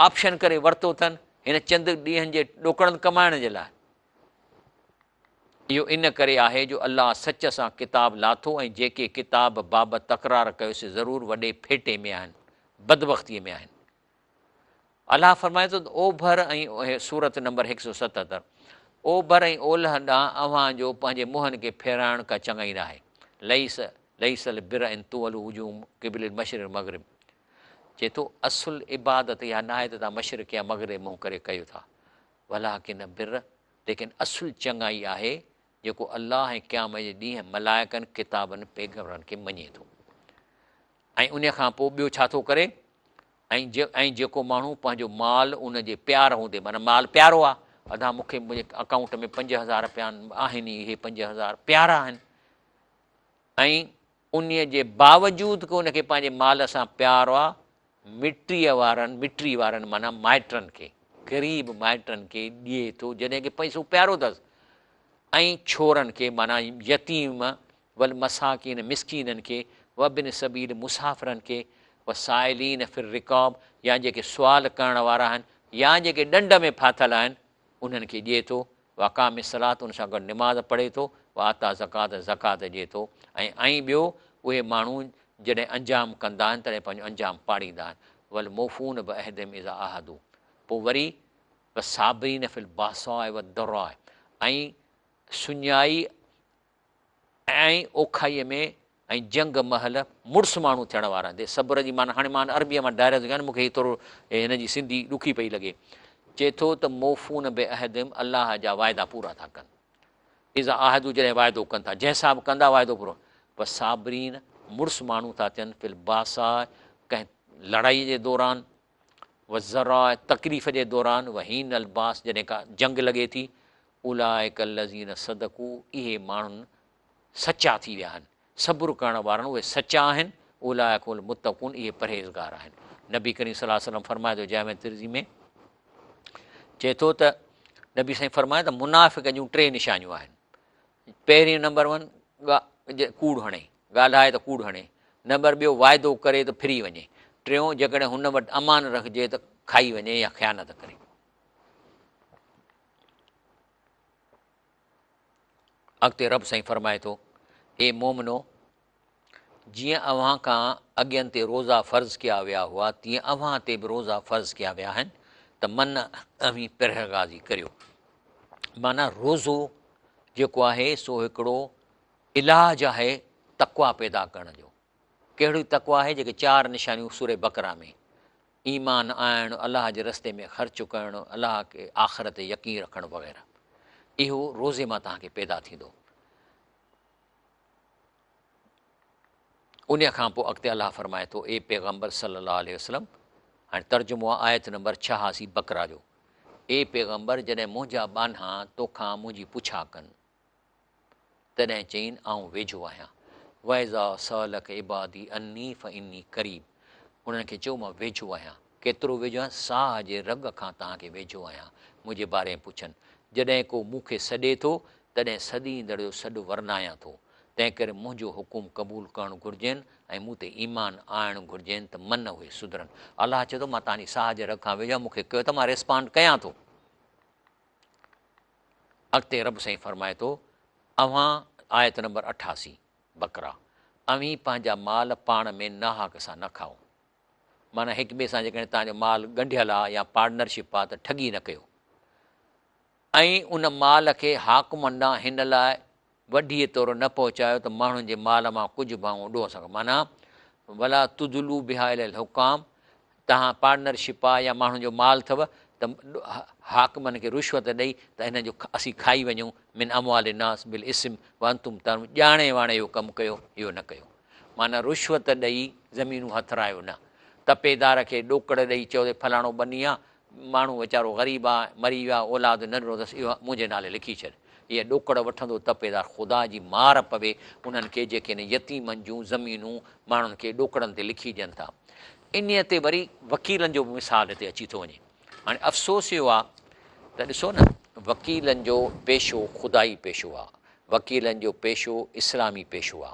آپشن ڪري ورتو اٿن هن چند ڏينهن جي ڏوڪڙن ڪمائڻ جي لاء. اهو ان ڪري آهي جو الله سچ سان ڪتاب لاٿو ۽ جيڪي ڪتاب بابت تڪرار ڪيو سي ضرور وڏي ڦيٽي ۾ آهن، بدبختيء ۾ آهن. الله فرمائي ٿو ته اوڀر ۽ سورت نمبر 177، اوڀر ۽ اولهه ڏانهن اوهان جو پنهنجي منهن کي ڦيرائڻ ڪا چڱائي ناهي. ليس ليس البر ان تولوا وجوهڪم قبل المشرق والمغرب چئي ٿو اصل عبادت اها ناهي ته توهان مشرق يا مغرب منهن ڪري ڪيو ٿا ولڪن البر ليڪن اصل چڱائي آهي جيڪو الله ۽ قيامت جي ڏينهن، ملائڪن، ڪتابن، پيغمبرن کي مڃي ٿو ۽ انهي کان پوء ٻيو ڇا ٿو ڪري ۽ جيڪو ماڻهو پنهنجو مال ان جي پيار هوندي معنيٰ مال پيارو آهي ادا مون کي منهنجي اڪائونٽ ۾ 5000 پيا آهن ئي اهي 5000 پيارا آهن ۽ انهيء جي باوجود ڪه ان کي پنهنجي مال سان پيار آ، مٽيء وارن، مٽي وارن معنيٰ مائٽن کي، غريب مائٽن کي ڏئي ٿو، جڏهن ڪه پئسو پيارو اٿس ۽ ڇورن کي معنيٰ يتيم والمساڪين مسڪينن کي، وابن السبيل مسافرن کي، والسائلين في الرقاب يا جيڪي سوال ڪرڻ وارا آهن يا جيڪي ڏنڊ ۾ ڦاٿل آهن انهن کي ڏئي ٿو، واقام الصلوة ان سان گڏ نماز پڙهي ٿو، وآتيٰ الزڪوة زڪوات ڏئي ٿو ۽ ۽ ٻيو اهي ماڻهو جڏهن انجام ڪندا آهن تڏهن پنهنجو انجام پاڙيندا آهن، والموفون بعهدهم اذا عاهدوا پوء وري والصابرين في الباساء والضراء ۽ سڃائي ۽ اوکائيء ۾ ۽ جنگ مهل مڙس ماڻهو ٿيڻ وارا آهن. صبر جي معنيٰ هاڻي مان عربيء مان ڊائريڪٽ ٿو ڪيان، مون کي هي ٿورو هن جي سنڌي ڏکي پئي لڳي. چئي ٿو ته موفون بعهدهم الله جا واعدا پورا ٿا ڪن. اذا عاهدوا جڏهن واعدو ڪن ٿا، جنهن سان به ڪندا واعدو پورو. والصابرين مڙس ماڻهو ٿا ٿين في الباساء ڪنهن لڙائيء جي دوران، والضراء تڪليف جي دوران، وحين الباس جڏهن ڪا جنگ لڳي ٿي، اولئک الذين صدقوا اهي ماڻهن سچا ٿي ويا آهن، صبر ڪرڻ وارن اهي سچا آهن، اولئک هم المتقون اهي پرهيزگار آهن. نبي ڪريم صلي الله عليه وسلم فرمائي ٿو جامع ترمذي ۾ چئي ٿو ته نبي سائين فرمايو ته منافق جون ٽي نشانيون آهن، پهرين نمبر ون ڪوڙ هڻي، ڳالهائي ته ڪوڙ هڻي. نمبر ٻيو واعدو ڪري ته ڦري وڃي. ٽيون جيڪڏهن هن وٽ امان رکجي ته کائي وڃي يا خيانت ڪري. اڳتي رب سائين فرمائي ٿو، اي مومنو! جيئن اوهان کان اڳين تي روزا فرض ڪيا ويا هئا، تيئن اوهان تي به روزا فرض ڪيا ويا آهن ته من اوهين پرهيزگاري ڪريو. معنيٰ روزو جيڪو آهي سو هڪڙو علاج آهي تقويٰ پيدا ڪرڻ جو. ڪهڙي تقويٰ آهي؟ جيڪي چار نشانيون سورة بقره ۾ ايمان آڻڻ، الله جي رستي ۾ خرچ ڪرڻ، الله کي آخرت تي يقين رکڻ وغيره. اهو روزي مان توهان کي پيدا ٿيندو. انهيء کان پوء اڳتي الله فرمائي ٿو، اي پيغمبر صلّي اللّٰه عليه وسلّم، هاڻي ترجمو آهي آيت نمبر 86 بقره جو، اي پيغمبر جڏهن منهنجا ٻانها توکان منهنجي پڇا ڪن، تڏهن چئين آئون ويجهو آهيان، واذا سالک عبادي عني فاني قريب، انهن کي چئو مان ويجهو آهيان، ڪيترو ويجهو آهيان، ساهه جي رڳ کان توهان کي ويجهو آهيان، منهنجي باري ۾ پڇن، جڏهن ڪو مون کي سڏي ٿو، تڏهن سڏيندڙ جو سڏ ورنايان ٿو، تنهنڪري منهنجو حڪم قبول ڪرڻ گهرجين ۽ مون تي ايمان آڻڻ گهرجين ته من اهي سڌرن. الله چئي ٿو مان توهان جي ساهه جي رڳ کان ويجهو آهيان، مون کي ڪيو ته مان ريسپانڊ ڪيان ٿو. اڳتي رب سائين فرمائي ٿو، اوهان، آيت نمبر 88، بقره، اوهين پنهنجا مال پاڻ ۾ ناحق سان نه کائو. معنيٰ هڪ ٻئي سان جيڪڏهن توهان جو مال ڳنڍيل آهي يا پارٽنرشپ آهي ته ٺڳي نه ڪيو ۽ ان مال کي حاڪمن ڏانهن هن لاء وڍيء طور نه پهچايو ته ماڻهن جي مال مان ڪجهه ڀاڱو ڏوهه سان معنيٰ ولا تدلو بها الي الحڪام توهان پارٽنر شپ آ يا ماڻهن جو مال اٿو ته حاڪمن کي رشوت ڏئي ته هنن جو اسين کائي وڃون من اموال الناس بالاثم وانتم تعلمون ڄاڻي واڻي اهو ڪم ڪيو اهو نه ڪيو معنيٰ رشوت ڏئي زمينون هٿرايو نه تپيدار کي ڏوڪڙ ڏئي چئو ته فلاڻو ٻني آ ماڻهو ويچارو غريب آ، مري ويو آ، اولاد نه ڏنو اٿس، اهو منهنجي نالي لکي ڇڏ. اهي ڏوڪڙ وٺندو تپيدار خدا جي مار پوي انهن کي جيڪي هن يتيمن جون زمينون ماڻهن کي ڏوڪڙن تي لکي ڏين ٿا. انهيء تي وري وڪيلن جو به مثال هتي اچي ٿو وڃي. هاڻي افسوس اهو آ ته ڏسو نه وڪيلن جو پيشو خدائي پيشو آ، وڪيلن جو پيشو اسلامي پيشو آ،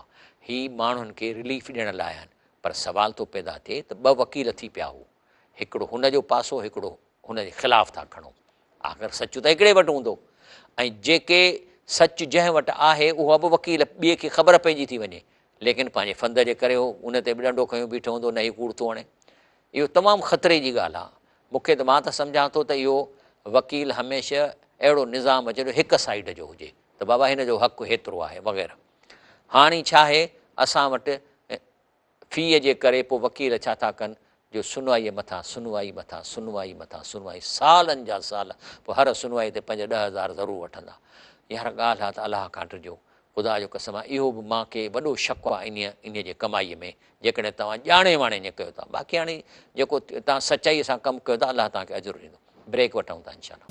هي ماڻهن کي رليف ڏيڻ لاء آهن، پر سوال ٿو پيدا ٿئي ته ٻه وڪيل ٿي پيا هو، هڪڙو هن جو پاسو هڪڙو هن جي خلاف ٿا کڻو. آخر سچ ته هڪڙي وٽ هوندو ۽ جيڪي سچ جنهن وٽ آهي اها به وڪيل ٻئي کي خبر پئجي ٿي وڃي ليڪن پنهنجي فند جي ڪري هو ان تي به ڏنڊو کنيو بيٺو هوندو نه هي ڪوڙ ٿو هڻي. اهو تمام خطري جي ڳالهه آهي. مون کي ته مان ته سمجهان ٿو ته اهو وڪيل هميشه اهڙو نظام اچي جو هڪ سائيڊ جو هجي ته بابا هن جو حق هيترو آهي وغيره. هاڻي ڇا آهي اسان وٽ فيء جي ڪري پوء وڪيل ڇا ٿا ڪن جو سنوائيء مٿان سنوائي مٿان سنوائي مٿان سنوائي سالن جا سال پوء هر سنوائي تي پنج ڏهه هزار ضرور وٺندا. يار ڳالهه آ ته الله کان ڊڄو. خدا جو قسم آ اهو به مان کي وڏو شڪ آ انهيء انهيء جي ڪمائيء ۾ جيڪڏهن توهان ڄاڻي واڻي ائين ڪيو ٿا. باقي هاڻي جيڪو توهان سچائيء سان ڪم ڪيو ٿا الله توهان کي اجر ڏيندو. بريڪ وٺون ٿا انشاء الله.